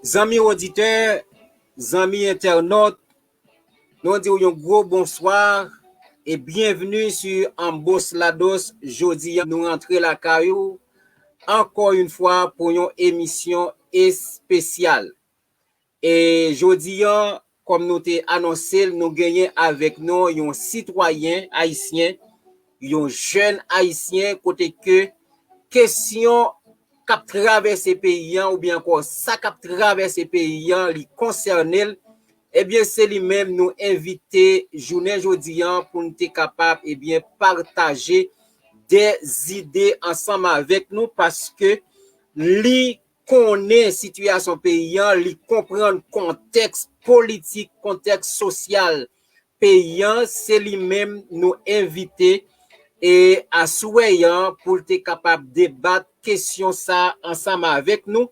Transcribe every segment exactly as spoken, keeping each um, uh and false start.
Zanmi oditè, zanmi entènòt, nou di w yon gwo bonswa e byenvni sou Ambos Lados. Jodi a, nou rantre lakay ou ankò yon fwa pou yon emisyon espesyal. E jodi a, kòm nou te anonse l, nou genyen avèk nou yon sitwayen ayisyen, yon jèn ayisyen, kote ke kesyon k ap travèse peyi an, oubyen ankò sa k ap travèse peyi an, li konsène l, ebyen, se li menm nou envite jounen jodi a pou n te kapab, ebyen, pataje de zide ansanm avèk nou, paske li konnen sitiyasyon peyi an, li konprann kontèks politik, kontèks sosyal peyi an, se li menm nou envite e aswè an pou l te kapab debat kesyon sa ansanm avèk nou.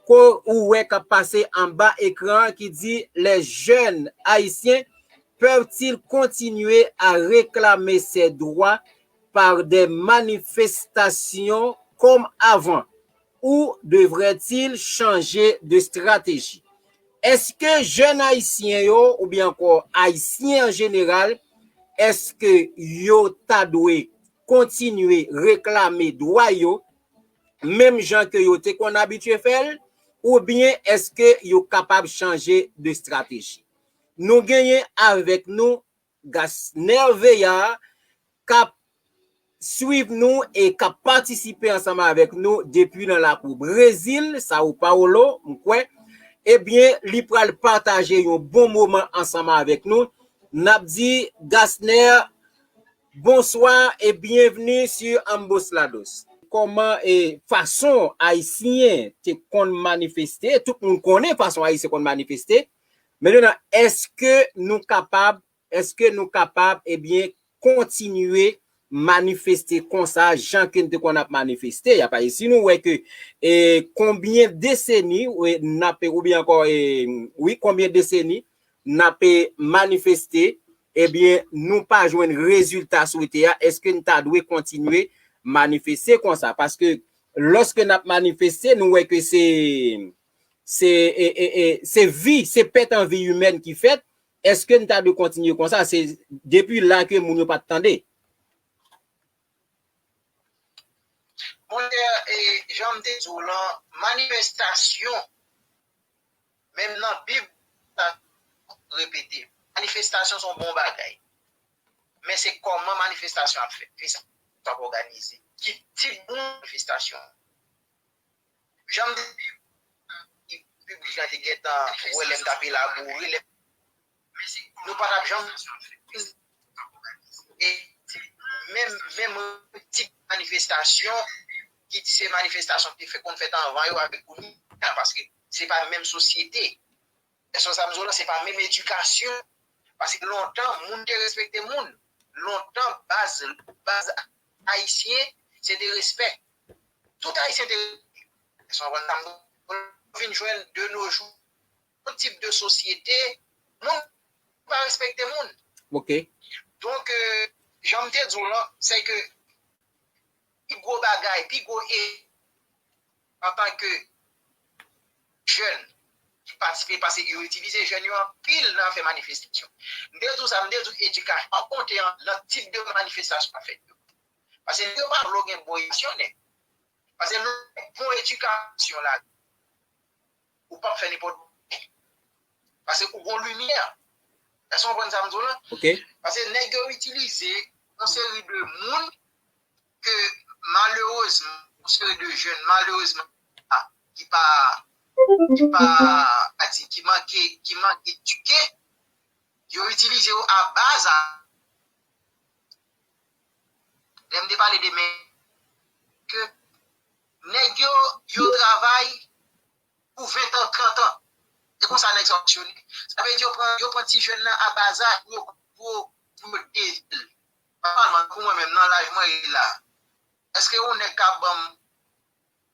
Ko ou wè k ap pase anba ekran an ki di: Les jeunes haïtiens peuvent-ils continuer à réclamer ces droits par des manifestations comme avant ou devraient-ils changer de stratégie? Èske jèn ayisyen yo, oubyen ankò ayisyen an jeneral, èske yo ta dwe kontinye reklame dwa yo, menm jan ke yo te konn abitye fè l, oubyen èske yo kapab chanje de estrateji? Nou genyen avèk nou Gasner Veillard, k ap swiv nou e k ap patisipe ansanm avèk nou depi nan lakou Brezil, Sao Paulo, m kwè. Ebyen, li pral pataje yon bon moman ansanm avèk nou. N ap di, Gasner, bonswa e byenvni sou Ambos Lados. Kòman e fason Ayisyen te konn manifeste, tout moun konnen fason Ayisyen konn manifeste, men nou nan, èske nou kapab, èske nou kapab, ebyen, kontinye manifeste konsa, jan ke n te konn ap manifeste? Y ap, si nou wè ke, e, konbyen deseni, e, n ap, oubyen ankò, e, wi, konbyen deseni n ap, e, manifeste, ebyen, nou pa jwenn rezilta swete a, èske n ta dwe kontinye manifeste konsa? Paske lòske n ap manifeste, nou wè ke se, se, e, e, e, se vi, se pèt an vi imèn ki fèt. Èske n ta dwe kontinye konsa? Se depi la ke moun yo pa t tande. Monchè, e, jan m te di w lan, manifestasyon, menm nan Bib, sa repete, manifestasyon se yon bon bagay. Men se kòman manifestasyon ap fèt, ki sa k ap òganize, ki tip de manifestasyon. Jan m te di, piblik la te gentan wè lè m t ap elabore, lè nou pa t ap janm e menm, menm tip manifestasyon ki se manifestasyon ki fè, konn fèt anvan yo avèk kounye a, paske se pa menm sosyete. Èske sa m di w lan, se pa menm edikasyon. Paske lontan, moun te respekte moun. Lontan, baz, baz ayisyen, se te respè. Tout ayisyen te, èske w konprann sa m di w lan, vin jwenn de nos jours, yon tip de sosyete, moun pa respekte moun. Ok. Donk, euh, jan m te di w lan, se ke pi gwo bagay, pi gwo e, antanke jèn ki patisipe, paske yo itilize jèn yo anpil nan fè manifestasyon. M te di w sa, m te di w edikasyon, pa konte an, nan tip de manifestasyon k ap fèt yo. Paske nèg yo pa vle w gen bon edikasyon, nèg. Paske lè w gen bon edikasyon la, ou p ap fè nenpòt bagay. Paske ou gon limyè. Èske w konprann sa m di w lan? Ok. Paske nèg yo itilize yon seri de moun ke malerezman, yon seri de jèn malerezman ki pa, ki pa, a di, ki manke, ki manke edike, yo itilize yo a baz a, lè m te pale de men, ke nèg yo, yo travay pou ven tan, trant an. E konsa nèg sa fonksyone. Sa vle di yo pran, yo pran ti jèn nan a baz a pou yo, pou, pou yo dezi l. Nòmalman, pou mwen menm, nan laj mwen ye la, èske yon nèg ka ban m,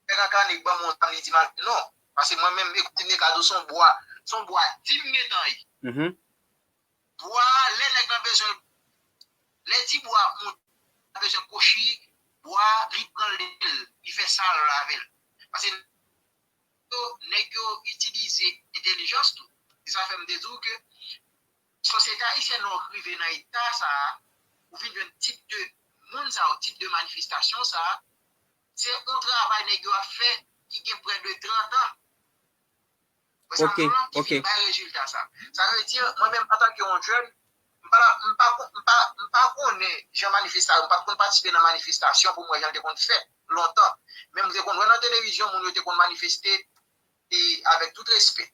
nèg an kanik ban m yon zam, li di m al, non. Paske mwen menm, ekoute, nèg ka di w se yon bwa, se yon bwa di m gentan ye. Mhm. Bwa, lè nèg lan bezwen, lè ti bwa moun nan bezwen kwochi bwa, li pran l, li fè sa l avè l. Paske yo, nèg yo itilize entèlijans tou. E sa fè m te di w ke sosyete ayisyèn nan rive nan eta sa a, ou vin jwenn tip de moun sa a, tip de manifestasyon sa a, se yon travay nèg yo ap fè ki gen prè de trant an. Wè sa m di w lan, ki fin bay rezilta sa. Sa vle di, mwen menm, antanke yon jèn, m pa, m pa, m pa, m pa konnen jan manifestasyon, m pa t konn patisipe nan manifestasyon pou m wè jan l te konn fèt lontan. Men m te konn wè nan televizyon, moun yo te konn manifeste, e avèk tout respè.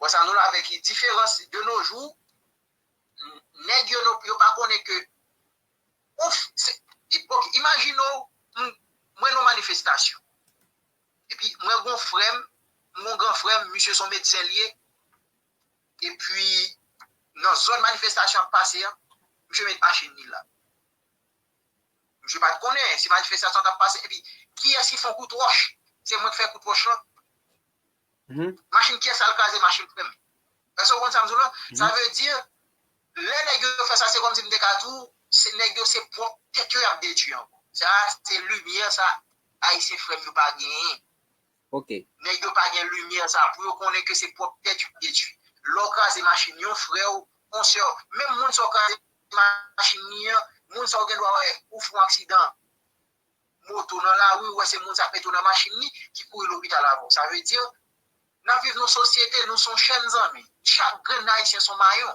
Wè sa m di w lan, avèk diferans de nos jours, nèg yo, yo pa konnen ke, ouf, se, ok, imajine w, m, mwen nan manifestasyon. Epi mwen gon frè m, m gon gran frè m, misye se yon medsen l ye. Epi nan zòn manifestasyon ap pase an, misye met machin li la. Misye pa t konnen si manifestasyon t ap pase. Epi kiyès ki fè yon kout wòch? Se mwen k fè kout wòch lan. Machin kiyès al kraze? Machin frè m. Èske w konn sa m di w lan? Sa vle di, lè nèg yo fè sa, se kòmsi m te ka di w, se nèg yo se pwòp tèt yo y ap detwi ankò. Sa se limyè sa Ayisyen frè m yo pa genyen. Ok. Nèg yo pa gen limyè sa pou yo konnen ke se pwòp tèt yo detwi. Lè w kraze machin yon frè w, yon sè w, menm moun sa w kraze machin li an, moun sa w gen dwa wè ou fè yon aksidan moto nan lari, ou wè se moun sa k mete w nan machin li ki kouri lopital avè w. Sa vle di, n ap viv nan sosyete, nou se yon chèn zanmi. Chak grenn Ayisyen se yon mayon.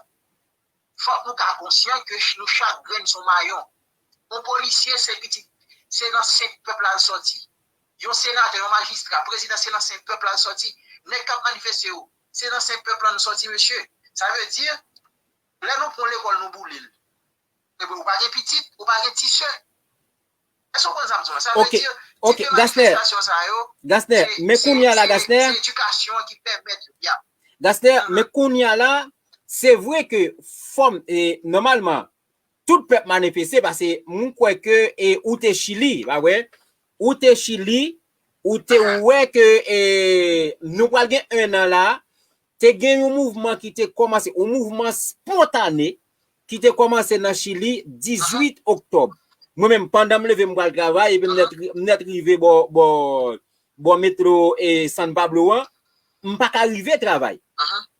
Fòk nou ka konsyan ke ch- nou chak grenn se yon mayon. Yon polisye se pitit, se nan sen pèp la l sòti. Yon senatè, yon majistra, prezidan se nan sen pèp la l sòti. Nèg k ap manifeste yo, se nan sen pèp la nou sòti, mesye. Sa vle di, lè nou pran lekòl nou boule l. Epi ou pa gen pitit, ou pa gen ti sè. Èske w konn sa m di w lan? Sa vle di, tip de manifestasyon sa yo, Gasner, men kounye a la, Gasner, se edikasyon ki pèmèt y ap Gasner, men kounye a la, se vre ke fòm, e, nòmalman, tout pèp manifeste, paske mwen kwè ke, e, ou te Chili, pa vre? Ou te Chili, ou te wè ke, e, nou pral gen en an la, te gen yon mouvman ki te kòmanse, yon mouvman spontane ki te kòmanse nan Chili dizuit oktòb. Mwen menm, pandan m leve m pral travay, epi m nèt, m nèt rive bò, bò, bò metro e San Pablo an, m pa ka rive travay.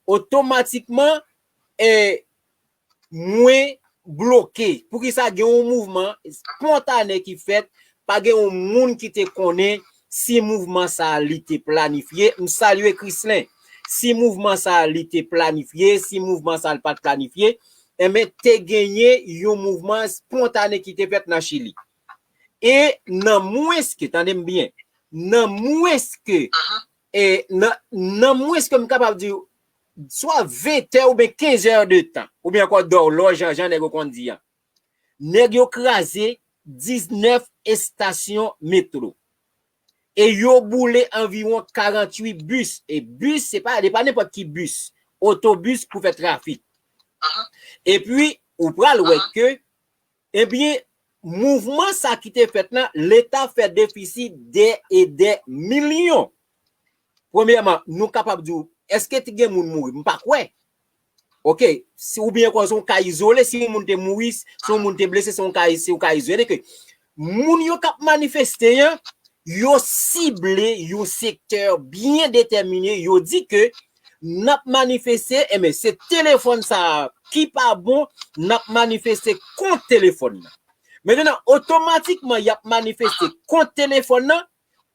Otomatikman, e, mwen bloke. Poukisa gen yon mouvman spontane ki fèt, pa gen yon moun ki te konnen si mouvman sa a li te planifye. M salye Krislen. Si mouvman sa a li te planifye, si mouvman sa a li pa t planifye, enben, te genyen yon mouvman spontane ki te fèt nan Chili. E nan mwens ke, tande m byen, nan mwens ke, e nan, nan mwens ke m kapab di w, swa ven tè oubyen kenz è de tan, oubyen ankò dòlòj, jan, jan nèg yo konn di an. Nèg yo kraze diznèf estasyon metro. E yo boule anviwon karanntuit bis. E bis, se pa, se pa nenpòt ki bis. Otobis pou fè trafik. Epi, ou pral wè ke, ebyen, mouvman sa ki te fèt lan, Leta fè defisi dè e dè milyon. Premyèman, nou kapab di w, èske te gen moun mouri? M pa kwè. Ok, si, oubyen ankò se yon ka izole, si yon moun te mouri, si yon moun te blese, se yon ka, se yon ka izole. Ke moun yo k ap manifeste an, yo sible yon sektè byen detèmine, yo di ke n ap manifeste, enben, se telefòn sa a ki pa bon, n ap manifeste kont telefòn nan. Mentnan, otomatikman, y ap manifeste kont telefòn nan,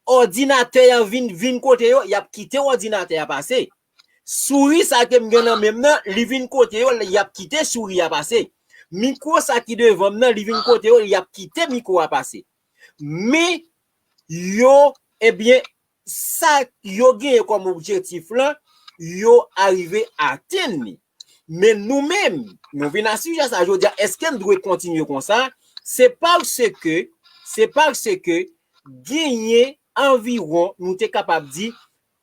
òdinatè an vin, vin kote yo, y ap kite òdinatè a pase. Souri sa ke m gen nan men m nan, li vin kote yo, y ap kite souri a pase. Mikwo sa ki devan m nan, li vin kote yo, y ap kite mikwo a pase. Men, yo, ebyen, sa yo genyen kòm objektif lan, yo arive atenn li. Men nou menm, nou vin asijè sa jodi a, èske n dwe kontinye konsa? Se paske, se paske genyen anviwon, nou te kapab di,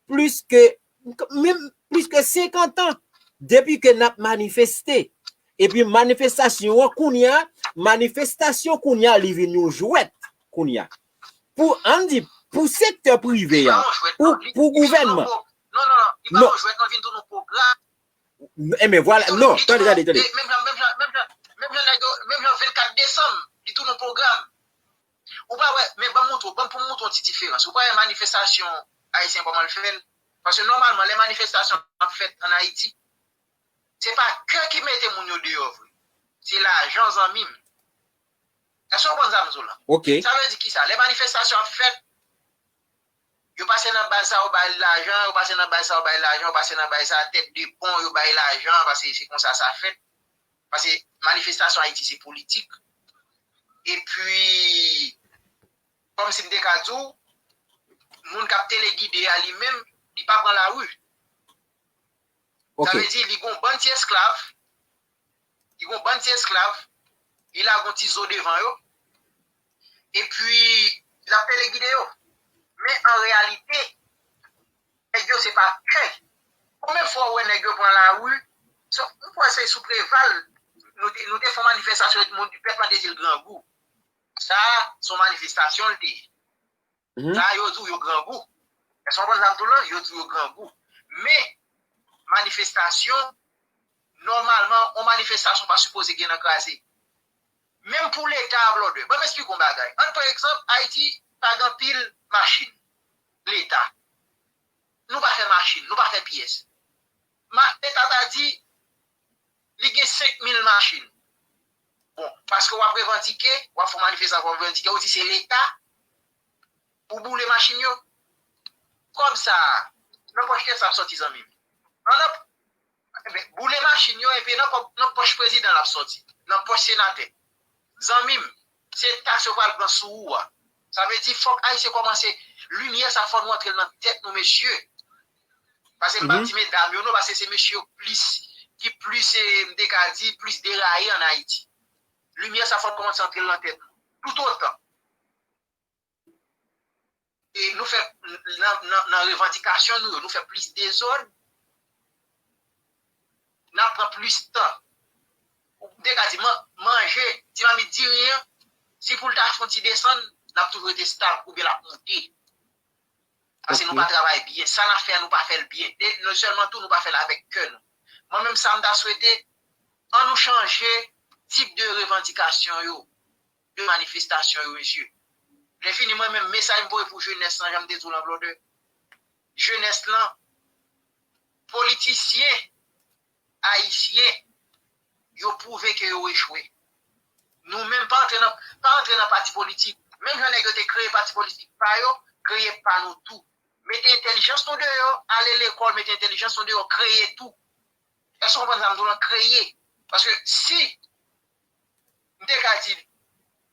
plis ke, menm plis ke senkant an, depi ke n ap manifeste. Epi manifestasyon an kounye a, manifestasyon kounye a, li vin yon jwèt kounye a. Pou, ann di, pou sektè prive a, pou, pou gouvènman. Non, non, non, li pa yon jwèt, non, vin tounen yon pwogram. Enben, vwala, non, tande, tande, tande. Menm jan, menm jan, menm jan, menm jan nèg yo, menm jan vennkat desanm, li tounen yon pwogram. Ou pa wè, men ban m montre w, ban m pou m montre w yon ti diferans. Ou pa wè manifestasyon ayisyen kòman l fè l? Paske nòmalman, lè manifestasyon ap fèt ann Ayiti, se pa kè ki mete moun yo deyò vre. Se lajan, zanmi m. Èske w konprann sa m di w la? Ok. Sa vle di kisa? Lè manifestasyon ap fèt, yo pase nan baz sa, yo bay lajan, yo pase nan baz sa, yo bay lajan, yo pase nan baz sa, tèt de pon, yo bay lajan, paske se konsa sa fèt. Paske manifestasyon Ayiti se politik. Epi, kòmsi m te ka di w, moun k ap telegide a li menm, li pa pran lari. Sa vle di, li gon bann ti esklav, li gon bann ti esklav, li lage yon ti zo devan yo, epi l ap telegide yo. Men an reyalite, nèg yo se pa kè. Konbyen fwa w wè nèg yo pran lari? M kwè se sou Preval, nou te, nou te fè yon manifestasyon, moun, pèp lan te di l grangou. Sa, se yon manifestasyon l te ye. Sa, yo di w yo grangou. Èske w konprann sa m di w lan? Yo di w yo grangou. Men, manifestasyon, nòmalman, yon manifestasyon pa sipoze gen nan kraze. Menm pou Leta a, blòdè. Ban m esplike w yon bagay. Ann pran egzanp, Ayiti pa gen anpil machin Leta. Nou pa fè machin, nou pa fè pyès. Leta ta di, li gen senk mil machin. Bon, paske w ap revandike, w ap fè manifestasyon, w ap revandike, ou di se Leta pou boule machin yo. Kòb sa a, nan pòch kiyès l ap sòti, zanmi m? An nan, enben, boule machin yo, enben, nan pòch prezidan l ap sòti, nan pòch senatè. Zanmi m, se taks yo pral pran sou ou a. Sa vle di, fòk Ayisyen kòmanse, limyè sa fò nou antre l nan tèt nou, mesye. Paske m p ap di medam yo non, paske se mesye yo plis, ki plis, e, m te ka di, plis deraye ann Ayiti. Limyè sa fò l kòmanse antre l nan tèt nou. Toutotan e nou fè, nan, nan, nan revandikasyon nou yo, nou fè plis dezòd, n ap pran plis tan. Ou te ka di, manje, ti mamit diri an, si pou l ta fè yon ti desann, l ap toujou rete stab oubyen l ap monte. Paske nou pa travay byen. Sa n ap fè a, nou pa fè l byen. E non sèlman tou, nou pa fè l avèk kè nou. Mwen menm, sa m ta swete, ann nou chanje tip de revandikasyon yo, de manifestasyon yo, mesye. Lè fini, mwen menm, mesaj m voye pou jenès lan, jan m te di w lan, blòdè. Jenès lan, politisyen ayisyen, yo pwouve ke yo echwe. Nou menm, pa antre nan, pa antre nan pati politik. Menm jan nèg yo te kreye pati politik pa yo, kreye pa nou tou. Mete entèlijans nou deyò, ale lekòl, mete entèlijans nou deyò, kreye tou. Èske w konprann sa m di w lan? Kreye. Paske si, m te ka di,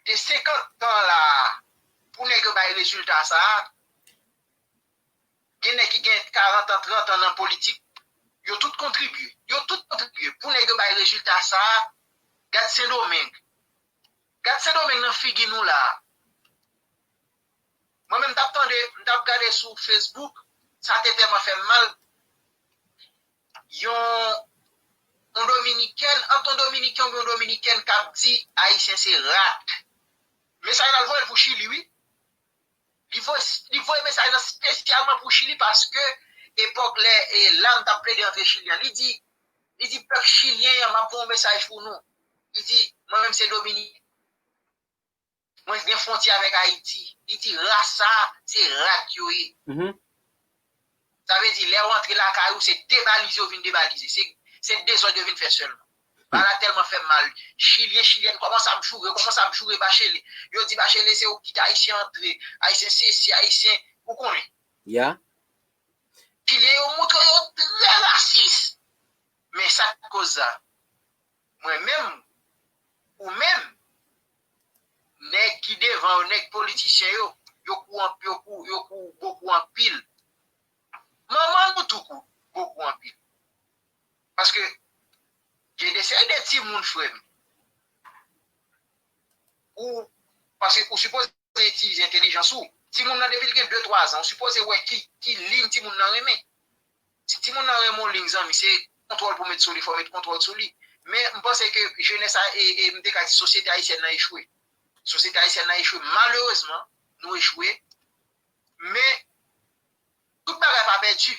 de senkant tan la a, pou nèg yo bay rezilta sa a, gen nèg ki gen karant an, trant an nan politik, yo tout kontribye. Yo tout kontribye pou nèg yo bay rezilta sa a. Gad Sendomeng. Gad Sendomeng nan figi nou la a. Mwen menm, m t ap tande, m t ap gade sou Facebook, sa te tèlman fè m mal. Yon, yon Dominikèn, ant yon Dominiken oubyen yon Dominikèn k ap di Ayisyen se rat. Mesaj la, l voye l pou Chili, wi. Li voye, li voye mesaj la espesyalman pou Chili paske epòk lè, e, Lam t ap plede antre Chili an, li di, li di pèp chilyen an, m ap voye yon mesaj pou nou. Li di, mwen menm se Dominiken. Mwen gen fwontyè avèk Ayiti. Li di ras sa a, se rat yo ye. Sa vle di, lè yo antre lakay ou, se debalize yo vin debalize. Se, se dezòd yo vin fè sèlman. Bagay la tèlman fè m mal. Chilyen, chilyèn kòmanse ap joure, kòmanse ap joure Bachelet. Yo di Bachelet se ou ki kite Ayisyen antre. Ayisyen sesi, Ayisyen, ou konnen. Ya. Chilyen yo montre yo trè rasis. Men sa k koz sa? Mwen menm, ou menm, nèg ki devan yo, nèg politisyen yo, yo kou, yo kou, yo kou bokou anpil. Manman nou tou kou bokou anpil. Paske gen de seri de timoun, frè m, ou, paske ou sipoze itilize entèlijans ou. Timoun nan, depi l gen de, twa zan, ou sipoze wè ki, ki liy timoun nan renmen. Si timoun nan renmen yon liy, zanmi, se kontwòl pou met sou li, fò met kontwòl sou li. Men m panse ke jenès a, e, e m te ka di sosyete ayisyèn nan echwe. Sosyete ayisyèn nan echwe, malerezman, nou echwe. Men tout bagay pa pèdi.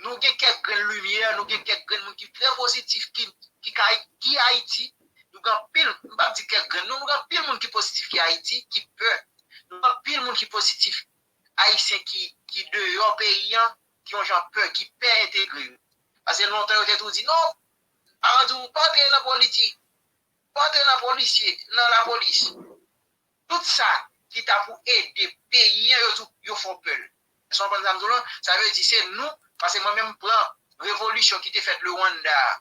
Nou gen kèk grenn limyè, nou gen kèk grenn moun ki trè pozitif, ki, ki ka gi Ayiti. Nou gen anpil, m p ap di kèk grenn, non, nou gen anpil moun ki pozitif ki Ayiti, ki pè. Nou gen anpil moun ki pozitif, Ayisyen ki, ki deyò peyi an, ki yon jan pè, ki pè entegre yo. Paske lontan yo te toujou di, non, paran di w, pa antre nan politik, pa antre nan polisye, nan lapolis. Tout sa ki ta pou ede peyi an, yo tou, yo fè w pè l. Èske w konprann sa m di w lan? Sa vle di se nou, paske mwen menm m pran revolisyon ki te fèt le Rwanda a.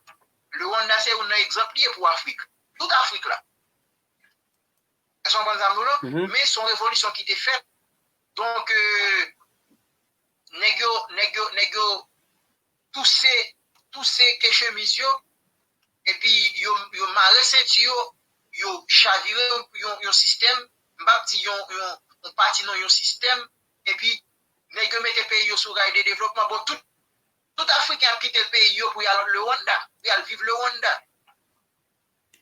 Le Rwanda se youn nan egzanp li ye pou Afrik. Tout Afrik la. Èske w konprann sa m di w lan? Men se yon revolisyon ki te fèt. Donk, euh, nèg yo, nèg yo, nèg yo touse, touse ke chemiz yo, epi yo, yo mare senti yo, yo chavire yon, yon sistèm, m p ap di yon, yon, yon pati non, yon sistèm, epi nèg yo mete peyi yo sou ray de devlopman. Bon, tout, tout Afriken ap kite peyi yo pou y al le Rwanda, pou y al viv le Rwanda.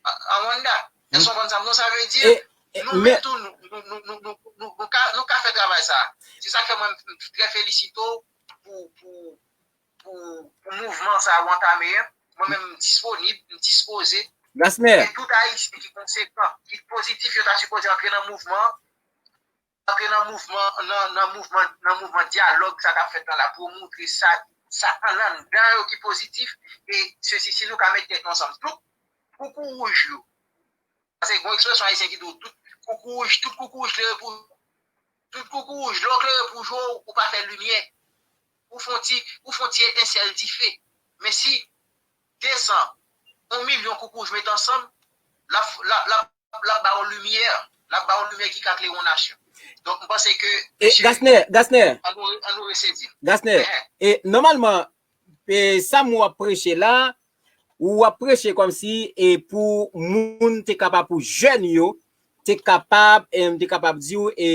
A, a Rwanda. Èske w konprann sa m di w? Sa vle di, nou menm tou, nou, nou, nou, nou, nou, nou, nou ka, nou ka fè travay sa. Se sa k fè mwen, m trè felisite w pou, pou, pou, pou mouvman sa a w antame an. Mwen menm, m disponib, m dispoze. Gasner. E tout Ayisyen ki konsekan, ki pozitif, yo ta sipoze antre nan mouvman an. Antre nan mouvman, nan, nan mouvman, nan mouvman dyalòg sa k ap fèt la la pou yo montre sa, sa anndan yo ki pozitif. E sesi, si nou ka met tèt nou ansanm, tout koukouwouj yo. Paske gen yon ekspresyon ayisyen ki di w, tout koukouwouj, tout koukouwouj klere pou, tout koukouwouj, lè w klere pou je w, ou pa fè limyè. Ou fè yon ti, ou fè yon ti etensèl dife. Men si de san, yon milyon koukouwouj met ansanm, l ap, l ap, l ap, l ap ba w limyè, l ap ba w limyè ki ka klere yon nasyon. Donk, m panse ke, e, mesye, Gasner, Gasner. Ann nou, ann nou resezi. Gasner, e, nòmalman, e, sa m w ap preche la, ou ap preche kòmsi, e, pou moun te kapab, pou jèn yo, te kapab, e, m te kapab di w, e,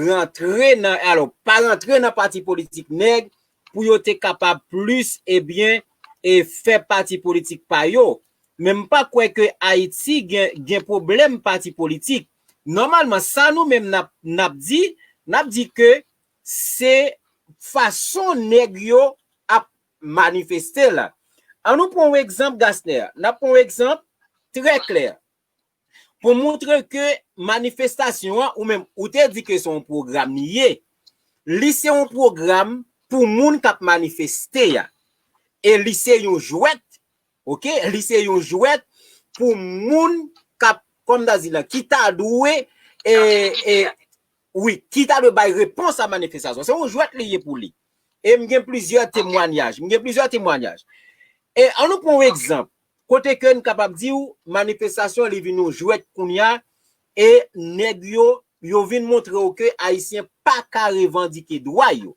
rantre nan, alò, pa rantre nan pati politik nèg, pou yo te kapab plis, ebyen, e fè pati politik pa yo. Men m pa kwè ke Ayiti gen, gen pwoblèm pati politik. Nòmalman, sa nou menm n ap, n ap di, n ap di ke se fason nèg yo ap manifeste la. An nou pran yon egzanp, Gasner. N ap pran yon egzanp trè klè. Pou montre ke manifestasyon an, ou menm, ou te di ke se yon pwogram li ye. Li se yon pwogram pou moun k ap manifeste a. E li se yon jwèt, oke? Li se yon jwèt pou moun k ap, kòm ta di la, ki ta dwe, e, e, wi, ki ta dwe bay repons a manifestasyon. Se yon jwèt li ye pou li. E m gen plizyè temwanyaj. M gen plizyè temwanyaj. E an nou pran yon egzanp. Kote ke n kapab di w, manifestasyon li vin yon jwèt kounye a, e nèg yo, yo vin montre w ke Ayisyen pa ka revandike dwa yo.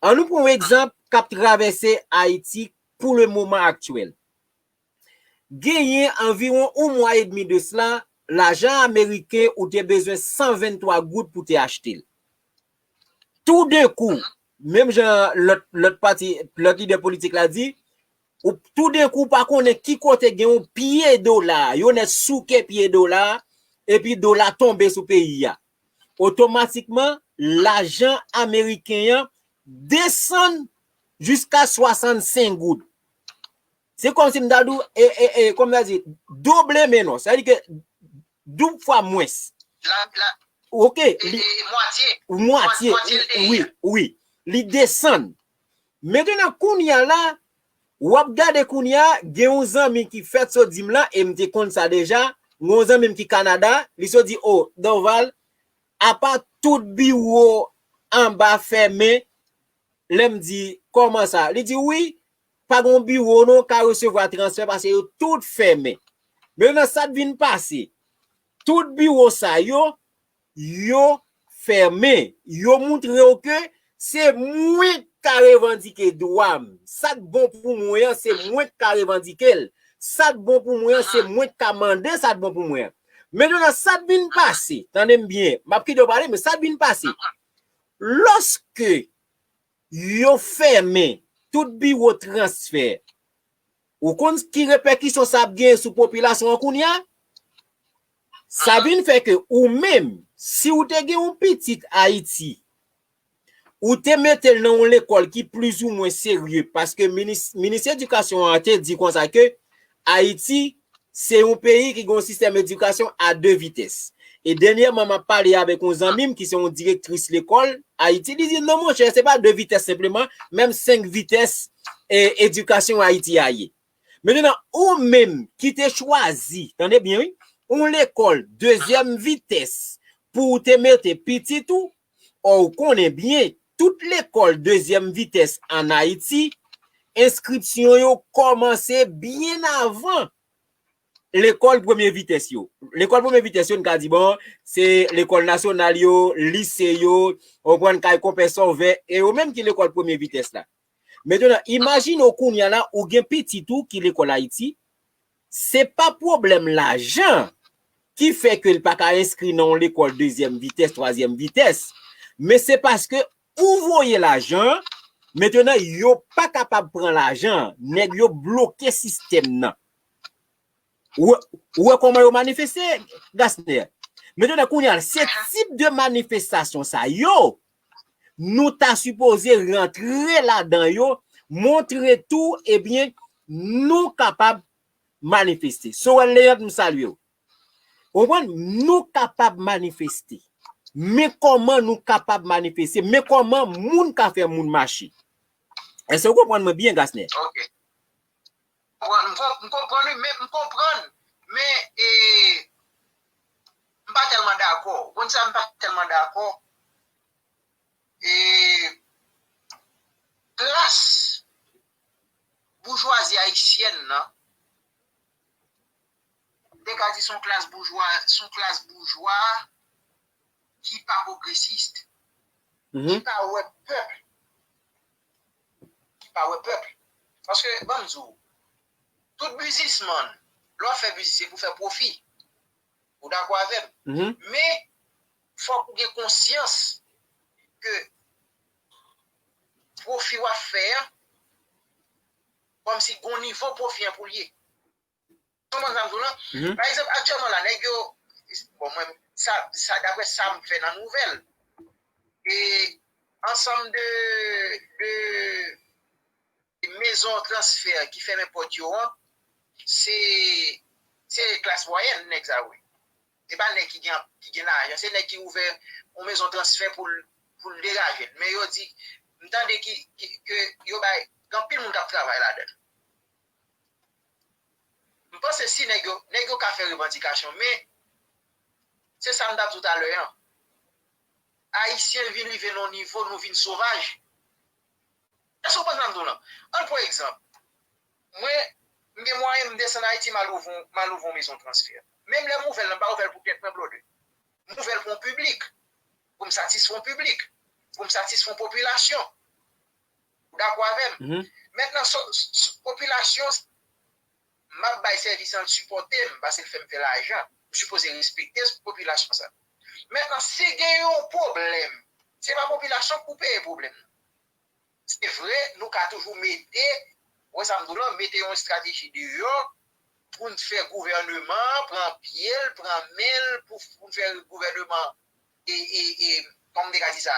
An nou pran yon egzanp k ap travèse Ayiti pou le moman aktyèl. Genyen anviwon yon mwa edmi de sela, lajan ameriken ou te bezwen san venntwa goud pou te achte l. Toudenkou, menm jan lòt, lòt pati, lòt lidè politik la di, ou, toudenkou, ou pa konnen ki kote gen yon pye dola, yo nèt souke pye dola, epi dola tonbe sou peyi a. Otomatikman, lajan ameriken an desann jiska swasannsenk goud. Se kòmsi m ta di w, e, e, e, kòm ta di, doble men non. Sa vle di ke doub fwa mwens. La, la, oke, e, li, e, mwatye. Mwatye, mwatye l te ye wi, a. Wi. Li desann. Mentnan, kounye a la, w ap gade kounye a, gen yon zanmi ki fèt sot di m lan, e m te konn sa deja, gen yon zanmi m ki Kanada, li sot di, o, Dorval, apa tout biwo anba fèmen, lè m di, kòman sa? Li di, wi, pa gen yon biwo non ka resevwa transfè paske yo tout fèmen. Men nan sa k vin pase, tout biwo sa yo, yo fèmen. Yo montre w ke se mwen k ka revandike dwa m. Sa k bon pou mwen an, se mwen k ka revandike l. Sa k bon pou mwen an, se mwen k ka mande sa k bon pou mwen an. Men nan sa k vin pase, tande m byen, m ap kite w pale, men sa k vin pase, lòske yo fèmen tout biwo transfè, ou konn ki repèkisyon sa ap genyen sou popilasyon an kounye a? Sa vin fè ke ou menm, si w te gen yon pitit Ayiti, ou te mete l nan yon lekòl ki plizoumwen serye, paske minis, minis edikasyon an te di konsa ke Ayiti, se yon peyi ki gen yon sistèm edikasyon a de vitès. E dènyèman, m ap pale avèk yon zanmi m ki se yon direktris lekòl, Ayiti. Li di, "Non, monchè, se pa de vitès senpleman, menm senk vitès, e, edikasyon Ayiti a ye." Mentnan, ou menm ki te chwazi, tande byen, wi, yon lekòl dezyèm vitès pou w te mete pitit ou, ò, ou konnen byen, tout lekòl dezyèm vitès ann Ayiti, enskripsyon yo kòmanse byen avan lekòl premye vitès yo. Lekòl premye vitès yo, n ka di, bon, se lekòl nasyonal yo, lise yo, ou konprann, kay konpè sòvè, e yo menm ki lekòl premye vitès la. Mentnan, imajine w kounye a la, ou gen pitit ou ki lekòl Ayiti, se pa pwoblèm lajan ki fè ke l pa ka enskri nan yon lekòl dezyèm vitès, twazyèm vitès, men se paske ou voye lajan an, mentnan, yo pa kapab pran lajan an, nèg yo bloke sistèm nan. Ou wè, ou wè kòman yo manifeste, Gasner? Mentnan, kounye a, se tip de manifestasyon sa yo, nou ta sipoze rantre ladan yo, montre tou, ebyen, nou kapab manifeste. Sorel Leandre, m salye w. Ou konprann? Nou kapab manifeste. Men kòman nou kapab manifeste? Men kòman moun ka fè moun mache? Èske w konprann mwen byen, Gasner? Ok. M konprann, m konprann, wi, men m konprann, men, e, m pa tèlman dakò. Ou konn sa, m pa tèlman dakò. E, klas boujwazi ayisyèn nan, m te ka di se yon klas boujwa, se yon klas boujwa ki pa pwogresis, ki pa wè pèp, ki pa wè pèp. Paske, ban m di w, tout biznismann, lè w ap fè biznis, se pou fè pwofi. Ou dakò avè m? Men, fòk ou gen konsyans ke pwofi w ap fè a, kòmsi gon nivo pwofi an pou l ye. Konprann sa m di w lan? Pa egzanp, aktyèlman la, nèg yo, bon, mwen, sa, sa, daprè sa m fè nan nouvèl, e ansanm de, de mezon transfè ki fèmen pòt yo an, se, se klas mwayèn nèg sa yo ye. Se pa nèg ki gen, ki gen lajan, se nèg ki ouvè yon mezon transfè pou l, pou l degaje l. Men yo di, m tande ki, ki, ke yo bay, gen anpil moun k ap travay ladan l. M panse si nèg yo, nèg yo ka fè revandikasyon, men se sa m t ap di w talè an. Ayisyen vin rive nan yon nivo, nou vin sovaj. Èske w konprann sa m di w lan? Ann pran egzanp. Mwen, m gen mwayen, m desann Ayiti, m al ouvri, m al ouvri yon mezon transfè. Menm lè m ouvè l, m pa ouvè l pou tèt mwen, blòdè. M ouvè l pou yon piblik, pou m satisfè yon piblik, pou m satisfè yon popilasyon. Ou dakò avè m? Mentnan, so, so, popilasyon, m ap bay sèvis an, l sipòte m, paske l fè m fè lajan. M sipoze respekte popilasyon sa. Mentnan, si gen yon pwoblèm, se pa popilasyon k pou peye pwoblèm nan. Se vre, nou ka toujou mete, ou wè sa m di w lan, mete yon estrateji deyò pou n fè gouvèneman an pran pye l, pran men l, pou, pou n fè gouvèneman, e, e, e, kòman m te ka di sa?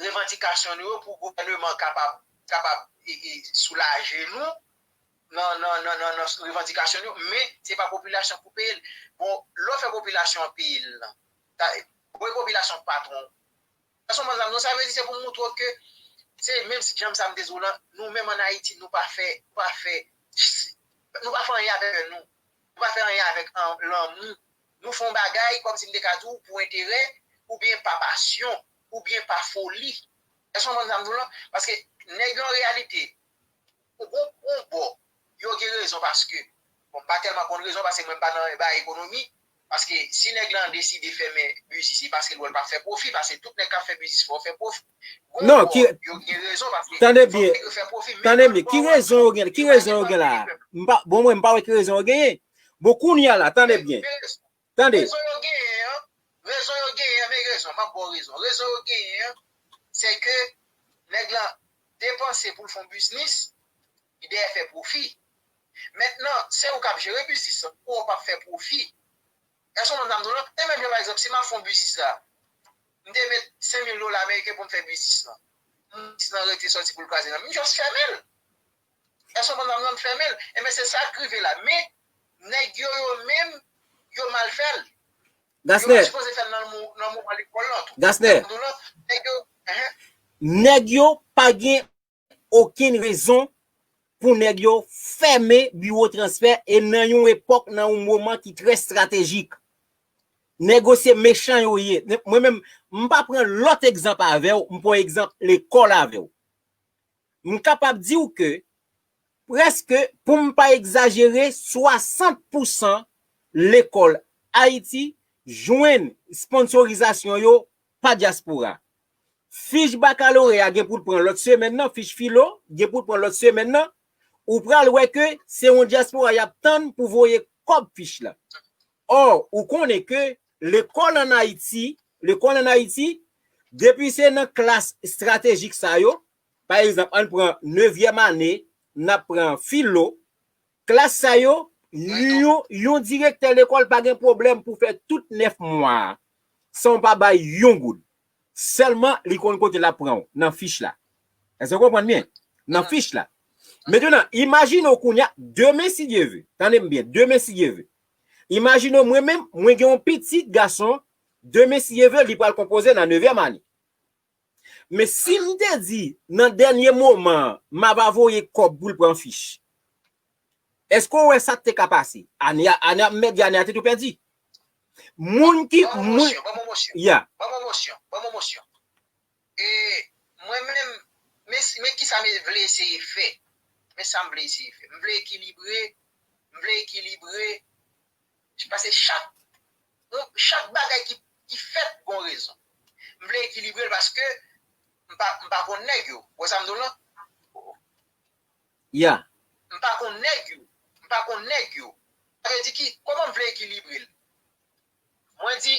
Revandikasyon nou yo pou gouvèneman kapab, kapab, e, e, soulaje nou nan, nan, nan, nan, nan revandikasyon nou yo, men se pa popilasyon pou peye l. Bon, lè w fè popilasyon an peye l lan, ta, bon, e popilasyon patwon. Èske w konprann sa m di w? Sa vle di se pou m moutre w ke se menm jan sa m te di w lan, nou menm ann Ayiti, nou pa fè, nou pa fè, nou pa fè anyen avèk nou. Nou pa fè anyen avèk an, lanmou. Nou fè yon bagay kòmsi m te ka di w pou enterè, oubyen pa pasyon, oubyen pa foli. Èske w konprann sa m di w lan? Paske nèg yo an reyalite, yon, yon bò, yo gen rezon paske, bon, m pa tèlman konn rezon paske mwen m pa nan bagay ekonomi, paske si nèg lan deside fèmen biznis, se paske l wè l p ap fè pwofi, paske tout nèg k ap fè biznis fò yo fè pwofi. Non, ki, yo gen rezon paske fòk nèg yo fè pwofi, men lòt bò a, ki rezon yo gen, ki rezon yo gen la? M pa, bon, mwen, m pa wè ki rezon yo genyen. Bon, kounye a la, tande byen. Tande. Rezon yo genyen an, rezon yo genyen an, men rezon, m ap ba w rezon. Rezon yo genyen an, se ke nèg lan depanse pou l fè yon biznis, li dèyè fè pwofi. Mentnan, se ou k ap jere biznis lan, ou p ap fè pwofi. Èske w konprann sa m di w lan? E menm jan, pa egzanp, si m ap fè yon biznis la, m te met senk mil dola ameriken pou m fè biznis lan. Biznis lan rete sòti pou l kraze nan men m, m just fèmen l. Èske w konprann sa m di w lan? M fèmen l. Enben, se sa k rive la. Men, nèg yo, yo menm, yo mal fè l. Yo pa sipoze fè l nan mo-, nan moman lekòl lan tou. Gasner. Sa m di w lan, Nèg yo, nèg yo pa gen okenn rezon pou nèg yo fèmen biwo transfè e nan yon epòk, nan yon moman ki trè estratejik. Nèg yo se mechan yo ye. Mwen menm, m pa pran lòt egzanp avè w, m pran egzanp lekòl avè w. M kapab di w ke prèske, pou m pa egzajere, swasant pousan lekòl Ayiti jwenn sponsorizasyon yo pa dyaspora. Fich bakaloreya gen pou l pran lòt semèn nan, fich filo gen pou l pran lòt semèn nan, ou pral wè ke se yon dyaspora y ap tann pou voye kòb fich la. Ò, ou konnen ke lekòl ann Ayiti, lekòl ann Ayiti, depi se nan klas estratejik sa yo, pa egzanp, ann pran nevyèm ane, n ap pran filo, klas sa yo, yon, yon direktè lekòl pa gen pwoblèm pou fè tout nèf mwa a, san w pa bay yon goud. Sèlman, li konn kote l ap pran w, nan fich la. Èske w konprann byen? Nan fich la. Mentnan, imajine w kounye a, demen, si Dye ve, tande m byen, demen, si Dye ve. Imajine w, mwen menm, mwen gen yon pitit gason, demen, si Dye ve, li pral konpoze nan nevyèm ane. Men si m te di, nan dènye moman an, m ava voye kòb pou l pran fich, èske w wè sa t te ka pase? Ane a, ane a, m mèt di ane a te tou pèdi. Moun ki, moun, ya. Ban m yon mosyon, ban m yon mosyon. E mwen menm, men, men kisa m vle eseye fè? Men sa m vle eseye fè. M vle ekilibre, m vle ekilibre, paske chak, chak bagay ki, ki fèt gon rezon. M vle ekilibre l paske m pa, m pa konn nèg yo. Ou wè sa m di w lan? Ya. M pa konn nèg yo. M pa konn nèg yo. Sa vle di ki, kòman m vle ekilibre l? Mwen di,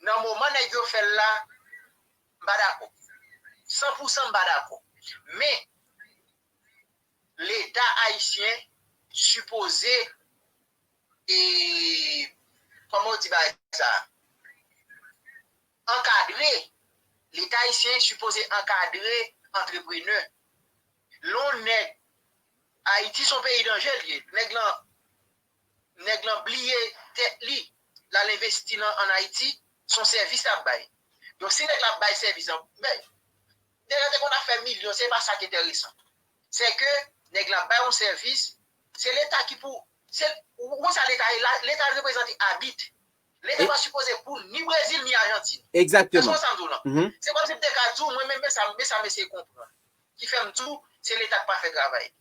nan moman nèg yo fè l la, m pa dakò. San pou san m pa dakò. Men, Leta ayisyen sipoze, e, kòman w di bagay sa? Ankadre. Leta ayisyen sipoze ankadre antreprenè. Lè yon nèg, Ayiti se yon peyi danje l ye. Nèg lan, nèg lan bliye tèt li, l al envesti nan, ann Ayiti, se yon sèvis l ap bay. Donk, si nèg la ap bay sèvis lan, men, nèg la te konn ap fè milyon, se pa sa k enteresan. Se ke nèg la bay yon sèvis, se Leta ki pou, se, ou konn sa Leta ye la, Leta reprezante abit. Leta pa sipoze pou ni Brezil, ni Ajantin. Egzakteman. Èske w wè sa m di w lan? Se kòmsi m te ka di w, mwen menm, men sa, men sa m eseye konprann. Ki fè m di w, se Leta k pa fè travay li.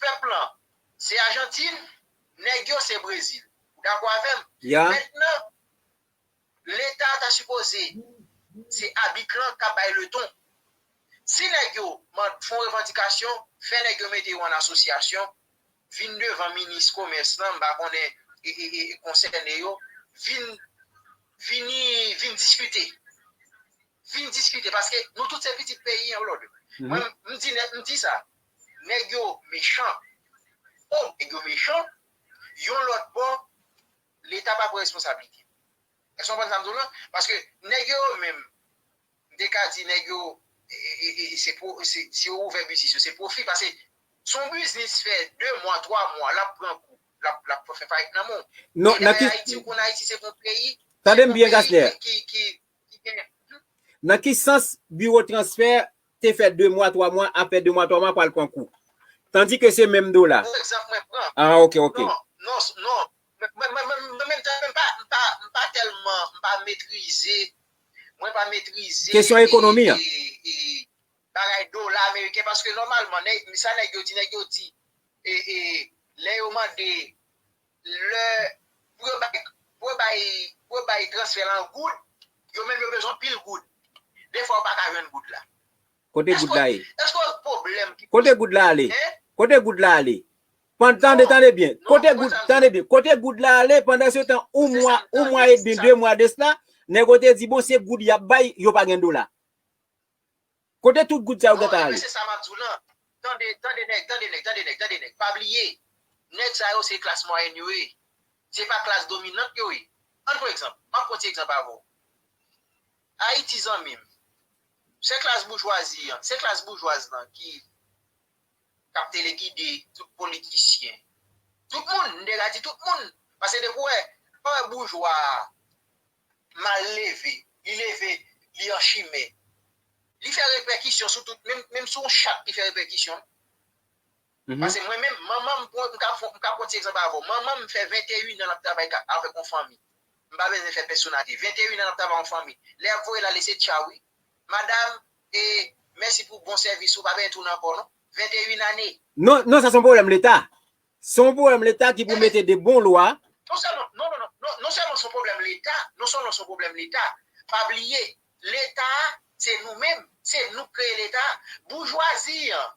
Pèp lan, se Ajantin, nèg yo, se Brezil. Ou dakò avè m? Ya. Mentnan, Leta ta sipoze, se abit lan k ap bay leton. Si nèg yo man-, fè yon revandikasyon, fè nèg yo mete yo ann asosyasyon, vin devan minis komès lan, m pa konnen, e, e, e, e konsène yo, vin, vini, vin diskite. Vin diskite, paske nou tout se pitit peyi an, Blòdè. Mwen, m di nèg, m di sa. Nèg yo mechan. O, nèg yo mechan. Yon lòt bò, Leta pa pran responsablite. Èske w konprann sa m di w lan? Paske nèg yo menm, m te ka di nèg yo, e, e, e, e, se pwo-, se, si yo ouvè biznis yo, se pwofi, paske se yon biznis fè de mwa, twa mwa, l ap pran kou, l ap, l ap fè fayit nan men w. Non, e nan ki Ayiti, ou konn Ayiti se yon peyi, tande m byen, Gasner. Ki, ki, ki, ki gen. Nan ki sans biwo transfè te fè de mwa, twa mwa, apre de mwa, twa mwa, pral pran kou? Tandike se menm dola. Pou egzanp, mwen pran. Ah, ok, ok. Non, non, non. Mwen, mwen, mwen, mwen, mwen menm, mwen pa, mwen pa, mwen pa tèlman, mwen pa metrize, mwen pa metrize kesyon ekonomi an. E, e, bagay dola ameriken, paske nòmalman, nèg, sa nèg yo di, nèg yo di, e, e, lè yo mande, lè, pou yo bay, pou yo bay, pou yo bay transfè lan goud, yo menm yo bezwen pil goud. Defwa, yo pa ka jwenn goud la. Kote goud la ye? Èske, èske pwoblèm ki... Kote goud la ale? Hein? Kote goud la ale? Pandan, tande, tande byen. Non, kote goud, tande byen. Kote goud la ale pandan se tan, yon mwa, yon mwa edmi, de mwa de sila, nèg yo te di, bon, se goud y ap bay, yo pa gen dola. Kote tout goud sa yo gentan ale? Non, se sa m ap di w lan. Tande, tande nèg, tande nèg, tande nèg, tande nèg. Pa bliye, nèg sa yo se klas mwayèn yo ye. Se pa klas dominant yo ye. Ann pran egzanp. M ap pran ti egzanp avè w. Ayiti, zanmi m. Se klas boujwazi an, se klas boujwaz lan ki, k ap telegide tout politisyen. Tout moun, m te ka di tout moun. Paske depi w wè, w wè boujwa a mal leve, li leve, li an chimè. li fè repèkisyon sou tout, menm, menm sou yon chat, li fè repèkisyon. Paske mwen menm, manman m, m ka, m ka pran ti egzanp avè w. Manman m fè venteyen an l ap travay ka, avèk yon fanmi. M pa bezwen fè pèsonalite. Venteyen an l ap travay yon fanmi. Lè y ap voye l ale, se tchaw, wi. Madanm, e, mèsi pou bon sèvis ou, pa bezwen tounen ankò, non. Venteyen ane. Non, non, sa se yon pwoblèm Leta. Se yon pwoblèm Leta ki pou mete de bon lwa. Non sèlman, non, non, non, non, non sèlman se yon pwoblèm Leta, non sèlman se yon pwoblèm Leta. Pa bliye, Leta a, se nou menm, se nou k kreye Leta a. Boujwazi an,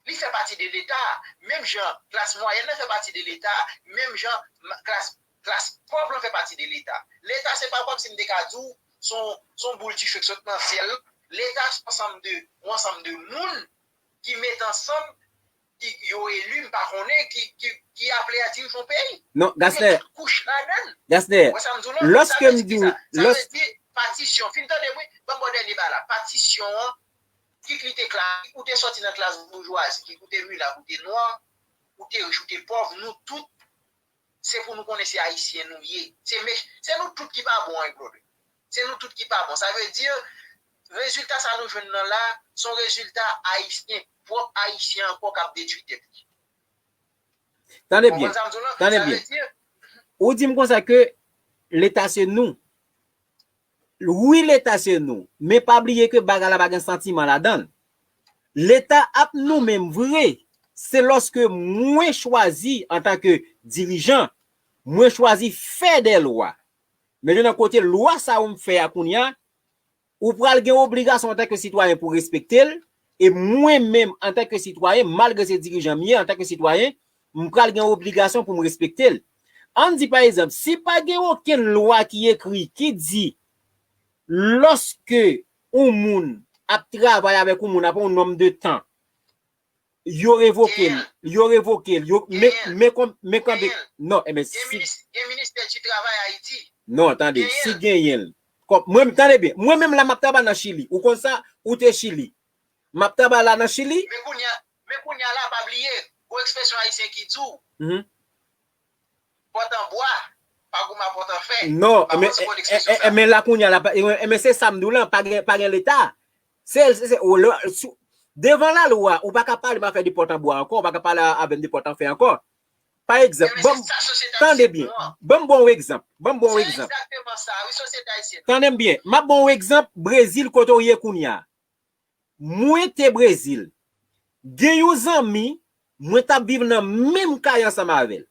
li fè pati de Leta a. Menm jan klas mwayèn nan fè pati de Leta a, menm jan ma- klas, klas pòv lan fè pati de Leta. Leta se pa kòmsi m te ka di w, se yon, se yon boul dife k sot nan syèl. Leta se ansanm de, yon ansanm de moun ki met ansanm, ki yo eli, m pa konnen, ki, ki, ki aple a dirije yon peyi. Non, Gasnè. Tout kouch ladan l. Gasnè, lòske m di w, sa vle di, patisyon, fin tande m wi, ban m ba w dènye bagay la. Patisyon an, kit li te klas, ou te sòti nan klas boujwazi, kit ou te milak, ou te nwa, ou te rich, ou te pòv, nou tout, se pou nou konnen se Ayisyen nou ye. Se mech-, se nou tout ki pa bon, wi, brother. Se nou tout ki pa bon. Sa vle di, rezilta sa nou jwenn nan la, se yon rezilta Ayisyen, pwòp Ayisyen ankò k ap detwi tèt li. Tande byen, tande byen. Ou di m konsa ke Leta se nou. Wi, Leta se nou. Men pa bliye ke bagay la pa gen santiman ladan l. Leta ap nou menm vre, se lòske mwen chwazi antanke dirijan, mwen chwazi fè de lwa. Men jan nan kote lwa sa yo m fè a kounye a, ou pral gen obligasyon antanke sitwayen pou respekte l, e mwen menm antanke sitwayen, malgre se dirijan m ye antanke sitwayen, m pral gen obligasyon pou m respekte l. Ann di pa egzanp, si pa gen okenn lwa ki ekri ki di lòske yon moun ap travay avèk yon moun apre yon nonm de tan, yo revoke l, yo revoke l, yo, men, men, men kanpe, non, e men si. Gen ministè di travay Ayiti. Non, tande, si genyen l. Kòm, mwen, tande byen, mwen menm la m ap travay nan Chili. Ou konn sa, ou te Chili. M ap travay la nan Chili. Men kounye a, men kounye a la, pa bliye, gon ekspresyon ayisyen ki di w, pòt an bwa, pa goumen a pòt an fè. Non, men, men la kounye a la, men se sa m di w lan, pa gen, pa gen Leta. Se, se, se, devan lalwa, ou pa ka pale m afè de pòt an bwa ankò, ou pa ka pale avè m de pòt an fè ankò. Pa egzanp, ban m, tande byen, ban m bon egzanp, ban m bon egzanp. Tande m byen, m ap bon egzanp Brezil kote w ye kounye a. Mwen te Brezil. Gen yon zanmi, mwen t ap viv nan menm kay ansanm avè l.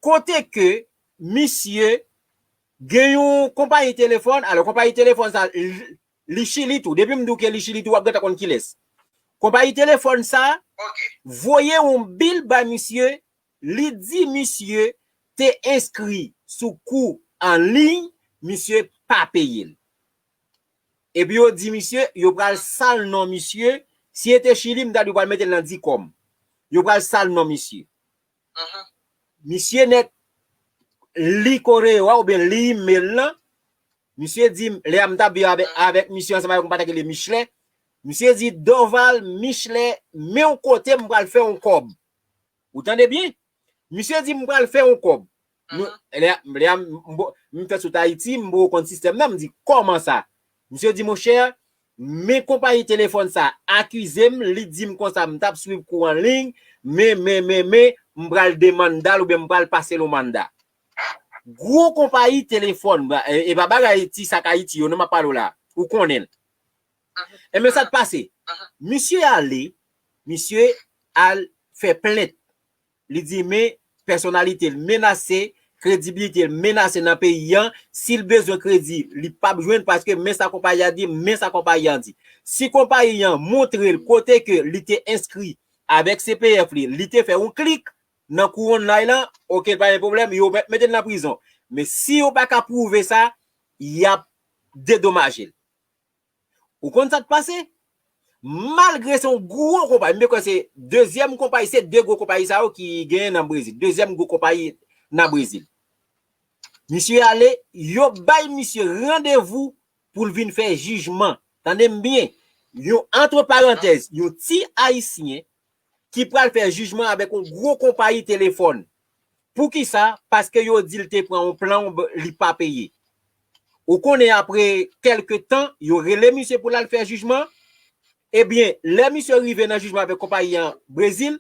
Kote ke misye gen yon konpayi telefòn, alò konpayi telefòn sa, li, li Chili tou. Depi m di w ke li Chili tou, w ap gentan konn kilès. Konpayi telefòn sa voye yon bil bay misye, li di misye te enskri sou kou an liy, misye pa peye l. Epi yo di misye, yo pral sal non misye. Si e te Chili, m ta di yo pral mete l nan dikòm. Yo pral sal non misye. Misye nèk li koreo a oubyen li imel lan. Misye di m, lè a m t ap viv avèk, avèk misye ansanm avèk yon patnè ki rele Michelin. Misye di, Dorval, Michelin, men yon kote m pral fè yon kòb. Ou tande byen? Misye di, m pral fè yon kòb. Nou, lè, lè a, m, m, m fèt sot Ayiti, m poko konn sistèm nan, m di, kòman sa? Misye di, monchè, men konpayi telefòn sa akize m, li di m konsa m t ap swiv kou an liy, men, men, men, men, m pral demanda l oubyen m pral pase l yon manda. Gwo konpayi telefòn, e, e pa bagay ti sak Ayiti yo, non, m ap pale w la. Ou konnen l. Enben, sa k pase? Misye ale, misye al fè plent. Li di, men, pèsonalite l menase, kredibilite l menase nan peyi an. Si l bezwen kredi, li p ap jwenn paske men sa konpayi a di, men sa konpayi an di. Si konpayi an montre l kote ke li te enskri avèk C P F li, li te fè yon klik nan kou online lan, oke, pa gen pwoblèm, yo mèt mete l nan prizon. Men si yo pa ka pwouve sa, y ap dedomaje l. Ou konn sa k pase? Malgre se yon gwo konpayi, m kwè se dezyèm konpayi, se de gwo konpayi sa yo ki genyen nan Brezil. Dezyèm gwo konpayi nan Brezil. Misye ale, yo bay misye randevou pou l vin fè jijman. Tande m byen. Yon, antre parantèz, yon ti Ayisyen ki pral fè jijman avèk yon gwo konpayi telefòn. Poukisa? Paske yo di l te pran yon plan, li pa peye. Ou konnen apre kèlke tan, yo rele misye pou l al fè jijman. Ebyen, lè misye rive nan jijman avèk konpayi an Brezil,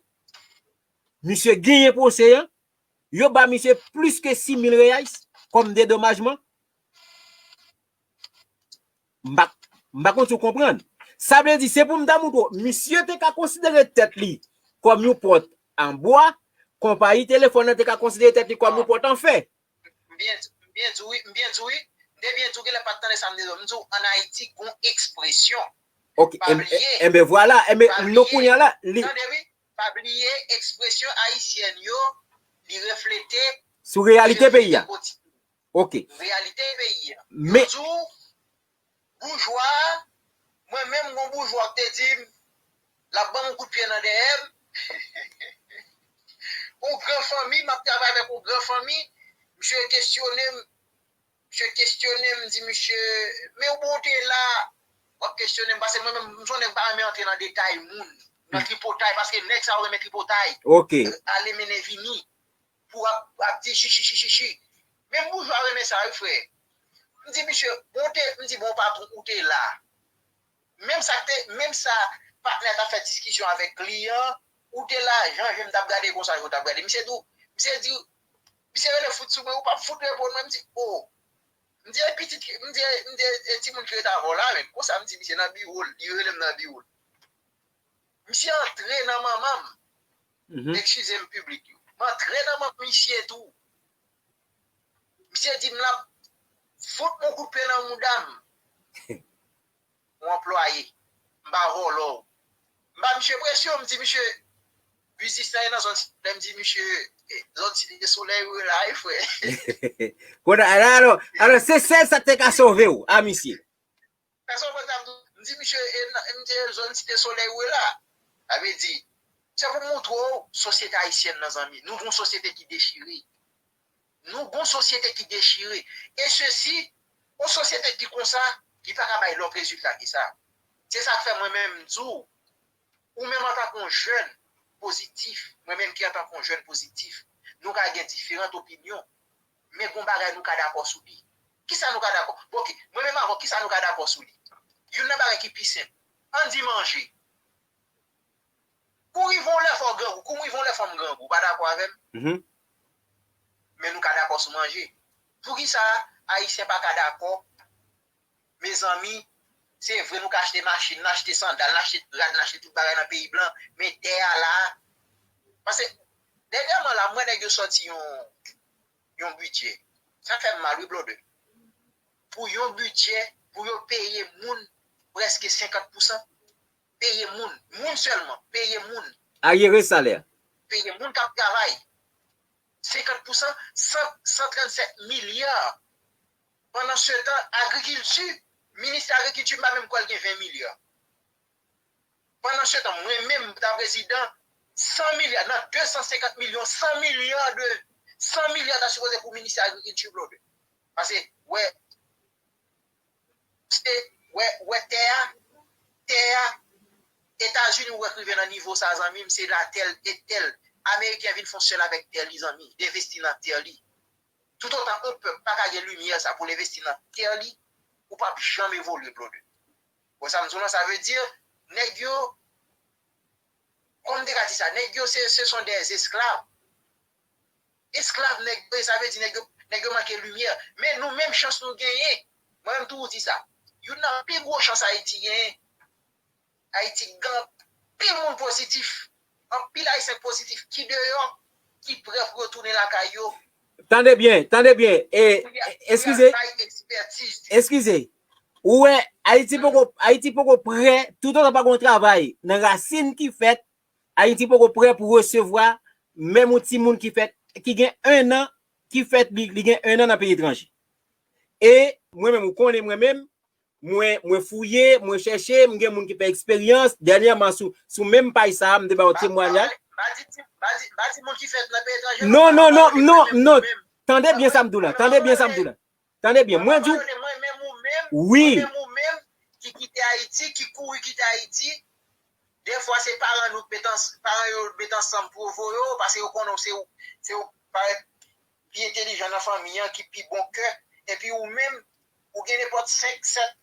misye genyen pwosè an, yo ba misye plis ke sis mil reais kòm dedomajman. M pa, m pa konn si w konprann. Sa vle di, se pou m ta montre w, misye te ka konsidere tèt li kòm yon pòt an bwa, konpayi telefòn nan te ka konsidere tèt li kòm yon pòt an fè. M byen, m byen di w wi, m byen di w wi. M te byen di w, genlè pa t tande sa m te di w. M di w, ann Ayiti, gon ekspresyon. Ok, pa enben, bliye. Enben, vwala, enben, nou kounye a la, li... Tande wi, pa bliye, ekspresyon ayisyèn yo, li reflete sou reyalite peyi a. Ok. Reyalite peyi a. Men yo di w, boujwa a, mwen menm, gon boujwa k te di m, l ap ban m yon kout pye nan dèyè m. Yon gran fanmi, m ap travay avèk yon gran fanmi, misye kesyone m, misye kesyone m, m di misye, men ou bon te la, w ap kesyone m, paske mwen menm, m se yon nèg m pa renmen antre nan detay moun, nan tripotay, paske nèg sa yo renmen tripotay. Ok. Ale mennen vini. Pou ap, ap di chichi, chichi, chichi. Menm boujwa renmen sa wi, frè. M di misye, bon, te, m di, bon, patwon, ou te la. Menm sa k te, menm sa patnè t ap fè diskisyon avèk kliyan, ou te la, jan je m t ap gade konsa, je w t ap gade. Misye di, misye di, misye rele fout sou mwen, ou p ap fout reponn mwen. M di, o. M di, e pitit, m di, m di, e timoun ki ret avè w la menm. Konsa, m di, misye nan biwo l, li rele m nan biwo l. Misye antre nan manman m. Mhm. Eskize m, piblik yo. M antre nan manman misye tou. Misye di m l ap fout m yon kout pye nan mouda m. Yon anplwaye. M pa vòlò w. M ba misye presyon, m di misye, biznis la e nan zòn Site Solèy, m di misye, e, zòn Site Solèy ou ye la wi, frè. Kounye a, alò, alò, se sèl sa k te ka sove w a misye. Pèsonn konn sa m di, m di misye, e nan, m di zòn Site Solèy ou ye la. Sa vle di, se pou montre w, sosyete ayisyèn nan, zanmi, nou gon sosyete ki dechire. Nou gon sosyete ki dechire. E sesi, yon sosyete ki konsa, li pa ka bay lòt rezilta ke sa. Se sa k fè mwen menm m di w, ou menm antanke yon jèn pozitif, mwen menm ki antanke yon jèn pozitif, nou ka gen diferan opinyon, men gon bagay nou ka dakò sou li. Kisa nou ka dakò? Bon, ok, mwen menm avè w, kisa nou ka dakò sou li? Youn nan bagay ki pi senp, ann di manje. Kou rive yon lè fò w grangou, kou m rive yon lè fò m grangou, ou pa dakò avè m? Mhm. Men nou ka dakò sou manje. Poukisa Ayisyen pa ka dakò? Mezanmi, se vre nou ka achte machin, n achte sandal, n achte rad, n achte tout bagay nan peyi blan, men tè a la. Paske, dènyèman la, m wè nèg yo sòti yon, yon bidjè. Sa fè m mal, wi, blòdè. Pou yon bidjè, pou yo peye moun prèske senkant pousan. Peye moun, moun sèlman, peye moun. Aryere salè. Peye moun k ap travay. Senkant pousan, san, san trannsèt milya. Pandan se tan, agrikilti, minis agrikilti, m pa menm kwè l gen ven milya. Pandan se tan, mwen menm, ta prezidan, san milya, nan de san senkant milyon, san milya de, san milya ta sipoze pou minis agrikilti, blòdè. Paske, wè, se, wè, wè tè a, tè a, Etazini, ou wè k rive nan nivo sa, zanmi m, se la tè l, e tè l. Ameriken vin fè yon sèl avèk tè li, zanmi, l envesti nan tè li. Toutotan yon pèp pa ka gen limyè sa pou l envesti nan tè li, ou p ap janm evolye, blòdè. Bon, sa m di w lan, sa vle di, nèg yo, kòman m te ka di sa, nèg yo, se, se sont des esclaves. Esklav nèg yo ye, sa vle di nèg yo, nèg yo manke limyè. Men nou menm chans nou genyen. Mwen menm toujou di sa. Youn nan pi gwo chans Ayiti genyen. Ayiti gen anpil moun pozitif. Anpil Ayisyen pozitif ki deyò, ki prè pou yo tounen lakay yo. Tande byen, tande byen. E, eskize. Eskize. Ou wè, Ayiti poko, Ayiti poko prè, toutotan pa gen yon travay nan rasin ki fèt, Ayiti poko prè pou resevwa menm yon timoun ki fèt, ki gen en an, ki fèt, li, li gen en an nan peyi etranje. E mwen menm, ou konnen mwen menm, mwen, mwen fouye, mwen chèche, m gen moun ki fè eksperyans. Dènyèman, sou, sou menm paj sa a, m te ba yon temwayaj. M pa di, m pa di, m pa di moun ki fèt nan peyi etranje, non, non, non, non, non. Tande byen sa m di w la, tande byen sa m di w la. Tande byen, mwen di w. Mwen menm ou menm, wi. Mwen menm ou menm ki kite Ayiti, ki kouri kite Ayiti. Defwa se paran nou k met ans-, paran yo met ansanm pou yo voye w, paske yo konnen w se, se ou parèt pi entelijan nan fanmi an, ki pi bon kè. Epi ou menm, ou gen nenpòt senk, sèt,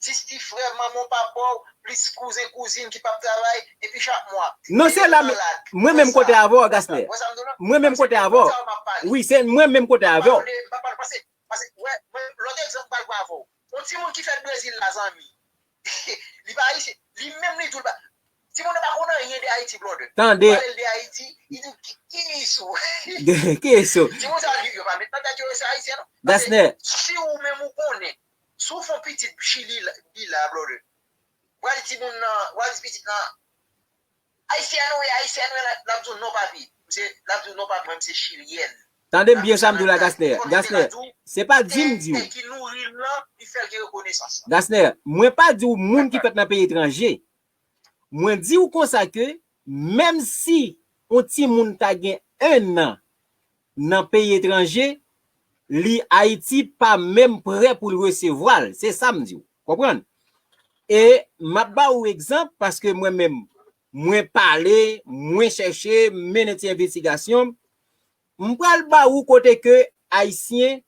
dis ti frè, manman w, papa w, plis kouzen, kouzin ki p ap travay, epi chak mwa, non, se la, mwen menm kote avè w, Gasner. Mwen menm kote avè w. Wi, se mwen menm kote avè w. Paske, wè, mwen, lòt egzanp m pral pran avè w. Yon timoun ki fèt Brezil la, zanmi. Li pa ayisyen. Li menm li tou, li pa. Timoun nan pa konn anyen de Ayiti, brother. Tande. Ou pale l de Ayiti, li di w, "Ki, ki eso?" Ki eso? Timoun sa, yo, yo pa met nan tèt yo, yo se ayisyen, non. Paske Gasner, si ou menm ou konnen, si w fè yon pitit Chili la, li la, brother. Ou pral di timoun nan, ou pral di pitit nan, "Ayisyen ou ye, ayisyen ou ye," l ap di w, "Non, papi." Misye, l ap di w, "Non, papi, mwen, m se chilyèn." Tande m byen sa m di w la, Gasner. Gasner, se pa di m di w. Tè ki nouri l lan, li fè l gen rekonesans lan. Gasner, mwen pa di w moun ki fèt nan peyi etranje. Mwen di w konsa ke, menm si yon timoun ta gen en an nan peyi etranje, li, Ayiti pa menm prè pou l resevwa l. Se sa m di w. Konprann? E m ap ba w egzanp, paske mwen menm, mwen pale, mwen chèche, m mennen ti envestigasyon m. M pral ba w kote ke Ayisyen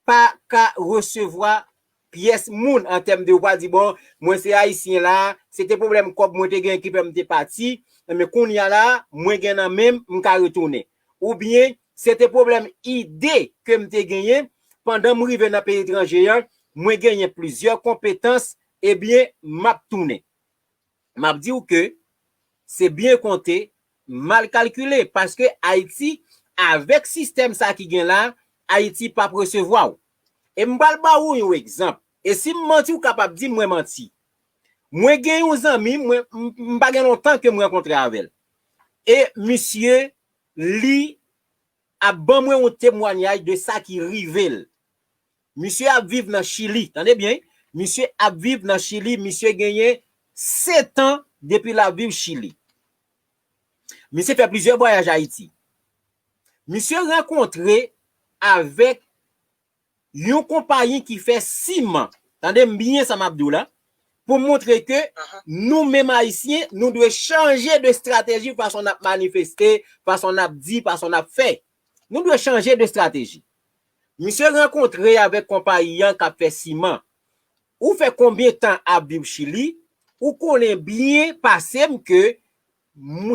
pa ka resevwa pyès moun an tèm de, ou pa di, "Bon, mwen se Ayisyen la, se te pwoblèm kòb mwen te gen ki fè m te pati, men kounye a la, mwen gen nan men m, m ka retounen." Oubyen, se te pwoblèm ide ke m te genyen, pandan m rive nan peyi etranje a, mwen genyen plizyè konpetans, ebyen, m ap tounen. M ap di w ke se byen konte, mal kalkile, paske Ayiti, avèk sistèm sa ki gen la, Ayiti p ap resevwa w. E m pral ba ou yon egzanp. E si m manti, ou kapab di m mwen manti. Mwen gen yon zanmi, mwen, m, m pa gen lontan ke m rankontre avè l. E misye, li ap ban mwen yon temwayaj de sa ki rive l. Misye ap viv nan Chili. Tande byen, wi. Misye ap viv nan Chili. Misye genyen sèt an depi l ap viv Chili. Misye fè plizyè vwayaj Ayiti. Misye rankontre avèk yon konpayi ki fè siman. Tande m byen sa m ap di w la. Pou montre ke nou menm Ayisyen, nou dwe chanje de estrateji, fason n ap manifeste, fason n ap di, fason n ap fè. Nou dwe chanje de estrateji. Misye rankontre avèk konpayi an k ap fè siman. Ou fè konbyen tan ap viv Chili? Ou konnen byen pase m ke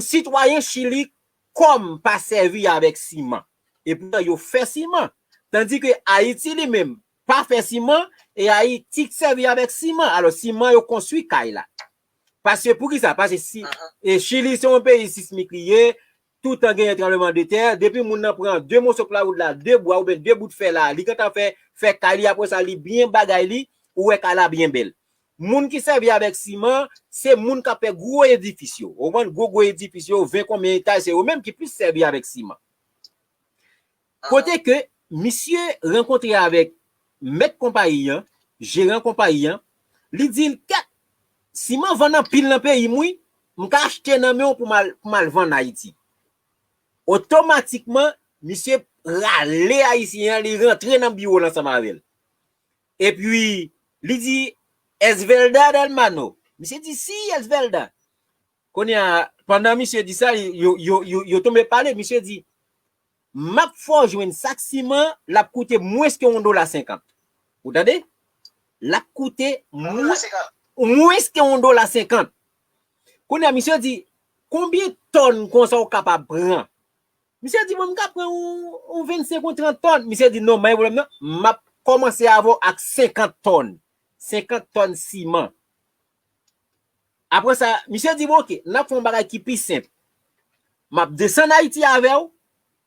sitwayen Chili kòm pa sèvi avèk siman. Epoutan yo fè siman. Tandi ke Ayiti li menm pa fè siman, e Ayiti k sèvi avèk siman. Alò, siman yo konstwi kay la. Paske poukisa? Paske si, e Chili se yon peyi sismik li ye, toutan genyen tranblemanntè, depi moun nan pran de moso plawoud la, de bwa oubyen de bout fè la, li gentan fè, fè kay li, apre sa, li byen bagay li, ou wè kay la byen bèl. Moun ki sèvi avèk siman, se moun k ap fè gwo edifis yo. Ou konprann? Gwo, gwo edifis yo, ven konbyen etaj, se yo menm ki plis sèvi avèk siman. Kote ke misye rankontre avèk mèt konpayi an, jeran konpayi an, li di l, "Kèt, siman vann anpil nan peyi m, wi, m ka achte nan men w pou m al, pou m al vann Ayiti." Otomatikman, misye rale Ayisyen an, li rantre nan biwo l ansanm avè l. Epi, li di, "Es verdad, hermano?" Misye di, "Si, es verdad." Kounye a, pandan misye di sa, yo, yo, yo, yo tonbe pale, misye di, "M ap fè w jwenn sak siman, l ap koute mwens ke yon dola senkant." Ou tande? L ap koute mwens, mwens ke yon dola senkant. Kounye a, misye di, "Konbyen tòn konsa w kapab pran?" Misye di, "Bon, m ka pran yon, yon vennsenk, yon trant tòn." Misye di, "Non, pa gen pwoblèm, non. M ap kòmanse avè w ak senkant tòn. Senkant tòn siman." Apre sa, misye di, "Bon, oke, n ap fè yon bagay ki pi senp. M ap desann Ayiti avè w,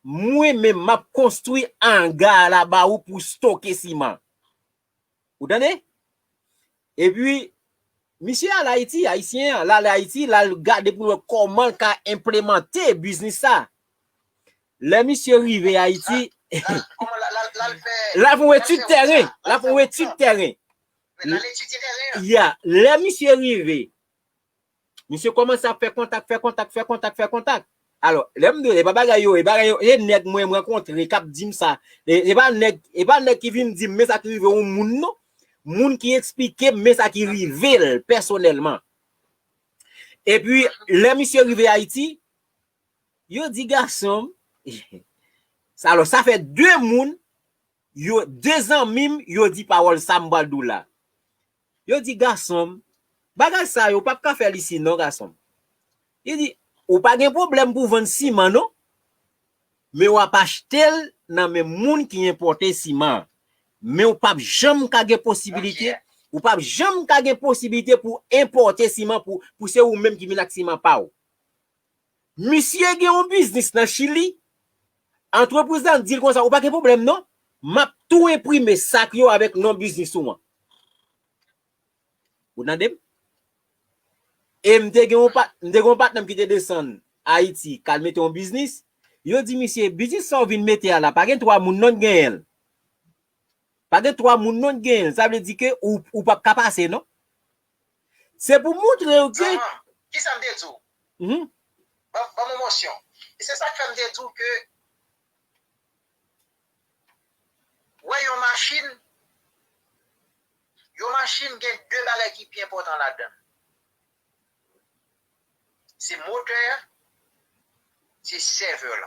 mwen menm, m ap konstwi anga laba ou pou stoke siman." Ou tande? Epi, misye al Ayiti, Ayisyen an, l al Ayiti, l al gade pou l wè kòman l ka enplemante biznis sa. Lè misye rive Ayiti, l al fè yon etid tèren, l al fè yon etid tèren. Ya, lè misye rive, misye kòmanse ap fè kontak, fè kontak, fè kontak, fè kontak. Alò, lè m di w, e pa bagay yo, e bagay yo, e nèg mwen, m rankontre, k ap di m sa. E, e pa nèg, e pa nèg ki vin di m, men sa ki rive yon moun, non. Moun ki eksplike m, men sa ki rive l, pèsonèlman. Epi, lè misye rive Ayiti, yo di gason m, sa, alò, sa fè de moun, yo, de zanmi m, yo di pawòl sa m pral di w la. Yo di, gason m, bagay sa yo, w p ap ka fè l isi non, gason m. Li di, ou pa gen pwoblèm pou w vann siman non, men w ap achte l nan men moun ki enpòte siman an. Men w p ap janm ka gen posibilite, ou p ap janm ka gen posibilite pou w enpòte siman pou, pou se ou menm ki vin ak siman pa w. Misye gen yon biznis nan Chili. Antrepriz la di l konsa, ou pa gen pwoblèm non. M ap tou enprime sak yo avèk non biznis ou an. Ou tande m? E m te gen yon pat, m te gen yon patnè m ki te desann Ayiti, k al mete yon biznis. Yo di misye, biznis sa w vin mete a la, pa gen twa moun non k genyen l. Pa gen twa moun non k genyen l. Sa vle di ke ou, ou p ap ka pase non. Se pou montre w ke... Kisa m te di w? Mhm. Ban, ban m yon mosyon. E se sa k fè m te di w ke, wè, yon machin, yon machin gen de bagay ki pi enpòtan ladan l. Se motè a, se sèvè la.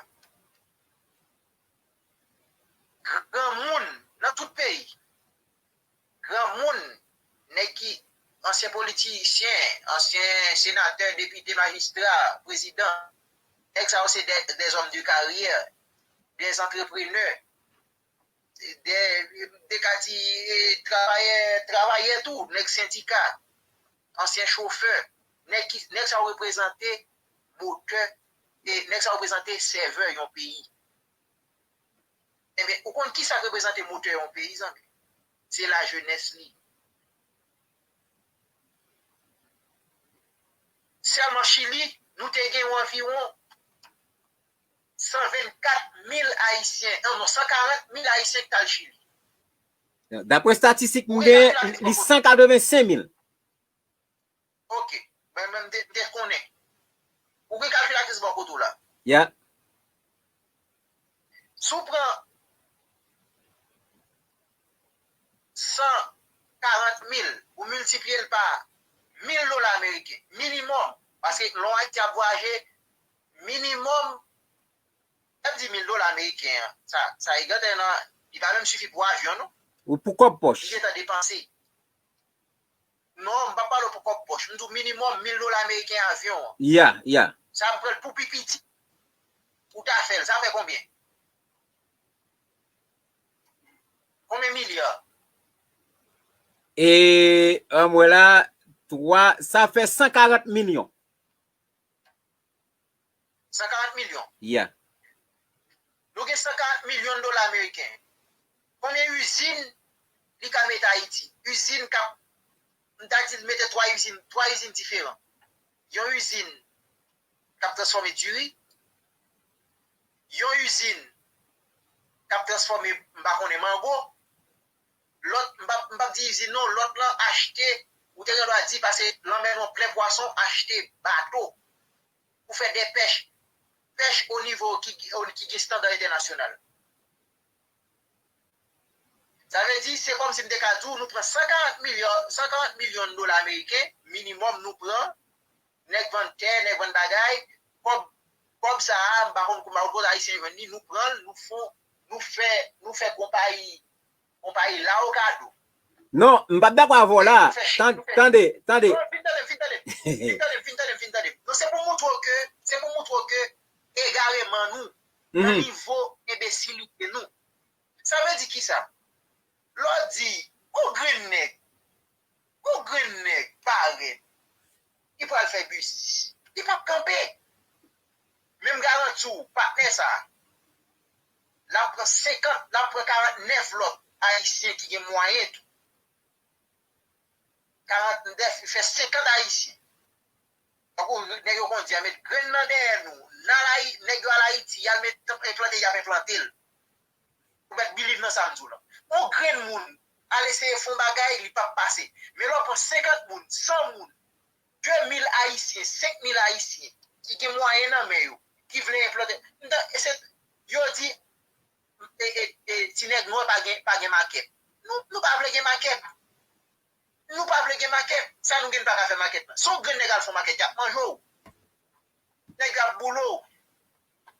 Granmoun nan tout peyi, granmoun, nèg ki, ansyen politisyen, ansyen senatè, depite, majistra, prezidan, nèg sa yo se des, des hommes de carrière, des entrepreneurs, des, des ka di, eh, travayè, travayè tou, nèg sendika, ansyen chofè, nèg ki, nèg sa yo reprezante motè, e nèg sa yo reprezante sèvè yon peyi. Enben, ou konn kisa k reprezante motè yon peyi, zanmi? Se lajenès li. Sèlman Chili, nou te gen yon anviwon san vennkat mil Ayisyen, non, non, san karant mil Ayisyen ki t al Chili. Daprè estatistik m gen, li san katrevensenk mil. Ok. Mwen menm, m te, m te konnen. Ou gen kalkilatris bò kote w la. Ya. Si w pran san karant mil, ou miltipliye l pa mil dola ameriken, minimòm, paske lè w Ayiti ap vwayaje, minimòm, lè m di mil dola ameriken an, sa, sa egantè nan, li pa menm sifi pou avyon, non. Ou pou kòb pòch. Li gentan depanse. Non, m p ap pale w pou kòb pòch. M di w minimòm mil dola ameriken avyon an. Ya, ya. Sa m pran l pou pi piti. Ou ta fè l, sa fè konbyen? Konbyen milya? E, an m wè la, twa, sa fè san karant milyon. San karant milyon. Yeah. Nou gen san karant milyon dola ameriken. Konbyen izin li ka mete Ayiti? Izin k ap, m ta di l mete twa izin, twa izin diferan. Yon izin k ap transfòme diri, yon izin k ap transfòme, m pa konnen, mango, lòt, m p ap, m p ap di izin non, lòt lan achte, ou te gen dwa di, pase lanmè nou an plen pwason, achte bato pou fè de pèch, pèch o nivo ki, ki gen estanda entènasyonal. Sa vle di, se kòmsi m te ka di w, nou pran san karant milyon, san karant milyon dola ameriken, minimòm nou pran, nèg vann tè, nèg vann bagay, kòb, kòb sa a, m pa konn, m pa konn kote Ayisyen jwenn li, nou pran l, nou fon, nou fè, nou fè konpayi, konpayi la o kado. Non, m p ap dakò avè w la. Tan-, tande, tande. Non, fin tande m, fin tande m, fin tande m, fin tande m, fin tande m. Non, se pou montre w ke, se pou montre w ke egareman nou, nan nivo enbesilite nou. Sa vle di kisa? Lè w di, yon grenn nèg, yon grenn nèg parèt, li pral fè biznis. Li p ap kanpe. Men m garanti w, patnè sa a, l ap pran senkant, l ap pran karantnèf lòt Ayisyen ki gen mwayen tou. Karantnèf, li fè senkant Ayisyen. Tankou nèg yo konn di a, met grenn nan dèyè nou. N al Ayi-, nèg yo al Ayiti, y al met, enplante, y ap enplante l. Ou mèt biliv nan sa m di w lan. Yon grenn moun al eseye fè yon bagay, li p ap pase. Men lè w pran senkant moun, san moun, de mil Ayisyen, senk mil Ayisyen ki gen mwayen nan men yo, ki vle enplante, m ta, e se, yo di, e, e, e, ti nèg nwè pa gen, pa gen makèt. Nou, nou pa vle gen makèt. Nou pa vle gen makèt. Sa nou gen, n pa ka fè makèt lan. Si yon grenn nèg al fè yon makèt, y ap manje w. Nèg yo ap boule w.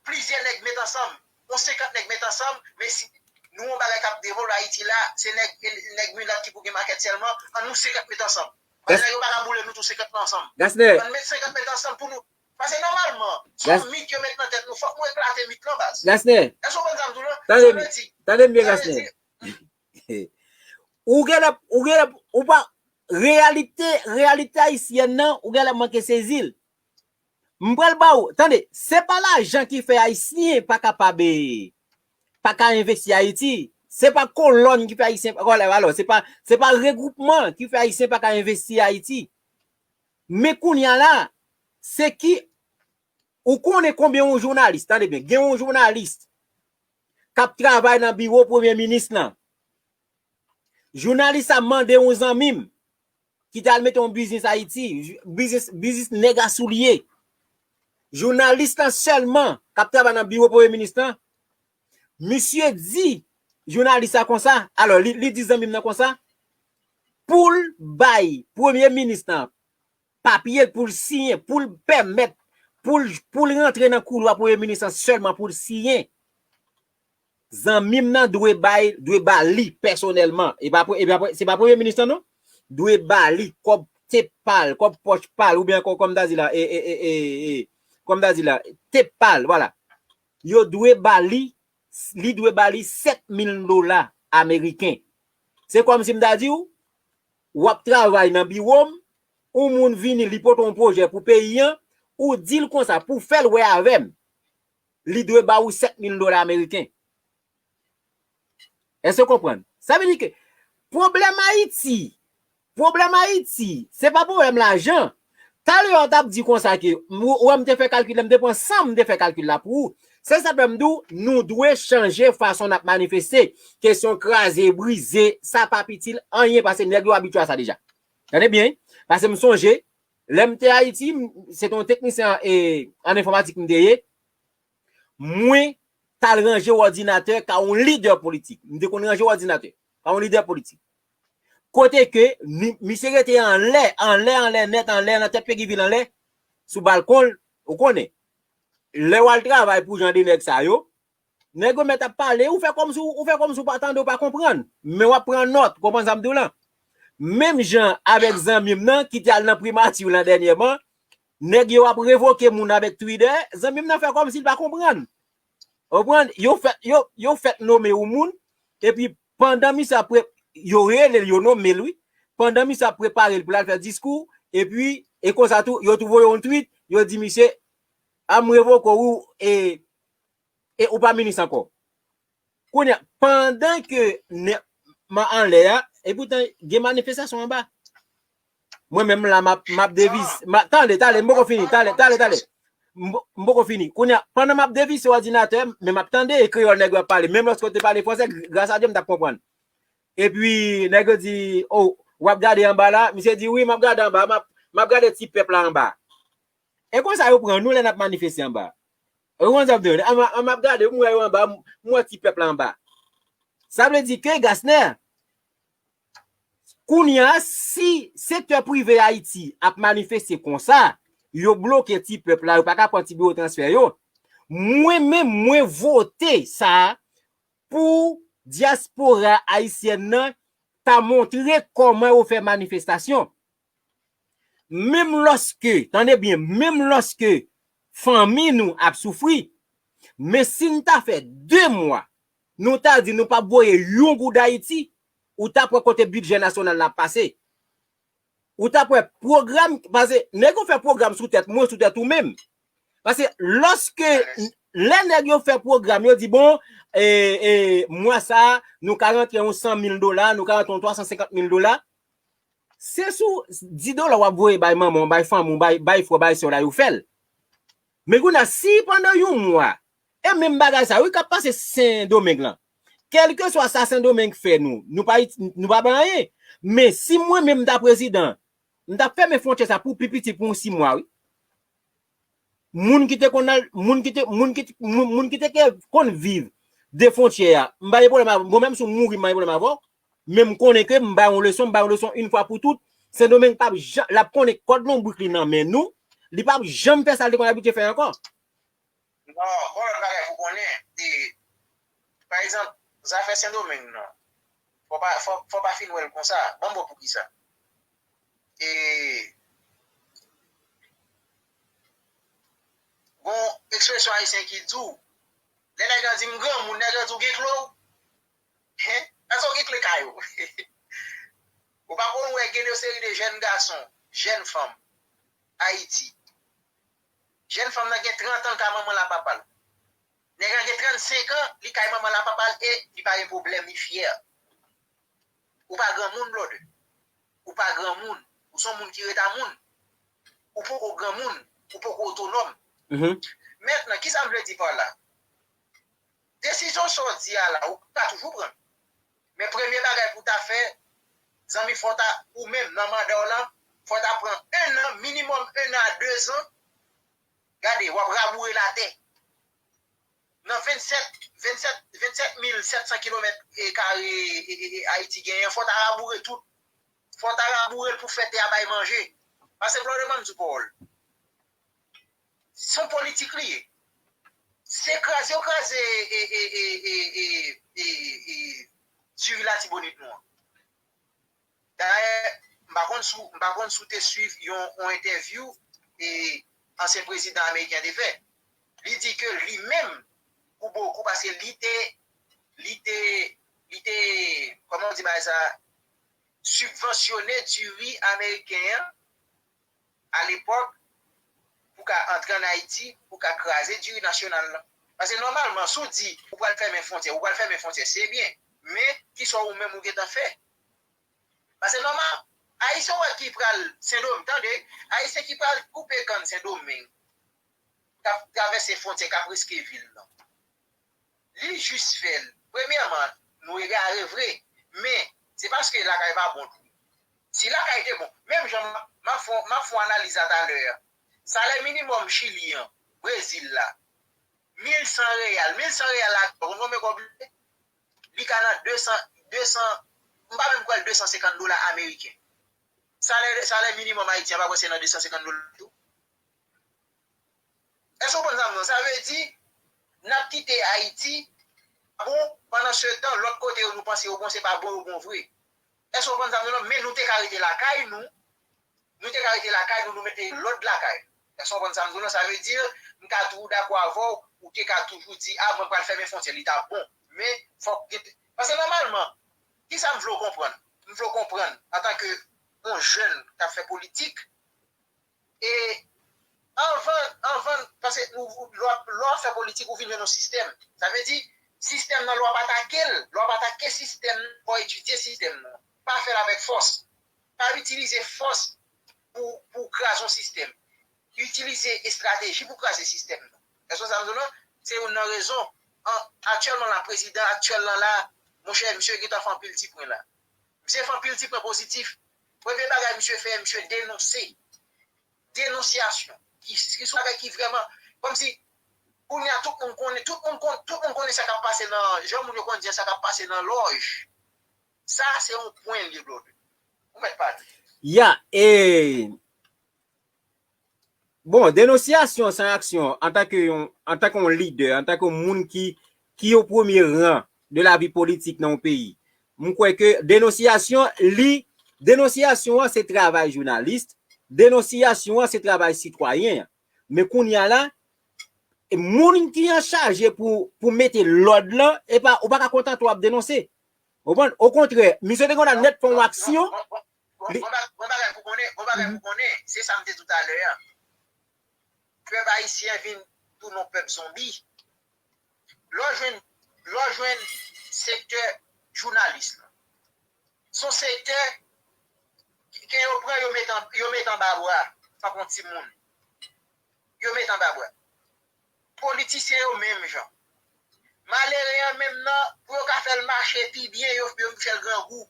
Plizyè nèg met ansanm. Yon senkant nèg met ansanm, men si Nou yon bagay k ap devlope Ayiti la, se nèg, nèg milat ki pou gen makèt sèlman, ann nou senkant met ansanm. Paske nèg yo pa ka boule nou tou senkant lan ansanm. Gasner. Ann met senkant met ansanm pou nou. Paske nòmalman, se yon mit yo met nan tèt nou, fòk nou eklate mit lan, baz. Gasner. Èske w konprann sa m di w lan? Tande m, tande m byen, Gasner. Ou genlè, ou genlè, ou pa, reyalite, reyalite ayisyèn nan, ou genlè manke sezi l. M pral ba w, tande, se pa lajan ki fè Ayisyen pa kapab, eh, pa ka envesti Ayiti. Se pa kolòn ki fè Ayisyen, alò, se pa, se pa regwoupman ki fè Ayisyen pa ka envesti Ayiti. Men kounye a la, se ki, ou konnen konbyen yon jounalis, tande byen, gen yon jounalis k ap travay nan biwo premye minis lan. Jounalis sa mande yon zanmi m ki t al mete yon biznis Ayiti, biznis, biznis nèg a soulye. Jounalis lan sèlman k ap travay nan biwo premye minis lan, misye di jounalis la konsa, alò, li, li di zanmi m nan konsa, pou l bay premye minis lan papye pou l siyen, pou l pèmèt, pou l, pou l rantre nan koulwa premye minis lan sèlman pou l siyen. Zanmi m nan dwe bay, dwe ba li pèsonèlman. E pa, e pa, se pa premye minis lan non. Dwe ba li kòb tep pa l, kòb pòch pa l, oubyen kò-, kòm ta di la, e, e, e, e, e, kòm ta di la, tep pa l, vwala. Yo dwe ba li, li dwe ba li sèt mil dola ameriken. Se kòmsi m ta di w, w ap travay nan biwo m, yon moun vini, li pote yon pwojè pou peyi an, ou di l konsa, pou w fè l wè avè m, li dwe ba ou sèt mil dola ameriken. Èske w konprann? Sa vle di ke pwoblèm Ayiti, pwoblèm Ayiti, se pa pwoblèm lajan. Talè w t ap di konsa ke, m, ou wè m te fè kalkil la, m te pran san m te fè kalkil la pou ou. Se sa k fè m di w, nou dwe chanje fason n ap manifeste. Kesyon kraze, brize, sa p ap itil anyen, paske nèg yo abitye a sa deja. Tande byen, wi. Paske m sonje, lè m te Ayiti, m, se te yon teknisyen, e, an enfòmatik m te ye. Mwen t al ranje òdinatè ka yon lidè politik. M te konn ranje òdinatè ka yon lidè politik. Kote ke mi-, misye rete anlè, anlè, anlè nèt, anlè, nan tèt figi vil anlè, sou balkon l, ou konnen. Lè w al travay pou jan de nèg sa yo, nèg yo mèt ap pale, ou fè kòmsi, ou fè kòmsi w pa tande, w pa konprann. Men w ap pran nòt, konprann sa m di w lan. Menm jan avèk zanmi m nan ki te al nan primati lan dènyèman, nèg yo ap revoke moun avèk Twitter, zanmi m nan fè kòmsi l pa konprann. Ou konprann? Yo fèt, yo, yo fèt nome yon moun, epi pandan misye ap pre-, yo rele l, yo nome l, wi. Pandan misye ap prepare l pou l al fè diskou, epi, e konsa tou, yo tou voye yon tweet, yo di misye, a m revoke w, e, e ou pa minis ankò. Kounye a, pandan ke nè-, m anlè a, e poutan gen manifestasyon anba. Mwen menm la, m ap, m ap devis-, m ap, tande, tande, m poko fini, tande, tande, tande. M po-, m poko fini. Kounye a, pandan m ap devise òdinatè, men m ap tande e kreyòl nèg yo ap pale. Menm lòske yo te pale fransè, gras a Dye, m t ap konprann. Epi, nèg yo di, "O, w ap gade anba la?" Misye di, "Wi, m ap gade anba, m ap, m ap gade ti pèp la anba." E konsa yo pran nou lè n ap manifeste anba. Ou konn sa m di w, an m ap gade, m wè yo anba, m wè ti pèp la anba. Sa vle di ke, Gasner, kounye a, si sektè prive Ayiti ap manifeste konsa, yo bloke ti pèp la, yo pa ka pran ti biwo transfè yo, mwen menm, mwen vote sa pou dyaspora ayisyèn nan ta montre kòman yo fè manifestasyon. Menm lòske, tande byen, menm lòske fanmi nou ap soufri, men si n ta fè de mwa, nou ta di nou p ap voye yon goud Ayiti, ou t ap wè kote bidjè nasyonal la ap pase. Ou t ap wè pwogram, paske nèg yo fè pwogram sou tèt mwen, sou tèt ou menm. Paske lòske, lè nèg yo fè pwogram, yo di, "Bon, e, e, mwa sa a, nou ka rantre yon san mil dola, nou ka rantre yon twa san senkant mil dola." Se sou dis dola w ap voye bay manman w, bay fanmi w, bay, bay frè w, bay sè w la, yo fè l. Men kounye a, si pandan yon mwa, e menm bagay sa, wi, k ap pase Sendomeng lan. Kèlkeswa sa Sendomeng fè nou, nou pa, nou pa bay anyen. Men si mwen menm m ta prezidan, m t ap fèmen fwontyè sa pou pi piti pou yon sis mwa, wi. Moun ki te konn al, moun ki te, moun ki, moun, moun ki te ke konn viv de fwontyè a, m pa gen pwoblèm avè w. Bon, menm si w mouri, m pa gen pwoblèm avè w. Men m konnen ke m bay yon leson, m bay yon leson yon fwa pou tout. Sendomeng p ap janm, l ap konnen kòd lonbrik li nan men nou. Li p ap janm fè sa l te konn abitye fè ankò. Non, gon lòt bagay pou konnen. E, pa egzanp, Zafè Sendomeng nan, fò pa, fò, fò pa fin wè l konsa. Ban m ba w poukisa. E, gon ekspresyon ayisyen ki di w, lè nèg lan di m granmoun, nèg lan di w gen kle w. Hen? Èske w gen kle kay ou? Ou pa konn wè gen de seri de jèn gason, jèn fanm, Ayiti. Jèn fanm nan gen trant an, l ka manman l ak papa l. Nèg la gen trannsenk an, li kay manman l ak papa l e li pa gen pwoblèm, li fyè. Ou pa granmoun, brother. Ou pa granmoun. Ou se yon moun ki ret a moun. Ou poko granmoun. Ou poko otonòm. Mentnan, kisa m vle di pa la? Desizyon sa w di a la, ou ka toujou pran l. Men premye bagay pou w ta fè, zanmi, fò w ta, ou menm nan manda w lan, fò w ta pran en an, minimòm en an a de zan, gade, w ap raboure latè. Nan vennsèt, vennsèt, vennsèt mil sèt san kilomèt kare Ayiti genyen an, fò w ta raboure tout. Fò w ta raboure l pou fè tè a bay manje. Pase Florida ban m di w pawòl. Se yon politik li ye. Se kraze yo kraze e, e, e, e, e, e, e, diri Latibonit nou an. Dayè, m pa konn si w, m pa konn si w te swiv yon, yon entèvyou e ansyen prezidan ameriken te fè. Li di ke li menm, pou bokou, paske li te, li te, li te, kòman w di bagay sa, sibvansyone diri ameriken an, alepòk, pou ka antre ann Ayiti, pou ka kraze diri nasyonal lan. Paske nòmalman, si w di ou pral fèmen fwontyè, ou pral fèmen fwontyè, se byen. Men, kisa ou menm ou gentan fè? Paske nòmal, Ayisyen w wè ki pral Sendomeng, tande, Ayisyen ki pral koupe kann Sendomeng, k ap travèse fwontyè, k ap riske vi l lan. Li jis fè l. Premyèman, nou egare vre, men se paske lakay pa bon tou. Si lakay te bon, menm jan m ap fè, m ap fè yon analiz a talè a. Salè minimòm Chili an, Brezil la, mil san reyal. Mil san reyal la, ou konn konbyen kòb li ye? Li ka nan de san, de san, m pa menm kwè l de san senkant dola ameriken. Salè, salè minimòm Ayiti an, pa kwè se nan de san senkant dola tou. Èske w konprann sa m di w? Sa vle di, n ap kite Ayiti, bon, pandan se tan, lòt kote yo nou panse yo bon, se pa bon yo bon vre. Èske w konprann sa m di w lan? Men nou te ka rete lakay nou, nou te ka rete lakay nou, nou mete lòd lakay nou. Èske w konprann sa m di w lan? Sa vle di, m ka toujou dakò avè w, ou te ka toujou di, a, mwen pral fèmen fwontyè, li t ap bon. Men, fòk gen, paske nòmalman, kisa m vle w konprann? M vle w konprann, antanke yon jèn k ap fè politik, e anvan, anvan, paske nou, lè w ap, lè w ap fè politik, ou vin jwenn yon sistèm. Sa vle di, sistèm nan, lè w ap atake l, lè w ap atake sistèm nan, fò w etidye sistèm nan. Pa fè l avèk fòs. Pa itilize fòs pou, pou kraze yon sistèm. Itilize estrateji pou kraze sistèm nan. Èske sa m di w lan? Se youn nan rezon. An, aktyèlman la, prezidan aktyèl lan la, monchè, misye gentan fè anpil ti pwen la. Misye fè anpil ti pwen pozitif. Premye bagay misye fè, misye denonse. Denonsyasyon. Ki, ki sou bagay ki vrèman, kòmsi, kounye a tout moun konnen, tout moun konn, tout moun konnen sa k ap pase nan, jan moun yo konn di an, sa k ap pase nan lòj. Sa, se yon pwen li ye, brother. Ou mèt pale. Ya, e, bon, denonsyasyon san aksyon, antanke yon, antanke yon lidè, antanke yon moun ki, ki o premye ran de lavi politik nan yon peyi, m kwè ke denonsyasyon, li, denonsyasyon an se travay jounalis, denonsyasyon an se travay sitwayen an. Men kounye a la, e moun ki an chaje pou, pou mete lòd lan, e pa, ou pa ka kontante w ap denonse. Ou konprann? Okontrè, misye te konn al nèt fè yon aksyon. Bon, bon, bon, bon, bon bagay pou konnen, bon bagay pou konnen, se sa m te di w talè a. Pèp ayisyen vin tounen yon pèp zonbi. Lè w jwenn, lè w jwenn sektè jounalis lan, se yon sektè ke yo pran, yo met an, yo met anba bra, tankou yon timoun. Yo met anba bra. Politisyen yo menm jan. Malere an menm nan, pou yo ka fè l mache pi byen, yo, yo fè l grangou.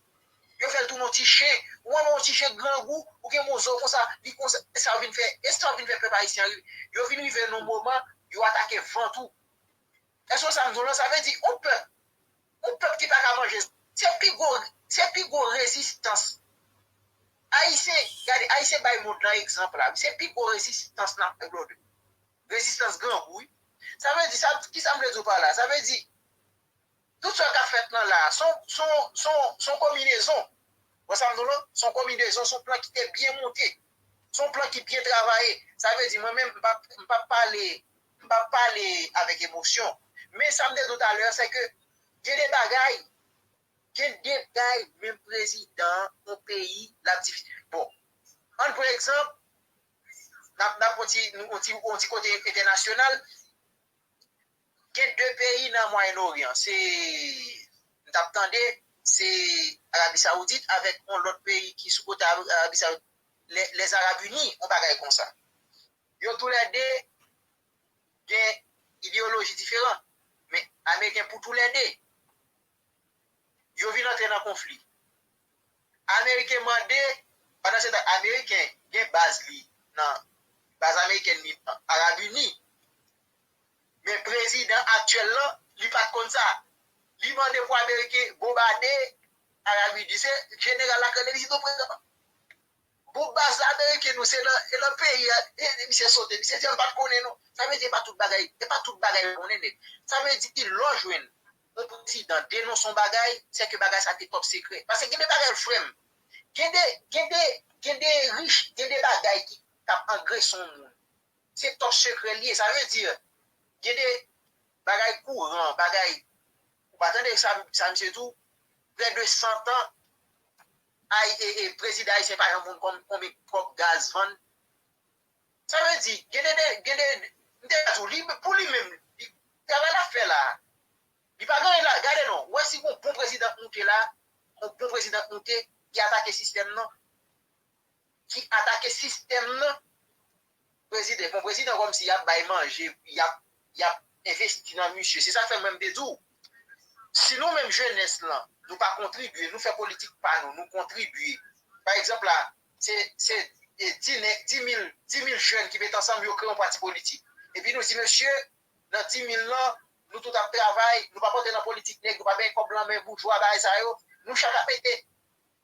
Yo fè l tounen yon ti chen. Ou wè yon ti chen grangou, ou gen yon zo konsa, li konsa, e sa yo vin fè, e sa yo vin fè pèp ayisyen an rive. Yo vin rive nan yon moman, yo atake vant ou. Èske w sa m di w lan? Sa vle di, yon pèp, yon pèp ki pa ka manje, se pi gwo, se pi gwo rezistans. Ayisyen, gade, Ayisyen bay mond lan egzanp la. Se pi gwo rezistans nan, brother. Rezistans grangou, wi. Sa vle di, sa, kisa m vle di w pa la? Sa vle di, Tout sa k ap fèt lan la, se yon, se yon, se yon, se yon konbinezon. Wè sa m di w lan? Se yon konbinezon, se yon plan ki te byen monte. Se yon plan ki byen travaye. Sa vle di, mwen menm, m p ap, m p ap pale, m p ap pale avèk emosyon. Men sa m te di w talè, se ke gen de bagay, gen de bagay, menm prezidan yon peyi, l ap difisil. Bon, ann pran egzanp, n ap, n ap pran ti, yon ti, yon ti kote entènasyonal. Gen de peyi nan Mwayen Oryan, se, m t ap tande, se Arabi Sawoudit avèk yon lòt peyi ki sou kote Arabi Sawoudit, Lè-, Lèzarab Ini, yon bagay konsa. Yo toulède gen ideyoloji diferan, men Ameriken pou toulède. Yo vin antre nan konfli. Ameriken mande, pandan se tan, Ameriken gen baz li nan, baz amerikèn li nan Arab Ini. Men prezidan aktyèl lan, li pa t konn sa. Li mande pou Ameriken bonbade Arab Ini. Se jeneral la k rele li, li di, "Non, prezidan, bon, baz la ameriken nou, se nan, e nan peyi a, e, e misye sote, misye di, "M pa t konnen non." Sa vle di, e pa tout bagay, e pa tout bagay yo konnen nèt. Sa vle di, lè w jwenn yon prezidan denonse yon bagay, se ke bagay sa te top sekrè. Paske gen de bagay, frè m, gen de, gen de, gen de rich, gen de bagay ki k ap angrese yon moun. Se top sekrè li ye. Sa vle di, gen de bagay kouran, bagay, ou pa tande sa, sa misye di w, près de cent ans, ay, e, e, prezidan ayisyen pa janm konn kòb, konbyen kòb gaz vann. Sa vle di, gen de, de, gen de, m te ka di w, li, pou li menm, li, travay l ap fè la, li pa gen anyen la, gade non, wè si gon bon prezidan k moute la, yon bon prezidan k moute, ki atake sistèm nan, ki atake sistèm nan, prezidan, bon, prezidan kòmsi y ap bay manje, y ap, y ap envesti nan misye. Se sa k fè mwen m te di w, si nou menm jenès lan, nou pa kontribye, nou fè politik pa nou, nou kontribye. Pa egzanp la, se, se, e, dis nèg, dis mil, dis mil jèn ki met ansanm, yo kreye yon pati politik. Epi nou di, "Mesye, nan dis mil lan, nou tout ap travay, nou p ap antre nan politik nèg, nou pa benyen kòb lan men boujwa, bagay sa yo." Nou chak ap mete,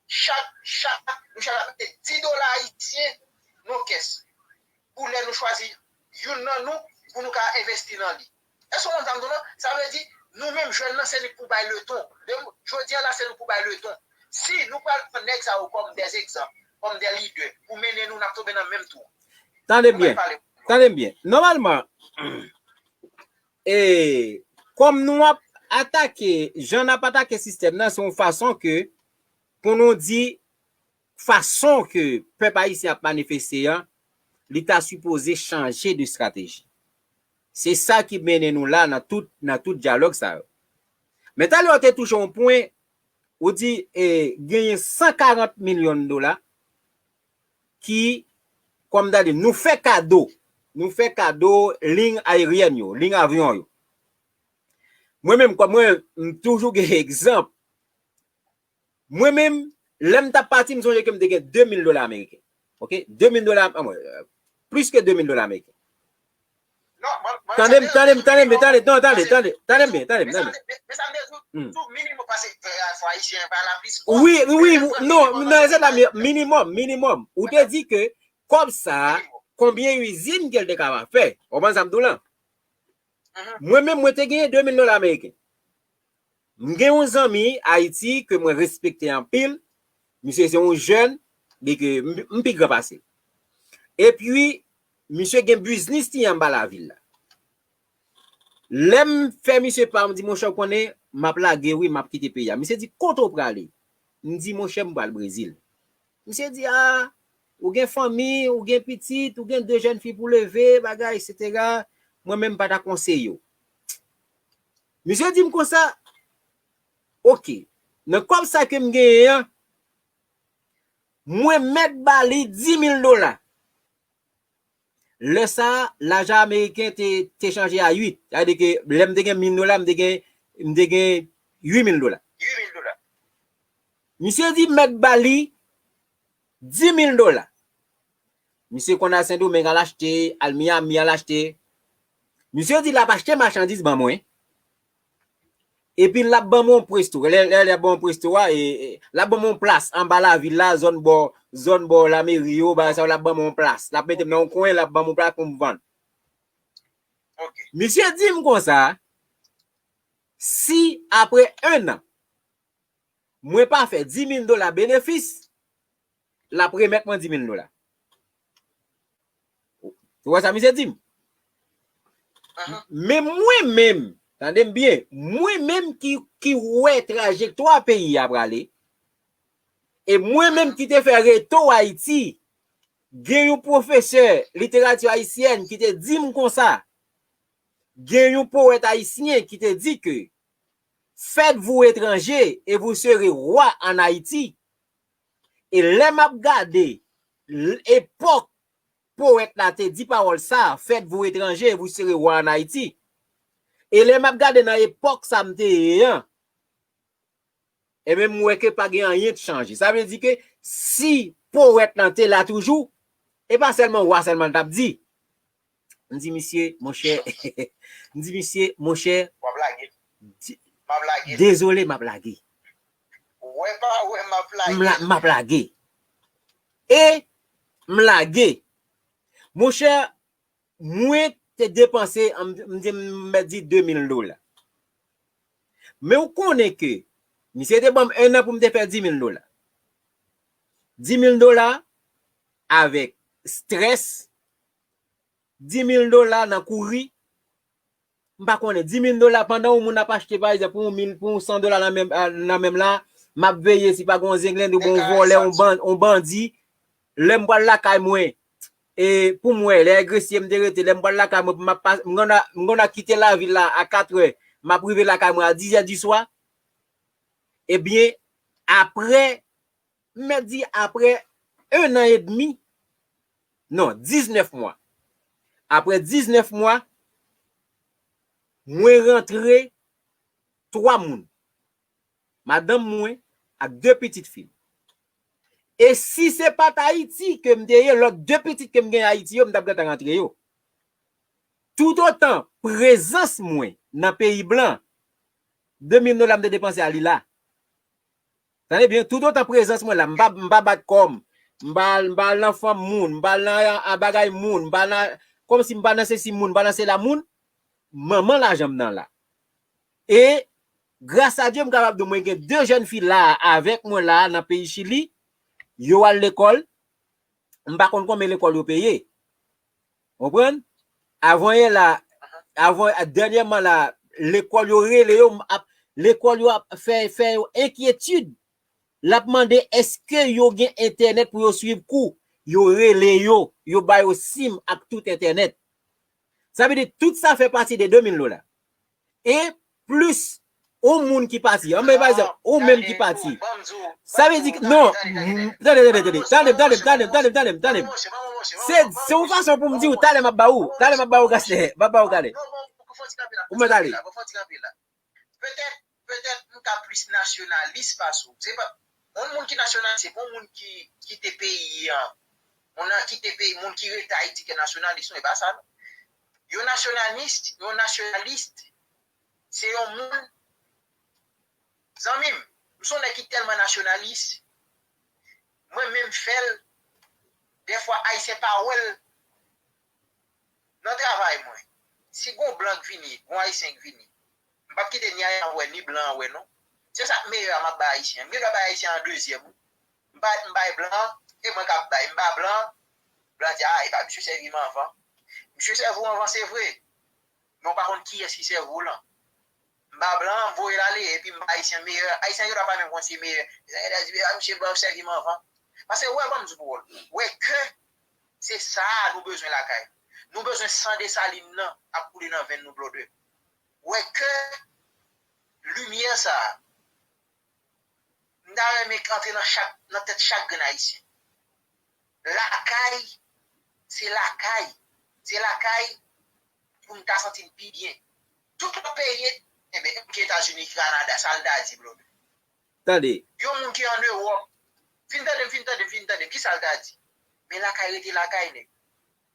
chak, chak, nou chak ap mete dis dola ayisyen nan kès. Pou lè nou chwazi youn nan nou, pou nou ka envesti nan li. Èske w konn sa m di w lan? Sa vle di, nou menm jèn nan, se nou k pou bay leton. Jodi a la, se nou k pou bay leton. Si nou pral pran nèg sa yo kòm dè egzanp, kòm dè lidè, pou mennen nou, n ap tonbe nan menm twou. Tande byen. Tande m byen. Nòmalman, e, kòm nou ap atake, jan n ap atake sistèm nan, se yon fason ke, pou nou di, fason ke pèp ayisyen ap manifeste an, li ta sipoze chanje de estrateji. Se sa ki mennen nou la nan tout, nan tout dyalòg sa yo. Men talè w te touche yon pwen, ou di, e, genyen san karant milyon dola ki, kòm ta di, nou fè kado, nou fè kado liy ayeryèn yo, liy avyon yo. Mwen menm, kòm mwen, m toujou gen egzanp. Mwen menm, lè m t ap pati, m sonje ke m te gen de mil dola ameriken. Oke? De mil dola, ah, mwen, euh, plis ke de mil dola ameriken. Tande m, tande m, tande m, tande, non, tande, tande, tande m byen, tande m, tande m. Wi, wi, non, non, se la, minimòm, minimòm. Ou te di ke kòb sa, konbyen izin ke l te kapab fè? Ou konprann sa m di w lan? Mwen menm, mwen te genyen de mil dola ameriken. M gen yon zanmi Ayiti ke mwen respekte anpil. Misye se yon jèn, men ke m, m pi gran pase l. Epi, misye gen biznis li anba lavil la. Lè m fè misye pa, m di, "Monchè, w konnen, m ap lage wi, m ap kite peyi a." Misye di, "Kote w prale?" M di, "Monchè, m pral Brezil." Misye di, "A, ou gen fanmi, ou gen pitit, ou gen de jèn fi pou leve, bagay, etsetera. Mwen menm, m pa ta konseye w." Misye di m konsa, "Oke, nan kòb sa ke m genyen an, mwen mèt ba li dis mil dola." Lè sa a, lajan ameriken te, te chanje a uit. Sa vle di ke lè m te gen mil dola, m te gen, m te gen uit mil dola. Misye di m mèt ba li dis mil dola. Misye konn al Sendomeng al achte, al Miami al achte. Misye di l ap achte machandiz ban mwen. Epi l ap ban mwen yon presto. Lè, lè, lè l ap ban mwen presto a, e, e, l ap ban mwen yon plas anba lavil la, zòn bò, zòn bò lameri yo, bagay sa yo, l ap ban mwen yon plas. L ap mete m nan yon kwen, l ap ban mwen yon plas pou m vann. Misye di m konsa, Si apre en an, mwen pa fè di mil dola benefis, l ap remèt mwen di mil dola. Ou wè sa misye di m? Men mwen menm, tande m byen, mwen menm ki, ki wè trajektwa peyi a prale, e mwen menm ki te fè reto Ayiti, gen yon pwofesè literati ayisyèn ki te di m konsa, gen yon powèt ayisyen ki te di ke, faites-vous étranger et vous serez roi en Haïti. E lè m ap gade epòk powèt la te di pawòl sa, faites-vous étranger et vous serez roi en Haïti. E lè m ap gade nan epòk sa m te ye an, ebyen m wè ke pa gen anyen k chanje. Sa vle di ke si powèt lan te la toujou, e pa sèlman wa sèlman l t ap di. M di misye, monchè, m di misye, monchè, w ap lage. M ap lage. Dezole, m ap lage. Wè pa wè, m ap lage. M ap lage. E m lage. Monchè, mwen te depanse, m, m, m mèt di de mil dola. Men ou konnen ke misye te ban m en an pou m te fè di mil dola. Di mil dola avèk strès, di mil dola nan kouri, m pa konnen, di mil dola pandan yon moun ap achte, pa egzanp, pou yon mil, pou yon san dola nan men, nan men m la, m ap veye si pa gen yon zenglendo oubyen yon vòlè, yon ban-, yon bandi, lè m pral lakay mwen, e pou m wè, lè Gresye m te rete, lè m pral lakay mwen, m ap pa-, m konn a, m konn a kite lavil la a katrè, m ap rive lakay mwen a dizè diswa, ebyen, apre, m mèt di apre en an edmi, non, diznèf mwa. Apre diznèf mwa, mwen rantre twa moun. Madanm mwen ak de pitit fi m. E si se pa t Ayiti ke m te ye, lòt de pitit ke m gen Ayiti yo, m t ap gentan rantre yo. Toutotan prezans mwen nan peyi blan, de mil dola m te depanse a li la. Tande byen, toutotan prezans mwen la, m pa, m pa bat kò m, m pa al, m pa al nan fanm moun, m pa al nan a, a bagay moun, m pa al nan, kòmsi m pa nan sesi moun, m pa nan sela moun, manman lajan m nan la. E gras a Dye, m kapab di w mwen gen de jèn fi la a avèk mwen la a nan peyi Chili, yo al lekòl, m pa konn konbyen lekòl yo peye. Konprann? Avan yè la, avan, dènyèman la, lekòl yo rele yo, m ap, lekòl yo ap fè, fè yo enkyetid. L ap mande èske yo gen entènèt pou yo swiv kou. Yo rele yo, yo ba yo sim ak tout entènèt. Sa vle di tout sa fè pati de de mil dola. E plis, yon moun ki pati, anben pa egzanp, ou menm ki pati. Sa vle di, non, tande, tande, tande, tande, tande, tande, tande, tande, tande. Se, se yon fason pou m di w, talè m ap ba ou, talè m ap ba ou, Gastè, m ap ba ou talè. Ou mèt ale. Petèt, petèt m ka plis nasyonalis pase w. Se pa, yon moun ki nasyonalis, se pa yon moun ki kite peyi an. Moun nan kite peyi, moun ki rete Ayiti ki nasyonalis, non, e pa sa, non. Yon nasyonalis, yon nasyonalis, se yon moun, zanmi m, m se yon nèg ki tèlman nasyonalis, mwen menm fè l, dèfwa Ayisyen pa wè l nan travay mwen. Si gon blan k vini, gon Ayisyen k vini, m p ap kite ni Ayisyen an wè, ni blan an wè, non. Se sa k meyè a m ap bay Ayisyen an. M gen dwa bay Ayisyen an dezyèm, wi. M pa, m bay blan an, e mwen k ap bay. M ba blan an, blan an di, a, e pa misye sèvi m anvan. Misye sèvi w anvan, se vre. Men w pa konn kiyès ki sèvi w lan. M ba blan an, m voye l ale, epi m ba Ayisyen meyè. Ayisyen yo pa menm konn si meyè. Ayisyen yo di, a, misye blan sèvi m anvan. Paske wè, ban m di w pou wè, wè ke se sa a nou bezwen lakay. Nou bezwen san Desalin nan ap koule nan venn nou, blòdè. Wè ke limyè sa a, m ta renmen k antre nan chak, nan tèt chak grenn Ayisyen. Lakay, se lakay. Se lakay pou n ta santi n pi byen. Tout lòt peyi, enben, ki Etazini, ki Kanada, sa l ta di, blòdè? Tande. Yon moun ki ann Ewòp, fin tande m, fin tande m, fin tande m, kisa l ta di? Men lakay rete lakay, nèg.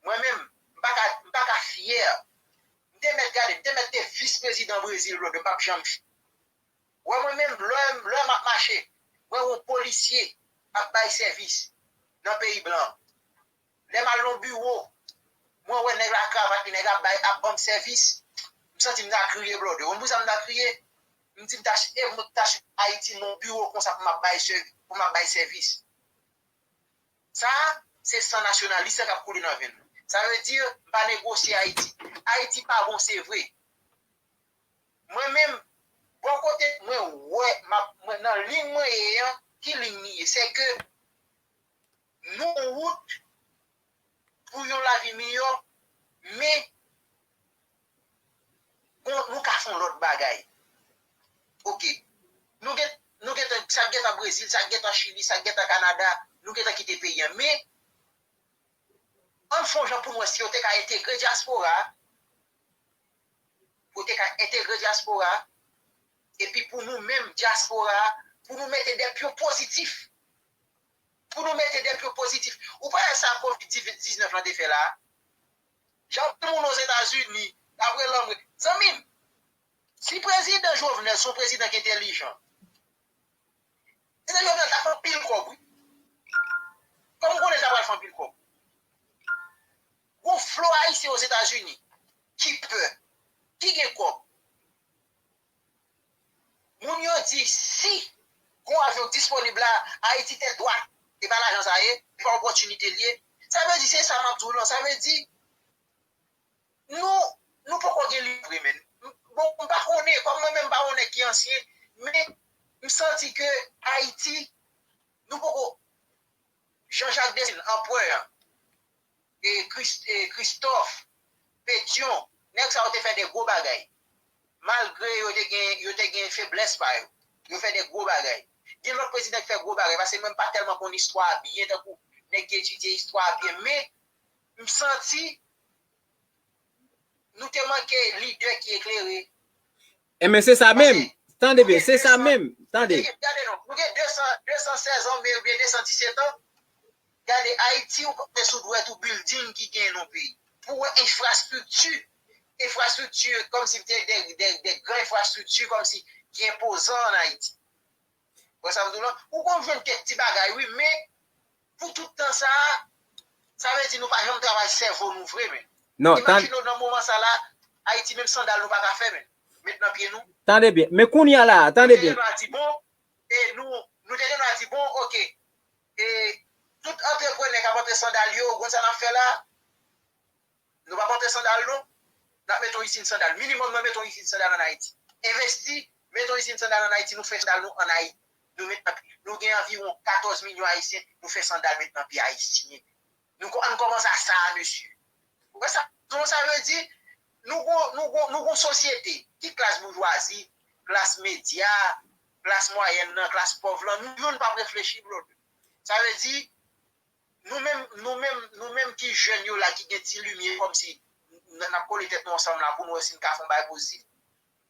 Mwen menm, m pa ka, m pa ka fyè. M te mèt gade, m te mèt te vis prezidan Brezil, blòdè, m p ap janm fyè. Wè mwen menm, lè, lè m ap mache, mwen wè yon polisye ap bay sèvis nan peyi blan. Lè m al nan biwo, mwen wè nèg la kravat li, nèg ap bay, ap ban m sèvis. M santi m ta kriye, blòdè. Ou konn pou sa m ta kriye? M di m ta ch- e mwen ki ta chita Ayiti nan yon biwo konsa pou m ap bay sèvi, pou m ap bay sèvis. Sa a, se san nasyonalis la k ap koule nan venn mwen. Sa vle di, m pa negosye Ayiti. Ayiti pa bon, se vre. Mwen menm, bò kote mwen wè, m ap, mwen, nan liy mwen ye an, ki liy li ye? Se ke nou yon wout pou yon lavi miyò, men bon, nou ka fè yon lòt bagay. Oke. Nou gen, nou gentan, sa k gentan Brezil, sa k gentan Chili, sa k gentan Kanada, nou gentan kite peyi an. Men, ann fè yon jan pou n wè si yo te ka entegre dyaspora a, pou yo te ka entegre dyaspora a, epi pou nou menm, dyaspora a, pou nou mete de pyon pozitif. Pou nou mete de pyon pozitif. Ou pa wè sa kovid diznèf lan te fè la a? Jan anpil moun Ozetazini, apre lanmò. Zanmi m, si prezidan Jovenel se yon prezidan ki entèlijan, prezidan Jovenel ta fè anpil kòb, wi. Kòm ou konnen l ta pral fè anpil kòb. Gon flo Ayisyen Ozetazini ki pè, ki gen kòb. Moun yo di si gon avyon disponib la, Ayiti tèt dwat, e pa lajan sa ye, e pa opòtinite l ye. Sa vle di, se sa m ap di w lan, sa vle di, nou, nou poko gen li vre, men. Bon, m pa konnen, kòm mwen menm m pa yon nèg ki ansyen, men m santi ke Ayiti, nou poko, Jean Jacques Dessalines, anperè an, e Kris- e Christophe, Pétion, nèg sa yo te fè de gwo bagay. Malgre yo te gen, yo te gen feblès pa yo, yo fè de gwo bagay. Gen lòt prezidan ki fè gwo bagay, paske mwen m pa tèlman konn istwa a byen tankou nèg ki etidye istwa a byen, men m santi nou te manke lidè ki eklere. Enben, se sa menm. Tande byen, se sa menm. Tande. Gade non, nou gen de san, de san sèz an, men oubyen de san disèt an. Gade, Ayiti, ou pa sou dwèt ou bilding ki genyen nan peyi. Pou w wè enfrastrikti, enfrastrikti, kòmsi te de, de, de gran enfrastrikti, kòmsi ki enpozan ann Ayiti. Wè sa m di w lan? Ou konn jwenn kèk ti bagay, wi, men pou tout tan sa a, sa vle di nou pa janm travay sèvo nou vre, men. Non, tan- Imajine w nan moman sa la, Ayiti, menm sandal nou pa ka fè, men. Met nan pye nou. Tande byen. Men kounye a la, tande byen. Nou te gen dwa di, bon, e nou, nou te gen dwa di, bon, oke, e tout antreprenè k ap antre sandal yo, ou konn sa n ap fè la? Nou p ap antre sandal, non. N ap mete yon izin sandal. Minimòm, nou mete yon izin sandal ann Ayiti. Envesti, mete yon izin sandal ann Ayiti, nou fè sandal nou ann Ayiti. Nou met, nou gen anviwon katòz milyon Ayisyen, nou fè sandal met nan pye Ayisyen. Nou, ann kòmanse a sa, mesye. Ou wè sa? Donk, sa vle di, nou gon, nou gon, nou gon sosyete, ki klas boujwazi, klas medya, klas mwayèn nan, klas pòv lan, nou youn p ap reflechi pou lòt. Sa vle di, nou menm, nou menm, nou menm ki jèn yo la, ki gen ti limyè, kòmsi n, n ap kole tèt nou ansanm la pou n wè si n ka fè yon bagay pozitif.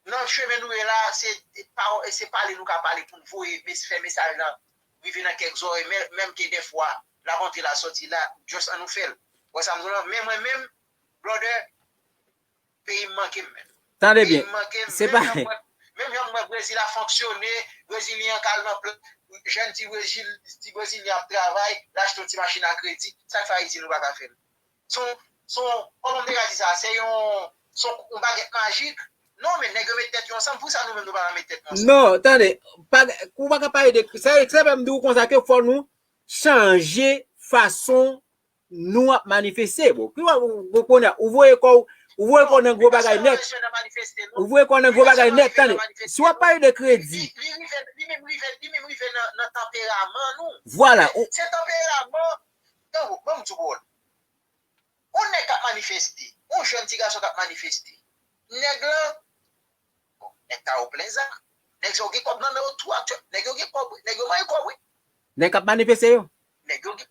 Nan chemen nou ye la, se pa, se pale nou ka pale pou n voye mes, fè mesaj lan rive nan kèk zòrèy, men, menm ke dèfwa, l ap antre la, sòti la, just ann nou fè l. Wè sa m di w lan? Men mwen menm, brother, peyi m manke m, men. Tande byen. Peyi m manke m. Se pa menm jan m wè, menm jan m wè Brezil ap fonksyone, Brezilyen an k al nan pla-, jèn ti Brezil, ti Brezilyen ap travay, l achte yon ti machin a kredi, sa k fè Ayiti nou pa ka fè l? Se yon, se yon, kòman m te ka di sa? Se yon, se yon, yon bagèt majik? Non, men nèg yo met tèt yo ansanm, poukisa nou menm nou pa ka met tèt nou ansanm? Non, tande, pa, ou pa ka pale de, se, se sa m di w konsa ke fò nou chanje fason nou ap manifeste. Bon, ki w, ou, ou konnen, ou voye kò w, ou voye kò w nan gwo bagay nèt. Ou voye kò w nan gwo bagay nèt, tande. Si w ap pale de kredi. Li, li rive, li menm rive, li menm rive nan, nan tanperaman nou. Vwala. Se tanperaman, tankou, ban m di w, yon nèg k ap manifeste, yon jèn ti gason k ap manifeste. Nèg lan, bon, nèg sa yo plen zam. Nèg sa yo gen kòb nan men yo tou aktyèl. Nèg yo gen kòb, wi. Nèg yo manyen kòb, wi. Nèg k ap manifeste yo? Nèg yo gen,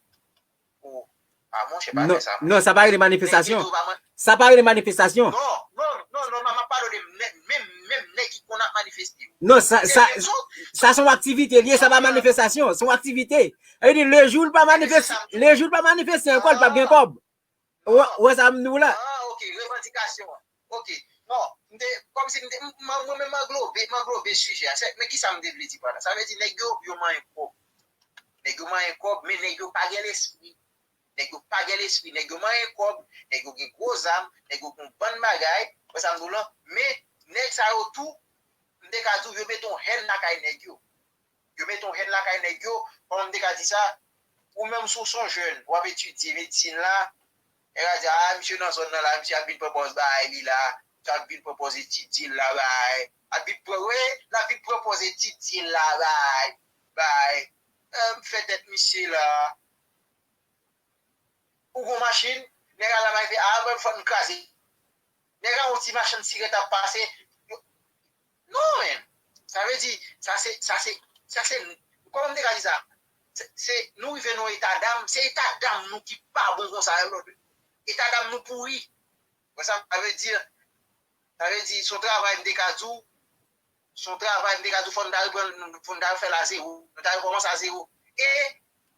oh, ah, monchè, pa fè sa, monchè. Non, sa pa rele manifestasyon. Sa pa rele manifestasyon. Non, non, non, non, non, m ap pale de nèg, menm, menm nèg ki konn ap manifeste yo. Non, sa, sa, sa se yon aktivite l ye, sa pa manifestasyon, se yon aktivite. Sa vle di, lejou l pa manifeste, lejou l pa manifeste ankò, l p ap gen kòb. Ou wè, ou wè sa m di w la? Ah, ok, revandikasyon an. Ok. Non, m te, kòmsi m te, m, m, mwen menm m anglobe, m anglobe sijè a. Se, men kisa m te vle di pa la? Sa vle di nèg yo, yo manyen kòb. Nèg yo manyen kòb, men nèg yo pa gen lespri. Nèg yo pa gen lespri. Nèg yo manyen kòb, nèg yo gen gwo zam, nèg yo gen yon bann bagay. Wè sa m di w lan? Men, nèg sa yo tou, m te ka di w, yo mete yon hèn lakay nèg yo. Yo mete yon hèn lakay nèg yo, kòman m te ka di sa? Ou menm si w se yon jèn, w ap etidye medsin la, nèg a di, a, misye nan zòn nan la, misye ap vin pran pòz bay li la, misye ap vin pran pòz etidye l la bay, ap vin pran, wi, l ap vin pran pòz etidye l la bay, bay. Eh, m fè tèt misye la. Ou gon machin, nèg a la bay fè, a, mwen fò n kraze. Nèg a yon ti machann sirèt ap pase. Yo, non, men. Sa vle di, sa se, sa se, sa se, kòman m te ka di sa? Se, se, nou rive nan yon eta dam, se eta dam nou ki pa bon konsa, yo, eta dam nou pouri. Wè sa, sa vle di, sa vle di, se yon travay m te ka di w, se yon travay m te ka di w, fò n ta reprann, fò n ta refè l a zewo, nou ta rekòmanse a zewo. E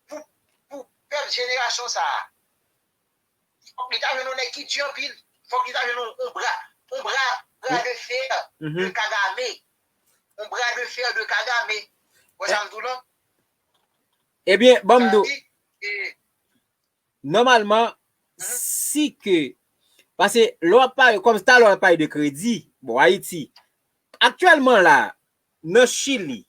pou, pou pèp jenerasyon sa a, fòk li ta jwenn yon nèg ki di anpil. Fòk li ta jwenn yon, yon bra, yon bra, bra de fè de Kagame. Yon bra de fè de Kagame. Wè sa m di w lan? Ebyen, ban m di w, nòmalman, si ke, paske lè w ap pale, kòm talè w ap pale de kredi, bon, Ayiti, aktyèlman la, nan Chili,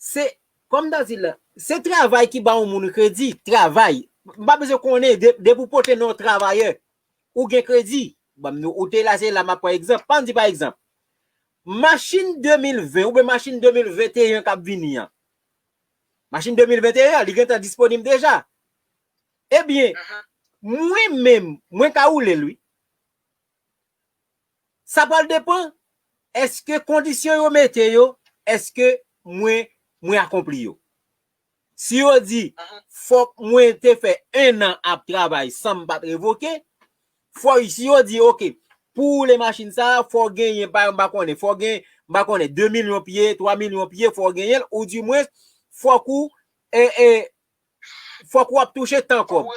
se, kòm m ta di la, se travay ki ba yon moun kredi, travay. M pa bezwen konnen, de, depi w pote non yon travayè, ou gen kredi. Ban m, ou te la, se la m ap pran egzanp. Pa m di pa egzanp, machin de mil ven oubyen machin de mil venteyen k ap vini an. Machin de mil venteyen an, li gentan disponib deja. Ebyen, mwen menm, mwen ka woule l, wi. Sa pral depann, èske kondisyon yo mete yo, èske mwen, mwen akonpli yo? Si yo di, fòk mwen te fè en an ap travay san m pa t revoke, fò, si yo di, oke, pou woule machin sa a, fò w genyen, pa, m pa konnen, fò w gen, m pa konnen, de milyon pye, twa milyon pye, fò w genyen l, ou di mwens, fòk ou, e, e, fòk w ap touche tan kòb.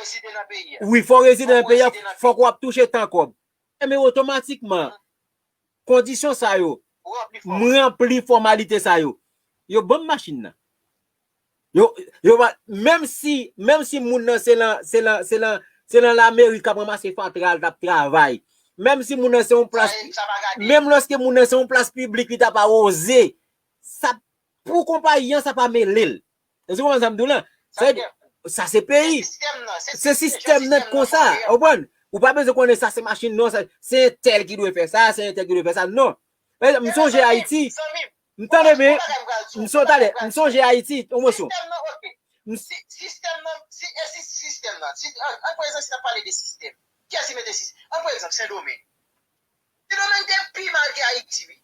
Wi, fò w rezide nan peyi a, fòk w ap touche tan kòb. Ebyen, otomatikman, kondisyon sa yo, m ranpli fòmalite sa yo, yo ban m machin nan. Yo, yo pa, menm si, menm si moun nan se lan, se lan, se lan, se lan lameri k ap ranmase fatra l t ap travay, menm si moun nan se yon plas, menm lòske moun nan se yon plas piblik li t ap awoze, sa pou konpayi an, sa pa mele l. Èske w konprann sa m di w lan? Sa vle di, sa se peyi. Se sistèm nan, se sistèm nan ki konsa, w konprann? Ou pa bezwen konnen sa se machin, non, sa, se entèl ki dwe fè sa, se entèl ki dwe fè sa, non. Pa egzanp, m sonje Ayiti. M tande byen, m sonje, talè, m sonje Ayiti, yon moso. Sistèm nan, oke. Si, sistèm nan, si, e si sistèm nan, si, an, an, pa egzanp, si n ap pale de sistèm, kiyès ki mete sistèm? An, pa egzanp, Sendomeng. Sendomeng te pi mal ke Ayiti, wi.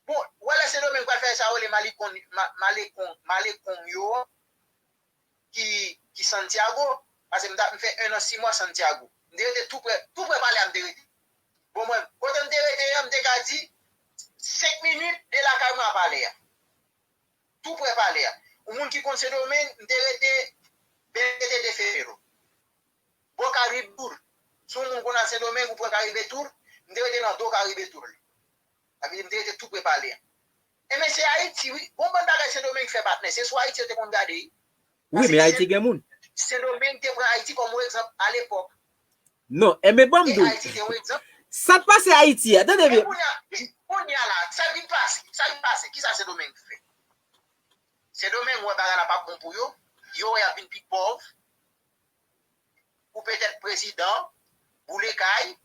Bon, w wè lè Sendomeng pral fè sa yo rele malikon, ma-, malekong, malekong yo, ki, ki Santiago, paske m ta, m fè en an sis mwa Santiago. M te rete tou prè, tou prè palè a m te rete. Bon, mwen, kote m te rete an, m te ka di, senk minit de lakay mwen a palè a. Tou prè palè a. Yon moun ki konn Sendomeng, m te rete Bete de Febrero. Bò Karib Tour. Si yon moun konn al Sendomeng, ou pran Karibe Tour, m te rete nan do Karibe Tour. Sa vle di, m te rete tou prè palè a. Ebyen, se Ayiti, wi. Gon bann bagay Sendomeng fè, patnè. Se sou Ayiti yo te konn gade, wi. Wi, men Ayiti gen moun. Sendomeng te pran Ayiti kòm yon egzanp alepòk. Non, ebyen, ban m di w. Sa k pase Ayiti a, tande byen. Kounye a, kounye a la, sa k vin pase, sa k vin pase, kisa Sendomeng fè? Sendomeng wè bagay la p ap bon pou yo, yo wè y ap vin pi pòv, koupe tèt prezidan, boule kay,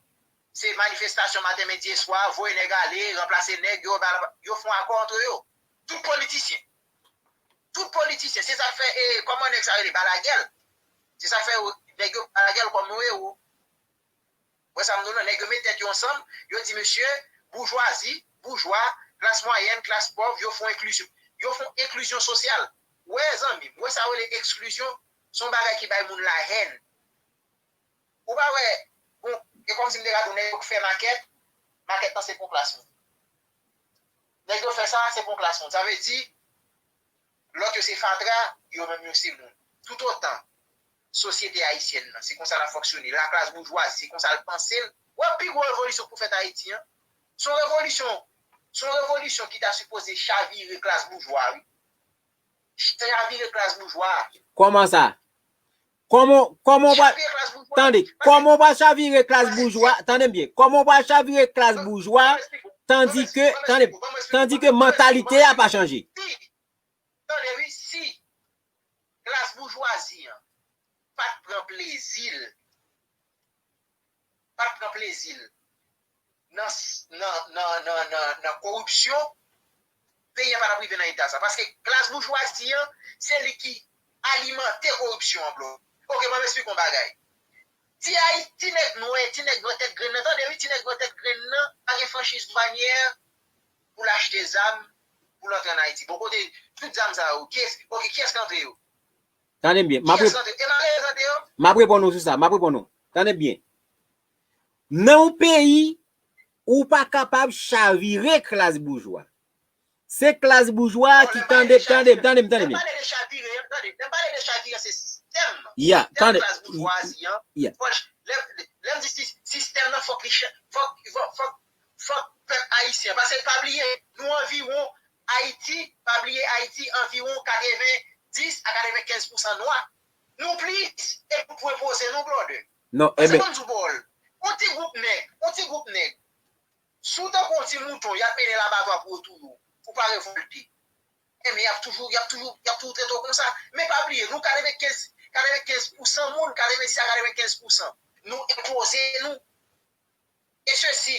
se manifestasyon maten, midi e swa, voye nèg ale, ranplase nèg, yo, yo fè yon akò antre yo. Tout politisyen. Tout politisyen. Se sa k fè, e, kòman nèg sa rele, Balagèl. Se sa k fè, nèg yo Balagèl kòm yon ewo. Wè sa m di w lan, nèg yo met tèt yo ansanm, yo di, mesye, boujwazi, boujwa, klas mwayèn, klas pòv, yo fè yon enklizyon. Yo fè yon enklizyon sosyal. Wè, zanmi m, wè sa yo rele eksklizyon, se yon bagay ki bay moun lahèn. Ou pa wè, bon, e kòmsi m te ka di w, nèg yo k fè makèt, makèt lan se pou klas moun. Nèg yo fè sa, se pou klas moun. Sa vle di, lòt yo se fatra, yo menm yo se moun. Toutotan sosyete ayisyèn nan, se konsa l ap fonksyone. Laklas boujwazi, se konsa l panse l. Wè, pi gwo revolisyon k pou fèt Ayiti an, se yon revolisyon, se yon revolisyon ki ta sipoze chavire klas boujwa, wi. Chavire klas boujwa. Kòman sa? Kòman, kòman w pral, tande, kòman w pral chavire klas boujwa? Tande m byen. Kòman w pral chavire klas boujwa? Tandi ke, tande, tandi ke mantalite a pa chanje. Tande wi, si klas boujwazi an pa t pran plezi l, pa t pran plezi l nan, nan, nan, nan, nan, nan koripsyon, peyi a pa t ap rive nan eta sa. Paske klas boujwazi an, se li ki alimante koripsyon an, bro. Oke, ban m esplike yon bagay. Ti Ayiti, ti nèg nwè, ti nèg nwè tèt grenn nan, tande wi, ti nèg nwè tèt grenn nan, pa gen franchiz dwanyè pou l achte zam, pou l antre ann Ayiti. Bon, kote tout zam sa yo, kiyès, oke, kiyès k antre yo? Tande m byen. M ap, kiyès k antre? E malere k antre yo? M ap reponn ou sou sa, m ap reponn ou. Tande m byen. Nan yon peyi, ou pa kapab chavire klas boujwa. Se klas boujwa ki, tande, tande, tande, tande. Lè m pale de chavire, tande, lè m pale de chavire, se sistèm. Ya, sistèm tande. Klas boujwazi an. Ya. Fò, lè, lè m di sis-, sistèm nan, fòk li cha-, fòk, fòk, fòk, fòk pèp ayisyen. Paske pa bliye, nou anviwon, Ayiti, pa bliye, Ayiti anviwon katreven dis a katreven kenz pousan nwa. Nou plis, e nou pou enpoze nou, brother. Non, paske, enben, ban m di w, bro, yon ti gwoup nèg, yon ti gwoup nèg, si w tankou yon ti mouton, y ap mennen l abatwa pou yo touye w, ou pa revòlte. Enben, y ap toujou, y ap toujou, y ap toujou trete w konsa. Men pa bliye, nou katreven kenz, katreven kenz pousan moun, katreven dis a katreven kenz pousan, nou enpoze nou. E sesi,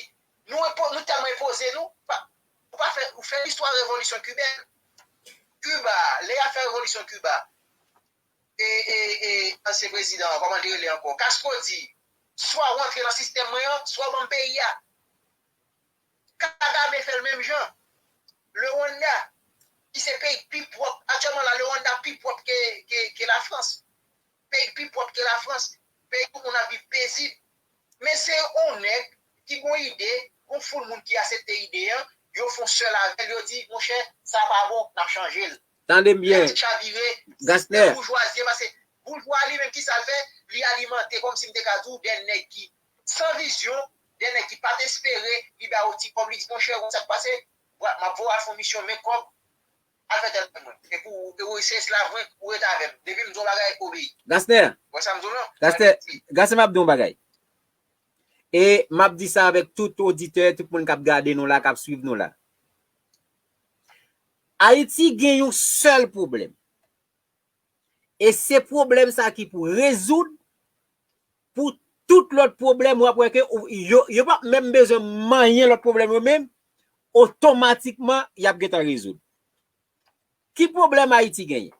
nou enpo-, nou tèlman enpoze nou, pa, ou pa fè, ou fè listwa revolisyon kibèn. Kiba, lè y ap fè revolisyon Kiba, e, e, e, ansyen prezidan an, kòman li rele ankò? Castro di, swa w antre nan sistèm mwen an, swa w ban m peyi a. Kagame fè l menm jan. Le Rwanda, ki se peyi k pi pwòp, aktyèlman la, Le Rwanda pi pwòp ke, ke, ke Lafrans. Peyi k pi pwòp ke Lafrans. Peyi kote moun ap viv pezib. Men se yon nèg ki gon ide, gon foul moun ki aksepte ide an, yo fè yon sèl avè l, yo di, monchè, sa pa bon, n ap chanje l. Tande m byen. Lè m di chavire, Gastner, se boujwazi an, paske boujwa li menm, ki sa l fè? Li alimante, kòmsi m te ka di w, de nèg ki san vizyon, de nèg ki pa t espere, li ba yo ti kòb, li di, monchè, ou konn sa k pase? M ap voye w al fè yon misyon, men kòb, al fè tèl bagay mwen. Epi ou, epi ou se esklav mwen, ou ret avè m. Depi m di w yon bagay, obeyi. Gastner. Ou wè sa m di w lan? Gastner, Gastner, m ap di w yon bagay. E m ap di sa avèk tout oditè, tout moun k ap gade nou la, k ap swiv nou la. Ayiti gen yon sèl pwoblèm. E se pwoblèm sa ki pou rezoud, pou tout lòt pwoblèm, w ap wè ke ou, yo, yo p ap menm bezwen manyen lòt pwoblèm yo menm, otomatikman, y ap gentan rezoud. Ki pwoblèm Ayiti genyen?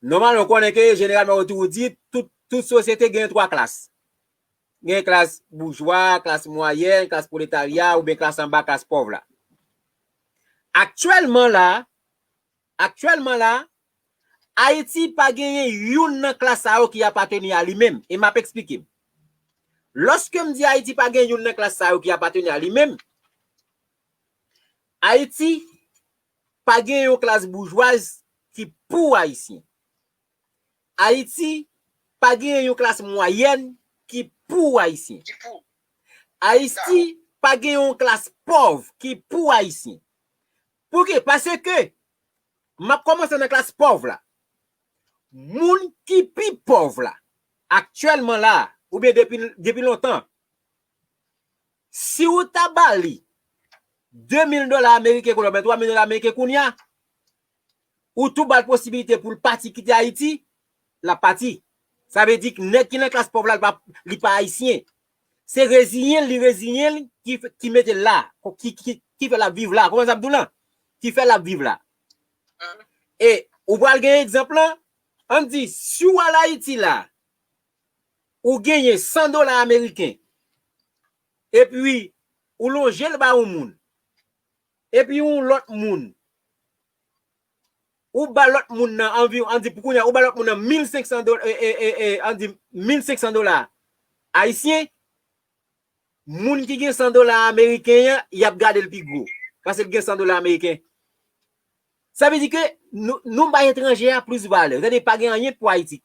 Nòmalman, ou konnen ke jeneralman, ou toujou di, tout, tout sosyete gen twa klas. Gen klas boujwa, klas mwayèn, klas pwoletarya, oubyen klas anba, klas pòv la. Aktyèlman la, aktyèlman la, Ayiti pa genyen youn nan klas sa yo ki apateni a li menm. E m ap eksplike m. Lòske m di Ayiti pa gen youn nan klas sa yo ki apateni a li menm, Ayiti pa gen yon klas boujwaz ki pou Ayisyen. Ayiti pa gen yon klas mwayèn ki pou Ayisyen. Ki pou. Ayiti pa gen yon klas pòv ki pou Ayisyen. Pouki? Paske m ap kòmanse nan klas pòv la. Moun ki pi pòv la, aktyèlman la, oubyen depi, depi lontan, si ou ta ba li de mil dola ameriken kounye a, oubyen twa mil dola ameriken kounye a, ou tou ba l posibilite pou l pati kite Ayiti, l ap pati. Sa vle di nèg ki nan klas pòv la, li pa, li pa ayisyen. Se reziyen l, li reziyen l ki, ki mete l la, ki, ki, ki fè l ap viv la. Konprann sa m di w lan? Ki fè l ap viv la. E ou pral gen egzanp lan, ann di, si w al Ayiti la, ou genyen san dola ameriken, epi ou lonje l ba yon moun, epi yon lòt moun, ou ba lòt moun nan anviwon, ann di pou kounye a, ou ba lòt moun nan mil senk san dola, e, e, e, e, ann di mil senk san dola ayisyen, moun ki gen san dola ameriken an, y ap gade l pi gwo, paske l gen san dola ameriken. Sa vle di ke nou, nou bay etranje a plis valè. Tande, pa gen anyen pou Ayiti.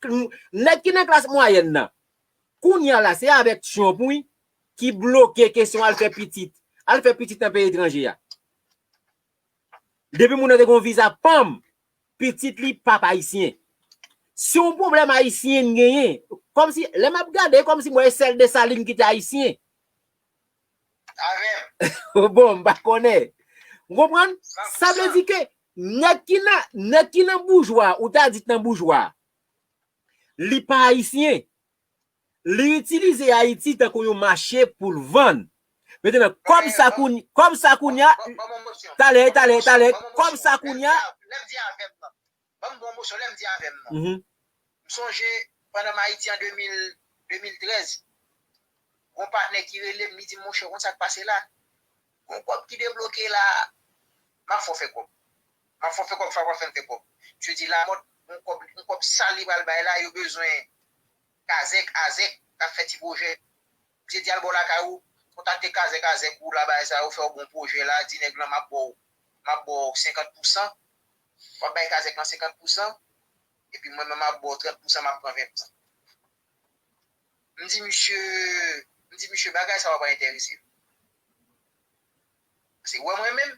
Nèg ki nan klas mwayèn nan, kounye a la, se avèk Trump, wi, ki bloke kesyon al fè pitit. Al fè pitit nan peyi etranje a. Depi moun nan te gen yon viza panm, pitit li p ap ayisyen. Se yon pwoblèm ayisyen genyen. Kòmsi, lè m ap gade, kòmsi m wè sèl Desalin ki te ayisyen. Avè m. Bon, m pa konnen. Ou konprann? Sa vle di ke nèg ki nan, nèg ki nan boujwa, ou ta di nan boujwa, li pa ayisyen. Li itilize Ayiti tankou yon mache pou l vann. Mentnan, kòb sa kounye, kòb sa kounye a, talè, talè, talè, kòb sa kounye a. Lè m di avè m nan. Ban m bon moso, lè m di avè m nan. M sonje, pandan m Ayiti an de mil, de mil trèz, gon patnè ki rele m, li di m, monchè, konn sa k pase la? Gon kòb ki debloke la, m ap fè w fè kòb. M ap fè w fè kòb, fè w fè m fè kòb. Misye di Lamòt, yon kòb, yon kòb sal li pral bay la, yo bezwen Kazèk, Azèk, k ap fè ti pwojè. Misye di al bò lakay ou, kontakte Kazèk, Azèk ou la, bagay sa yo fè w bon pwojè la, di nèg lan m ap ba w, m ap ba w senkant pousan, w ap bay Kazèk lan senkant pousan, epi mwen menm m ap ba w trant pousan, m ap pran ven pousan. M di misye, m di misye bagay sa yo pa enterese m. Se wè mwen menm.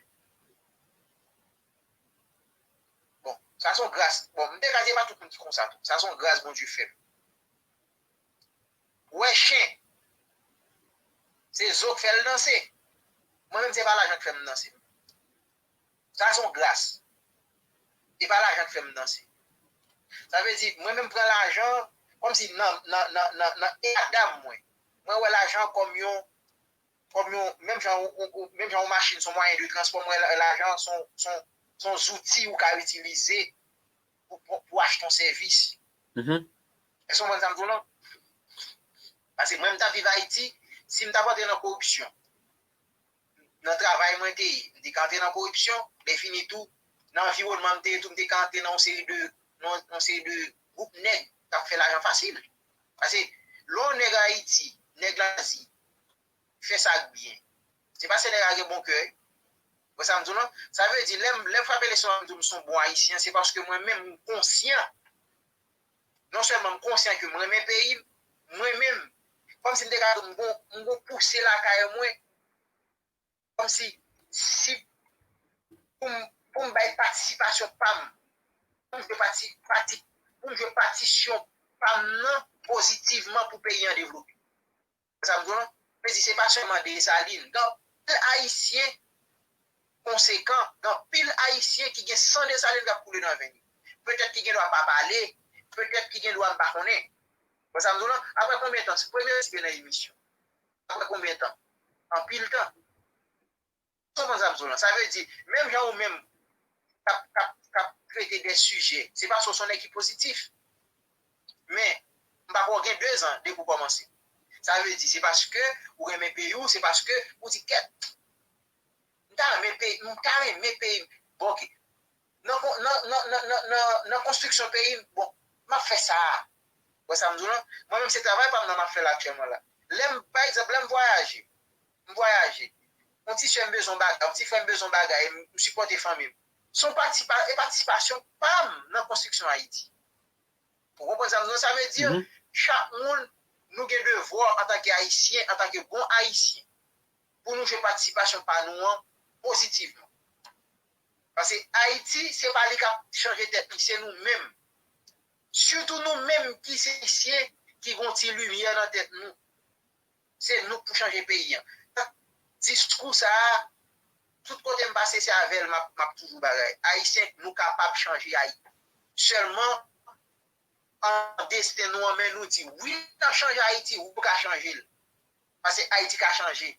Bon, sa se yon gras. Bon, m te ka di e pa tout moun ki konsa tou. Sa se yon gras Bondye fè m. Wè chen, se zo k fè l danse. Mwen menm, se pa lajan k fè m danse. Sa se yon gras. E pa lajan k fè m danse. Sa vle di, mwen menm pran lajan kòmsi nan, nan, nan, nan, nan eta dam mwen. Mwen wè lajan kòm yon, kòm yon, menm jan ou, ou, ou, menm jan yon machin se yon mwayen de transpò, mwen wè la- lajan se yon, se yon, se yon zouti ou ka itilize pou, pou, pou achte yon sèvis. Èske w konprann sa m di w lan? Paske mwen, m t ap viv Ayiti, si m t ap antre nan koripsyon, nan travay mwen te ye, m te ka antre nan koripsyon, lè fini tou, nan anviwònman m te ye tou, m te ka antre nan yon seri de, nan yon seri de gwoup nèg k ap fè lajan fasil. Paske lè yon nèg Ayiti, nèg Lazi, fè sa k byen, se paske nèg la gen bon kè. Wè sa m di w lan? Sa vle di, lè m, lè m frape leson an, m di w m se yon bon Ayisyen, se paske mwen menm, m konsyan. Non sèlman m konsyan ke m renmen peyi m, mwen menm, kòmsi m te ka di w m gon, m gon pouse lakay mwen, kòmsi si pou m, pou m bay patisipasyon pa m, pou m jwe pati, pati, pou m jwe patisyon pa m nan pozitivman pou peyi an devlope. Sa m di w lan, vle di se pa sèlman Desalin. Gen anpil Ayisyen konsekan, gen anpil Ayisyen ki gen san Desalin k ap koule nan venn yo. Petèt ki gen dwa pa pale, petèt ki gen dwa m pa konnen. Wè sa m di w lan? Apre konbyen tan? Se premye respe nan emisyon. Apre konbyen tan? Anpil tan. Konprann sa m di w lan? Sa vle di, menm jan ou menm k ap, k ap, k ap trete de sijè, se paske w se yon nèg ki pozitif. Men, m pa kwè w gen dezan depi w kòmanse. Sa vle di, se paske ou renmen peyi w, se paske ou di, kèt, m ta renmen peyi, m ta renmen peyi m. Bon, oke. Nan, nan, nan konstriksyon peyi m, bon, m ap fè sa a. Wè sa m di w lan? Mwen menm, se travay pa m nan m ap fè la aktyèlman la. Lè m, pa egzanp, lè m vwayaje, m vwayaje. Yon ti sè m bezwen bagay, yon ti frè m bezwen bagay, m, m sipòte fanmi m. Se yon patisipa-, e patisipasyon pa m nan konstriksyon Ayiti. Ou konprann sa m di w? Sa vle di, chak moun, nou gen devwa antanke Ayisyen, antanke bon Ayisyen, pou nou jwe patisipasyon pa nou an pozitivman. Paske Ayiti, se pa li k ap chanje tèt li, se nou menm. Sitou nou menm ki se Ayisyen ki gon ti limyè nan tèt nou. Se nou k pou chanje peyi an. Diskou sa a, tout kote m pase, se avè l m ap, m ap toujou bagay. Ayisyen, nou kapab chanje Ayiti. Sèlman, an desten nou an men nou di, wi, n ap chanje Ayiti, wi, ou ka chanje l. Paske Ayiti ka chanje.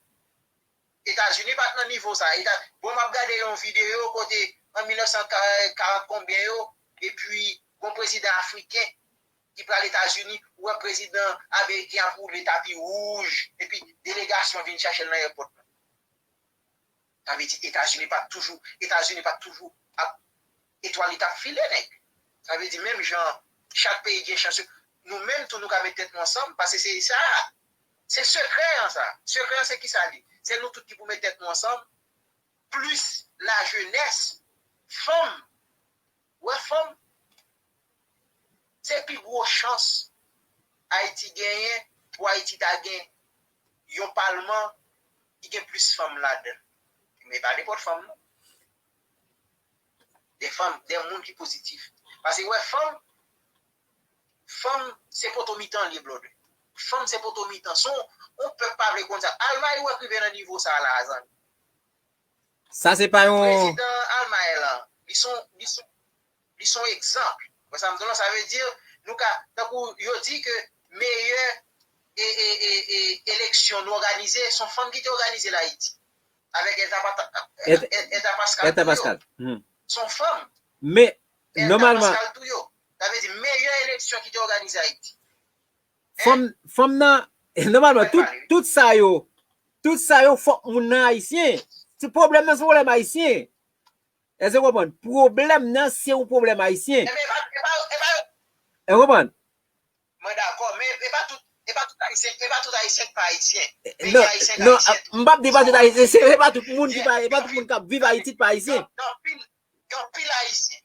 Etazini pa t nan nivo sa. Eta-, bon, m ap gade yon videyo kote an mil nèf san karant konbyen yo, epi gon prezidan afriken ki pral Etazini, ou wè prezidan ameriken ap woule tapi wouj, epi delegasyon vin chache l nan èpòt la. Sa vle di Etazini pa t toujou, Etazini pa t toujou ap, etwal li t ap file, nèg. Sa vle di menm jan chak peyi gen chans yo, nou menm tou nou ka met tèt nou ansanm, paske se sa, se sekrè an sa. Sekrè an se kisa li? Se nou tout ki pou met tèt nou ansanm, plis lajenès, fanm, wè fanm, se pi gwo chans Ayiti genyen pou Ayiti ta gen yon palman ki gen plis fanm ladan. Men pa nenpòt fanm non. De fanm, de moun ki pozitif. Paske wè fanm, fanm se poto mitan li ye, brother. Fanm se poto mitan. Se yon, yon pèp pa vle konn sa. Almay ou wè k rive nan nivo sa la, zanmi. Sa se pa yon Prezidan Almay lan, li son, li son, li son egzanp. Wè sa m di w la, sa vle di, nou ka, tankou yo di ke meyè e, e, e, e, eleksyon nou òganize, se yon fanm ki te òganize l Ayiti. Avèk Elsa Pascal. Elsa Pascal. Elsa Pascal. Se yon fanm. Men, nòmalman. Elsa Pascal tou yo. Sa vle di, meyè eleksyon ki te òganize Ayiti. Fanm, fanm nan, nòmalman, tout, tout sa yo, tout sa yo, fòk moun nan ayisyen. Se pwoblèm nan, se pwoblèm ayisyen. Èske w konprann? Pwoblèm nan, se yon pwoblèm ayisyen. Ebyen, e pa, e pa, e pa, Èske w konprann? Mwen dakò, men e pa tout, e pa tout ayisyen, e pa tout ayisyen k pa ayisyen. Peyi ayisyen k ayisyen tou. Non, non, m p ap di pa tout ayisyen, se, e pa tout moun ki pa, e pa tout moun k ap viv Ayiti k pa ayisyen. Gen anpil, gen anpil ayisyen.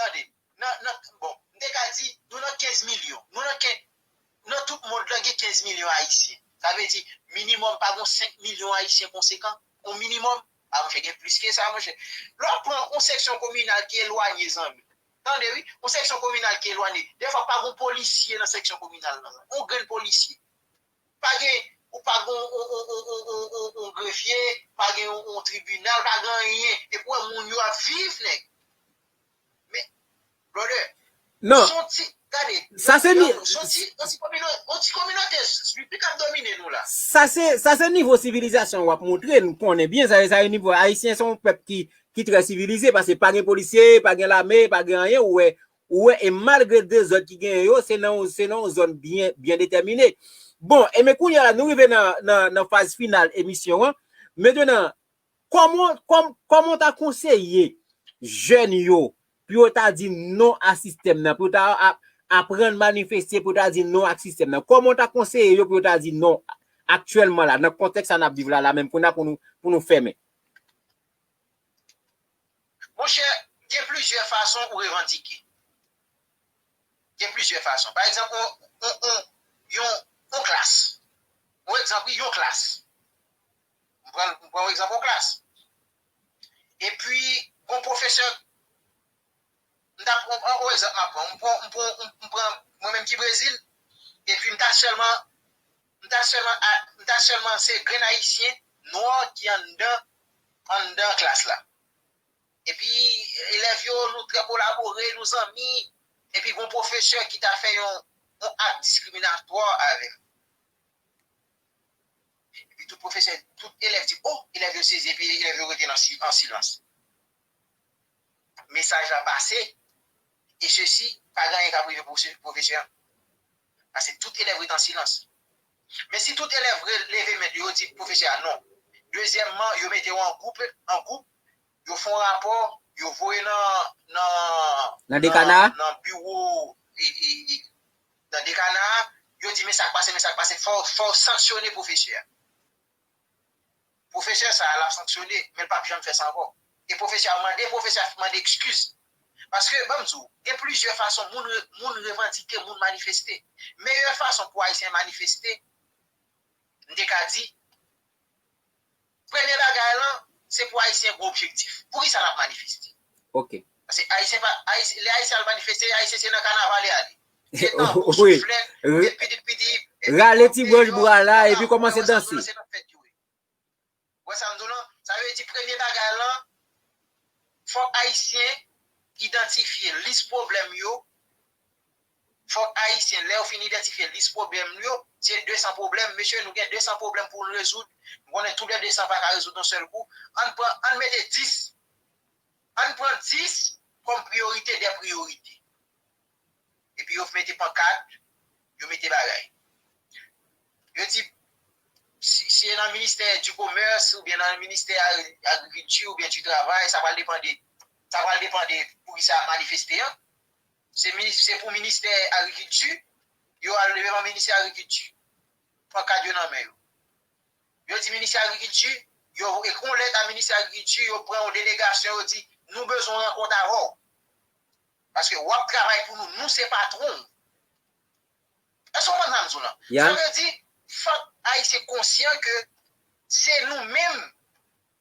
Tande, nan, nan, bon, m te ka di, nou nan kenz milyon. Nou nan ken, nan tout mond lan gen kenz milyon ayisyen. Sa vle di, minimòm pa gon senk milyon ayisyen konsekan. Yon minimòm, a monchè, gen plis ke sa, monchè. Lè w pran yon seksyon kominal ki elwanye, zanmi. Tande, wi, yon seksyon kominal ki elwanye. Defwa, pa gon polisye nan seksyon kominal lan. Yon grenn polisye. Pa gen, ou pa gen yon, yon, yon grefye, pa gen yon, yon tribinal, pa gen anyen. Epi w wè moun yo ap viv, nèg. Men, brother, non. Se yon ti, gade, sa se ni, se yon ti, yon ti komino-, yon ti kominote Zwi k ap domine nou la. Sa se, sa se nivo sivilizasyon w ap montre, nou konnen byen, sa, sa se nivo, ayisyen se yon pèp ki, ki trè sivilize, paske pa gen polisye, pa gen lame, pa gen anyen, ou wè, ou wè, e malgre dezòd ki genyen yo, se nan, se nan yon zòn byen, byen detèmine. Bon, e men kounye a la, nou rive nan, nan, nan faz final emisyon an. Mentnan, kòman, kòm-, kòman w ta konseye jèn yo pou yo ta di non a sistèm nan, pou yo ta ap-, aprann manifeste, pou yo ta di non ak sistèm nan? Kòman w ta konseye yo pou yo ta di non aktyèlman la, nan kontèks sa n ap viv la, la menm kounye a pou nou, pou nou fèmen? Monchè, gen plizyè fason ou revandike. Gen plizyè fason. Pa egzanp, on, on, on, yon, yon klas. Yon egzanp, wi, yon klas. M pran, m pran yon egzanp, yon klas. Epi, gon pwofesè, m t ap, on, on, on egzanp m ap pran. M pran, m pran, m, m pran mwen menm ki Brezil, epi m ta sèlman, m ta sèlman, a, m ta sèlman se grenn ayisyen nwa ki anndan, anndan klas la. Epi, elèv yo, nou trè kolabore, nou zanmi. Epi, gon pwofesè ki ta fè yon, yon ak diskriminatwa avè m. Epi, tout pwofesè, tout elèv di, "Oh!" Elèv yo sezi, epi elèv yo rete nan si-, an silans. Mesaj la pase, e sesi, pa gen anyen k ap rive pwose-, pwofesè an. Paske tout elèv rete an silans. Men si tout elèv re-, leve men yo, yo di pwofesè a non. Dezyèmman, yo mete yo an gwoup, an gwoup, yo fè yon rapò, yo voye nan, nan, nan dekana, nan, nan biwo, e, e, e, nan dekana, yo di, "Men sa k pase, men sa k pase, fò, fò w sanksyone pwofesè a." Pwofesè sa a, l ap sanksyone, men l p ap janm fè sa ankò. E pwofesè a mande, pwofesè a mande ekskiz. Paske, ban m di w, gen plizyè fason moun re-, moun revandike, moun manifeste. Meyè fason pou Ayisyen manifeste, m te ka di, premye bagay lan, se pou Ayisyen gen objektif. Poukisa l ap manifeste? Ok. Paske Ayisyen pa, Ayisyen, lè Ayisyen al manifeste, Ayisyen se nan kanaval y ale. Se tanbou, souflèt, epi, epi, epi rale ti branch bwa la, epi kòmanse danse. Wè sa m di w lan? Sa vle di premye bagay lan, fòk Ayisyen idantifye lis pwoblèm yo. Fòk Ayisyen, lè yo fin idantifye lis pwoblèm yo, se de san pwoblèm. Mesye, nou gen de san pwoblèm pou n rezoud. M konnen tout lè de san pa ka rezoud yon sèl kou. Ann pran, ann mete dis. Ann pran dis kòm priyorite dè priyorite. Epi yo mete pankat, yo mete bagay. Yo di, si, si e nan ministè di komès, oubyen nan ministè a-, agrikilti, oubyen di travay, sa pral depann de, sa pral depann de poukisa y ap manifeste an. Se minis-, se pou ministè agrikilti, yo al devan ministè agrikilti. Pankat yo nan men yo. Yo di ministè agrikilti, yo ekri yon lèt a ministè agrikilti, yo pran yon delegasyon, yo di, "Nou bezwen yon rankont avè w. Paske w ap travay pou nou, nou se patwon w." Èske w konprann sa m di w lan? Ya. Sa vle di, fòk Ayisyen konsyan ke se nou menm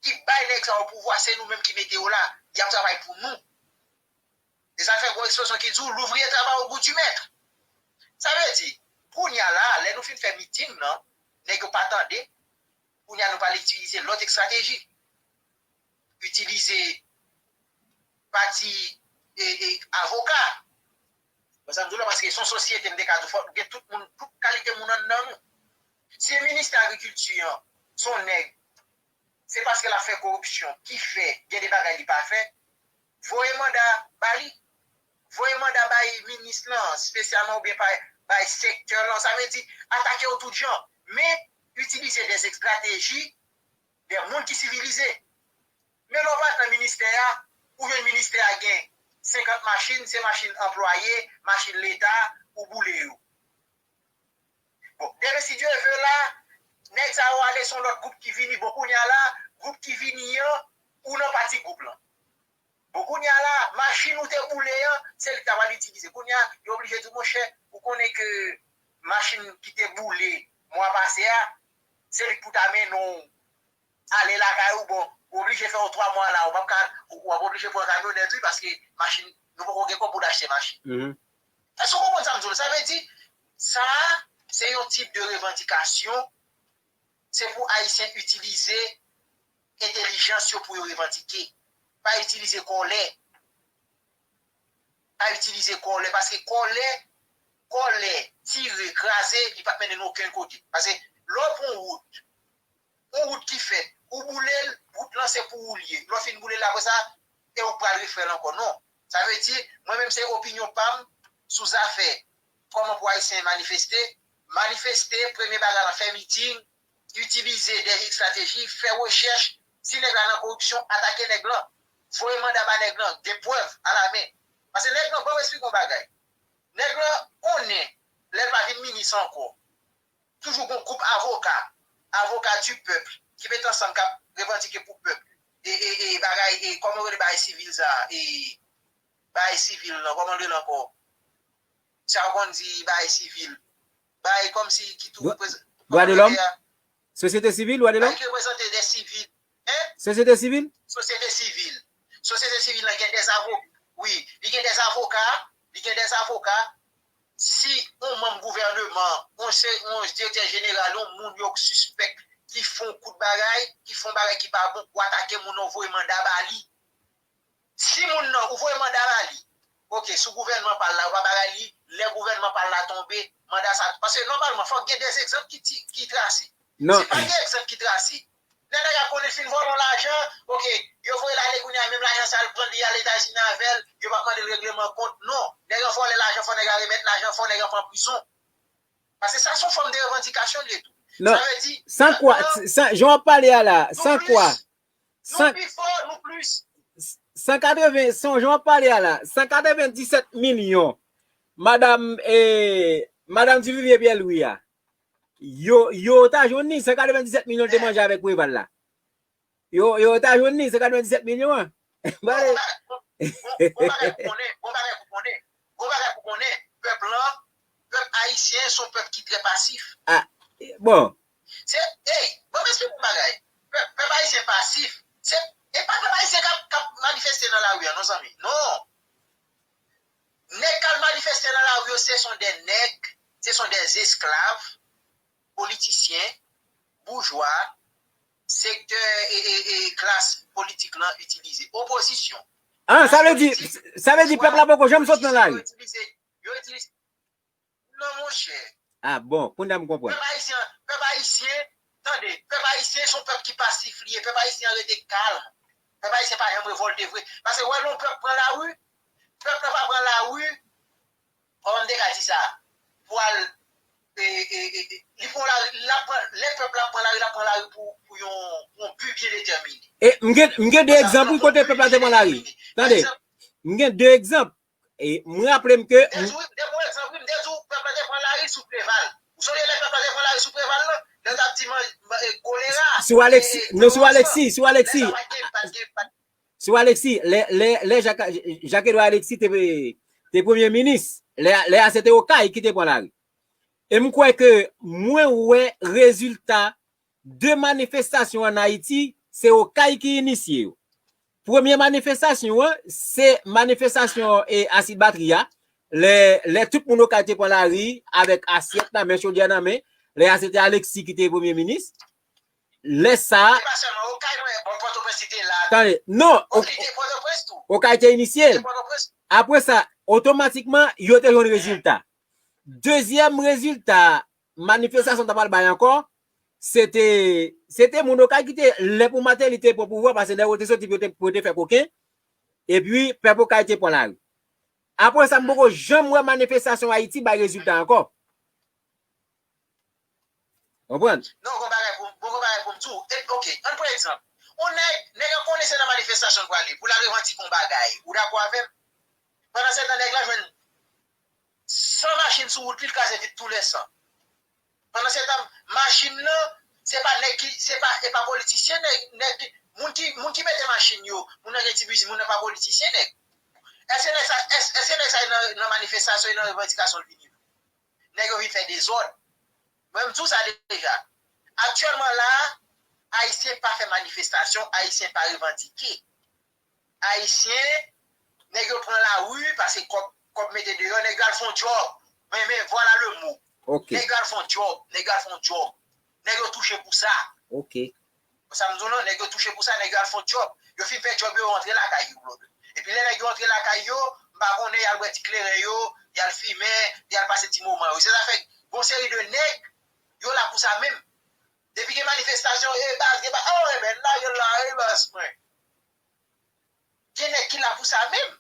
ki bay nèg sa yo pouvwa, se nou menm ki mete yo la, y ap travay pou nou. E sa fè gon ekspresyon ki di w, "L'ouvrier travaille au goût du maître." Sa vle di, kounye a la, lè nou fin fè miting nan, Nèg yo pa tande. Kounye a nou pral itilize lòt estrateji. Itilize pati e, e, avoka. Bon, sa m di w la, paske se yon sosyete, m te ka di w, fòk gen tout moun, tout kalite moun anndan nou. Si ministè agrikilti an, se yon nèg, se paske l ap fè koripsyon ki fè gen de bagay li pa fè, voye manda ba li. Voye manda bay minis lan, espesyalman, oubyen bay, bay sektè lan. Sa vle di, atake yo tout jan. Men, itilize de estrateji de moun ki sivilize. Men lè w pa nan ministè a, ou jwenn ministè a gen senkant machin, se machin anplwaye, machin leta, ou boule yo. Bon, demen si Dye ve la, nèg sa yo ale, se yon lòt gwoup ki vini. Bon, kounye a la, gwoup ki vini an, ou nan pati gwoup lan. Bon, kounye a la, machin ou te boule an, se li k ta pral itilize. Kounye a, yo oblije di, monchè, ou konnen ke machin ki te boule mwa pase a, se li k pou ta mennen w ale lakay ou, bon, ou oblije fè yon twa mwa la, ou p ap ka, ou, w ap oblije pran kamyonèt, wi, paske machin, nou poko gen kòb pou n achte machin. Mhm. Èske w konprann sa m di w la? Sa vle di, sa a, se yon tip de revandikasyon, se pou Ayisyen itilize entèlijans yo pou yo revandike. Pa itilize kòlè. Pa itilize kòlè, paske kòlè, kòlè, tire, kraze, li p ap mennen n okenn kote. Paske lè w pran yon wout, yon wout ki fèt, ou boule l, wout lan se pou ou l ye. Lè w fin boule l apre sa, e ou k pral refè l ankò. Non. Sa vle di, mwen menm se opinyon pa m sou zafè kòman pou Ayisyen manifeste. Manifeste, premye bagay la, fè miting, itilize de estrateji, fè rechèch. Si nèg la nan koripsyon, atake nèg lan. Voye manda ba nèg lan, gen prèv alamen. Paske nèg lan, ban m esplike yon bagay. Nèg lan konnen, lè l va vin minis ankò, toujou gon gwoup avoka, avoka du peuple, ki met ansanm k ap revandike pou pèp. E, e, e bagay, e kòman yo rele bagay sivil sa? E bagay sivil lan, kòman l rele ankò? Sa yo konn di bagay sivil. Bagay kòmsi ki tou reprezante. Dwa de lòm? Sosyete sivil, dwa de lòm? Bagay ki reprezante de sivil. Hein? Sosyete sivil? Sosyete sivil. Sosyete sivil lan gen de avoka. Wi, li gen de avoka, li gen de avoka. Si yon manm gouvèneman, yon se, yon direktè jeneral, yon moun yo sispèk ki fè yon kout bagay, ki fè yon bagay ki pa bon, ou atake moun nan, ou voye manda ba li. Si moun nan, ou voye manda ba li, oke, sou gouvènman pa l la, ou pa bagay li, lè gouvènman pa l la tonbe, manda sa, paske nòmalman, fòk gen de egzanp ki, ki trase. Non. Si pa gen egzanp ki trase, lè nèg la konnen fin vòlè yon lajan, oke, yo voye l ale kounye a, menm lajan sa, l pran l, li al Etazini avè l, yo p ap mande l regleman kont, non. Nèg la vòlè lajan, fò nèg la remèt lajan, fò nèg la pran prizon. Paske sa se yon fòm de revandikasyon li ye tou. Non, sa vle di, san kwa, san, jan w ap pale a la, san kwa, nou plis, nou pi fò, nou plis. San katreven, san, jan w ap pale a la, san katrevenndisèt milyon, madanm, eh, madanm Duvivier Pierre Louis a, yo, yo ta jwenn li, san katrevenndisèt milyon l te manje avèk Preval la. Yo, yo ta jwenn li, san katrevenndisèt milyon an. Bon, bon, bon, bon bagay pou konnen, bon bagay pou konnen, bon bagay pou konnen, pèp lan, pèp ayisyen, se yon pèp ki trè pasif. Ah, bon. Se, ey, bon, men se yon bagay. Pèp, pèp ayisyen pasif. Se, e pa pèp ayisyen k ap, k ap manifeste nan lari a, non, zanmi. Non. Nèg k al manifeste nan lari yo, se son de nèg, se son de esklav, politisyen, boujwa, sektè e, e, e klas politik lan itilize. Opozisyon. Ah, sa vle di, sa vle di pèp la poko janm sot nan lari. Yo itilize, yo itilize. Non, monchè. Ah, bon, kounye a m konprann. Pèp ayisyen, pèp ayisyen, tande, pèp ayisyen se yon pèp ki pasif li ye. Pèp ayisyen an rete kalm. Pèp ayisyen pa janm revòlte vre. Paske wè lè yon pèp pran lari, pèp la pa pran lari, kòman m te ka di sa? Pou al, e, e, e, e, li pran lari, l ap pran, lè pèp la pran lari, l ap pran lari pou, pou yon, pou yon bi byen detèmine. E m gen, m gen de egzanp, wi, kote pèp la te pran lari. Tande, m gen de egzanp. E m raple m ke. M te di w, m te pran egzanp, wi, m te di w, pèp la te pran lari sou Preval. Ou sonje lè pèp la te pran lari sou Preval lan? Lè yo t ap di man, man, e, kolera. Sou Alexis, e, non, sou Alexis, sou Alexis. Lè sa pa t gen, pa t gen, pa t Sou Alexis, lè, lè, lè Jacques, Jacques Edouard Alexis te, te premye minis, lè, lè a se te Okay ki te pran lari. E m kwè ke mwen wè rezilta de manifestasyon ann Ayiti, se Okay ki inisye yo. Premye manifestasyon an, se manifestasyon, e, asid batri a. Lè, lè tout moun Okay te pran lari avèk asyèt nan men, chodyè nan men, Lè a, se te Alexis ki te premye minis. Lè sa a, se pa sèlman Okay, mwen, bon, Pòtoprens, li te la. Tande, non, Bon, li te Pòtoprens tou. Okay te inisye l. Li te Pòtoprens. Apre sa, otomatikman, yo te jwenn rezilta. Dezyèm rezilta manifestasyon ta pral bay ankò, se te, se te moun Okay ki te lè pou Martelly te pran pouvwa, paske nèg yo te soti pou yo te, pou yo te fè koken, epi pèp Okay te pran lari. Apre sa, m poko janm wè manifestasyon Ayiti bay rezilta ankò. Konprann? Non, gon bagay pou, gon bagay pou m di w. E, ok, ann pran egzanp. On nèg, nèg an konnen se nan manifestasyon l prale, pou l al revandike on bagay. Ou dakò avè m? Pandan se tan, nèg la jwenn san machin sou wout li, l kraze vit tou lè san. Pandan se tan, machin nan, se pa nèg ki, se pa, e pa politisyen, nèg, nèg ki, moun ki, moun ki mete machin yo, moun nan gen ti biznis, moun nan pa politisyen, nèg. Èske nèg sa, èske, èske nèg sa nan, nan manifestasyon e nan revandikasyon l vini? Nèg yo vin fè dezòd. Mwen, m di w sa deja. Aktyèlman la, Ayisyen pa fè manifestasyon, Ayisyen pa revandike. Ayisyen, nèg yo pran lari, pase kòb, kòb mete deyò, nèg yo al fè on djòb. Men, men, voilà le mot. Ok. Nèg yo al fè on djòb, nèg yo al fè on djòb. Nèg yo touche pou sa. Ok. Sa m di w lan, nèg yo touche pou sa, nèg yo al fè on djòb. Yo fin fè djòb yo, yo rantre lakay yo, brother. Epi lè nèg yo rantre lakay yo, m pa konnen, y al bwè ti kleren yo, y al fimen, y al pase ti moman yo. Se sa fè gon seri de nèg, yo la pou sa menm. Depi gen manifestasyon, e baz, gen baz, oh, ebyen, lage l la, e baz mwen. Gen nèg ki la pou sa menm.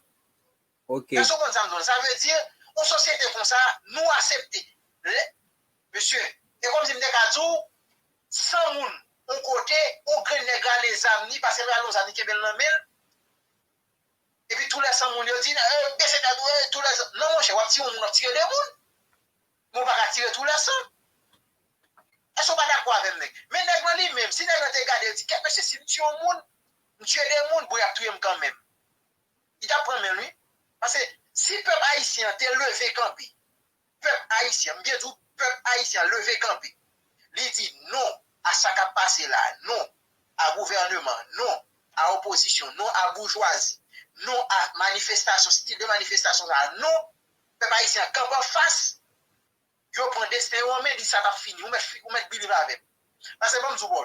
Ok. Èske w konn sa m di w? Sa vle di, yon sosyete konsa, nou aksepte. Lè, mesye, e kòmsi m te ka di w, san moun, yon kote, yon grenn nèg rale zam ni, pase l rale yon zam ni, kenbe l nan men l. Epi tou lè san moun yo di, eh, bese tèt ou, eh, tou lè san. Non, monchè, w ap tire yon moun, w ap tire de moun. Men w pa ka tire tou lè san. Èske w pa dakò avè m, nèg? Men nèg lan li menm, si nèg lan te gade, l di, kèt mesye, si m tiye yon moun, m tiye de moun, bon, y ap touye m kanmenm. Li t ap pran men l, wi. Paske si pèp ayisyen an te leve kanpe, pèp ayisyen, m byen di w, pèp ayisyen an leve kanpe, li di non a sa k ap pase la, non a gouvèneman, non a opozisyon, non a boujwazi, non a manifestasyon, stil de manifestasyon sa a, non, pèp ayisyen an kanpe anfas, yo pran desten yo an men, li sa t ap fini. Ou mèt fi-, ou mèt believe avè m. Paske ban m di w, bro,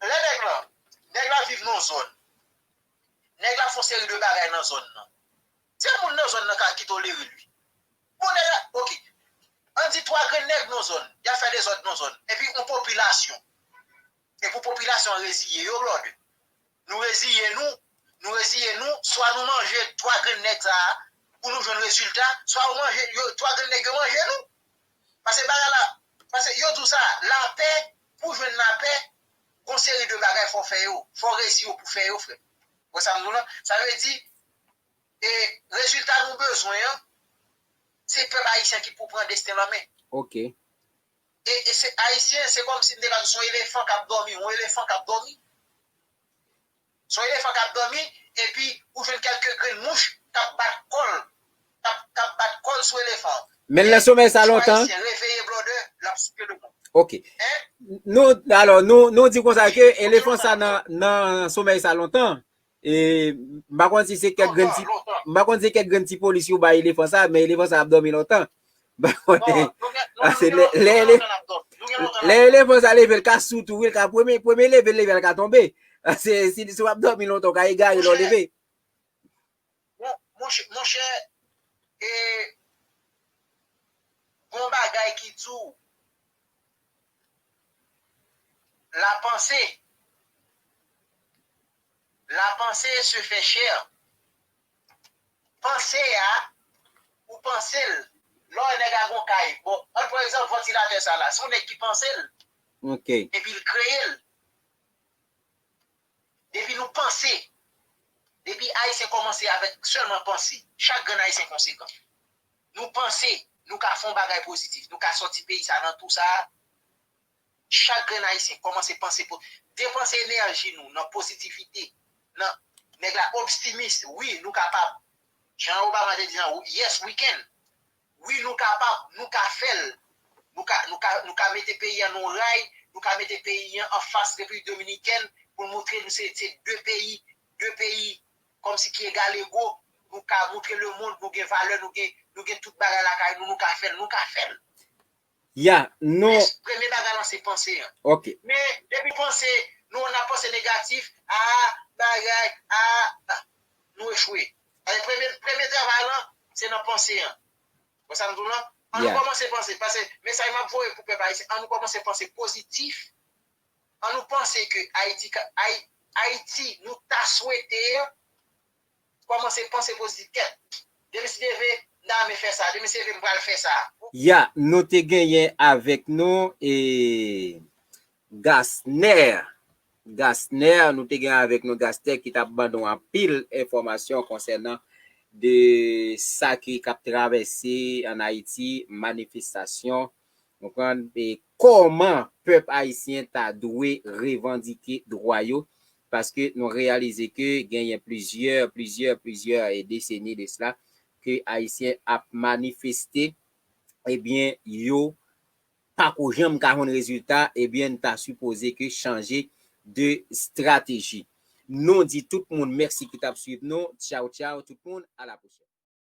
lè nèg lan, nèg la viv nan zòn, nèg la fè yon seri de bagay nan zòn nan. Se moun nan zòn nan ka ki tolere li. Bon, nèg la, ok. Ann di twa grenn nèg nan zòn, y ap fè dezòd nan zòn. Epi yon popilasyon. E pou popilasyon an reziye yo, brother. Nou reziye nou, nou reziye nou, swa nou manje twa grenn nèg sa a pou nou jwenn rezilta, swa yo manje, yo, twa grenn nèg yo manje nou. Paske bagay la, paske yo di w sa, lapè, pou jwenn lapè, gon seri de bagay fò w fè yo, fò w resi yo pou fè yo, frè. Wè sa m di w lan? Sa vle di, e, rezilta nou bezwen an, se pèp ayisyen ki pou pran desten l an men. Ok. E, e se ayisyen, se kòmsi m te ka di w, se yon elefan k ap dòmi, yon elefan k ap dòmi. Se yon elefan k ap dòmi, epi ou jwenn kèlke grenn mouch k ap bat kò l, k ap, k ap bat kò l sou elefan an. Men l nan somèy sa lontan. Ayisyen, reveye, brother, l ap souke lemonn. Ok. Hein? Nou, alò, nou, nou di konsa ke elefan sa nan, nan somèy sa lontan. E, m pa konn si se kèk grenn ti, m pa konn si se kèk grenn ti polis yo bay elefan sa, men elefan sa ap dòmi lontan. M pa konnen. Paske lè, lè, lè, lè elefan sa leve, l ka sou tou, wi, l ka premye, premye leve, leve, l ka tonbe. Paske si, si w ap dòmi lontan, w ka egare lè w leve. Mon, monchè, monchè, e, gon bagay ki di w, la pensée, la pensée se fait chair. Panse a, ou panse l. Lè w wè nèg la gon kay, bon, ann pran egzanp vantilatè sa la, se yon nèg ki panse l. Ok. Epi l kreye l. Depi nou panse, depi Ayisyen kòmanse avèk sèlman panse, chak grenn Ayisyen konsekan. Nou panse, nou ka fè yon bagay pozitif, nou ka sòti peyi sa nan tou sa, chak grenn Ayisyen kòmanse panse, po-, depanse enèji nou nan pozitivite, nan, nèg la optimis, wi, nou kapab. Jan Obama te di an, yes, we can. Wi, nou kapab, nou ka fè l. Nou ka, nou ka, nou ka mete peyi an nan yon ray, nou ka mete peyi an anfas Repiblik Dominikèn pou l montre nou se, se de peyi, de peyi kòmsi ki egalego. Nou ka montre lemonn nou gen valè, nou gen, nou gen tout bagay lakay nou, nou ka fè l, nou ka fè l. Ya, nou, Premye bagay lan se panse an. Ok. Men depi panse, nou nan panse negatif, a, bagay, a, a, nou echwe. Premye, premye travay lan, se nan panse an. Wè sa m di w lan? An nou kòmanse panse, paske mesaj m ap voye pou pèp ayisyen, an nou kòmanse panse pozitif. An nou panse ke Ayiti, Ayiti nou ta swete an, kòmanse panse pozitif. Kèt, demen si Dye vle, m ta renmen fè sa, demen si Dye vle, m pral fè sa. Ya, nou te genyen avèk nou e Gasner. Gasner, nou te gen avèk nou Gasner ki t ap ban nou anpil enfòmasyon konsènan de sa ki k ap travèse an Ayiti, manifestasyon, konprann, e kòman pèp ayisyen ta dwe revandike dwa yo, paske nou reyalize ke genyen plizyè, plizyè, plizyè e deseni de sila ke ayisyen ap manifeste, ebyen, yo pako janm ka jwenn rezilta, ebyen, n ta sipoze ke chanje de estrateji. Nou di tout moun mèsi ki t ap swiv nou. Tchaw, tchaw, tout moun, a la pwochèn.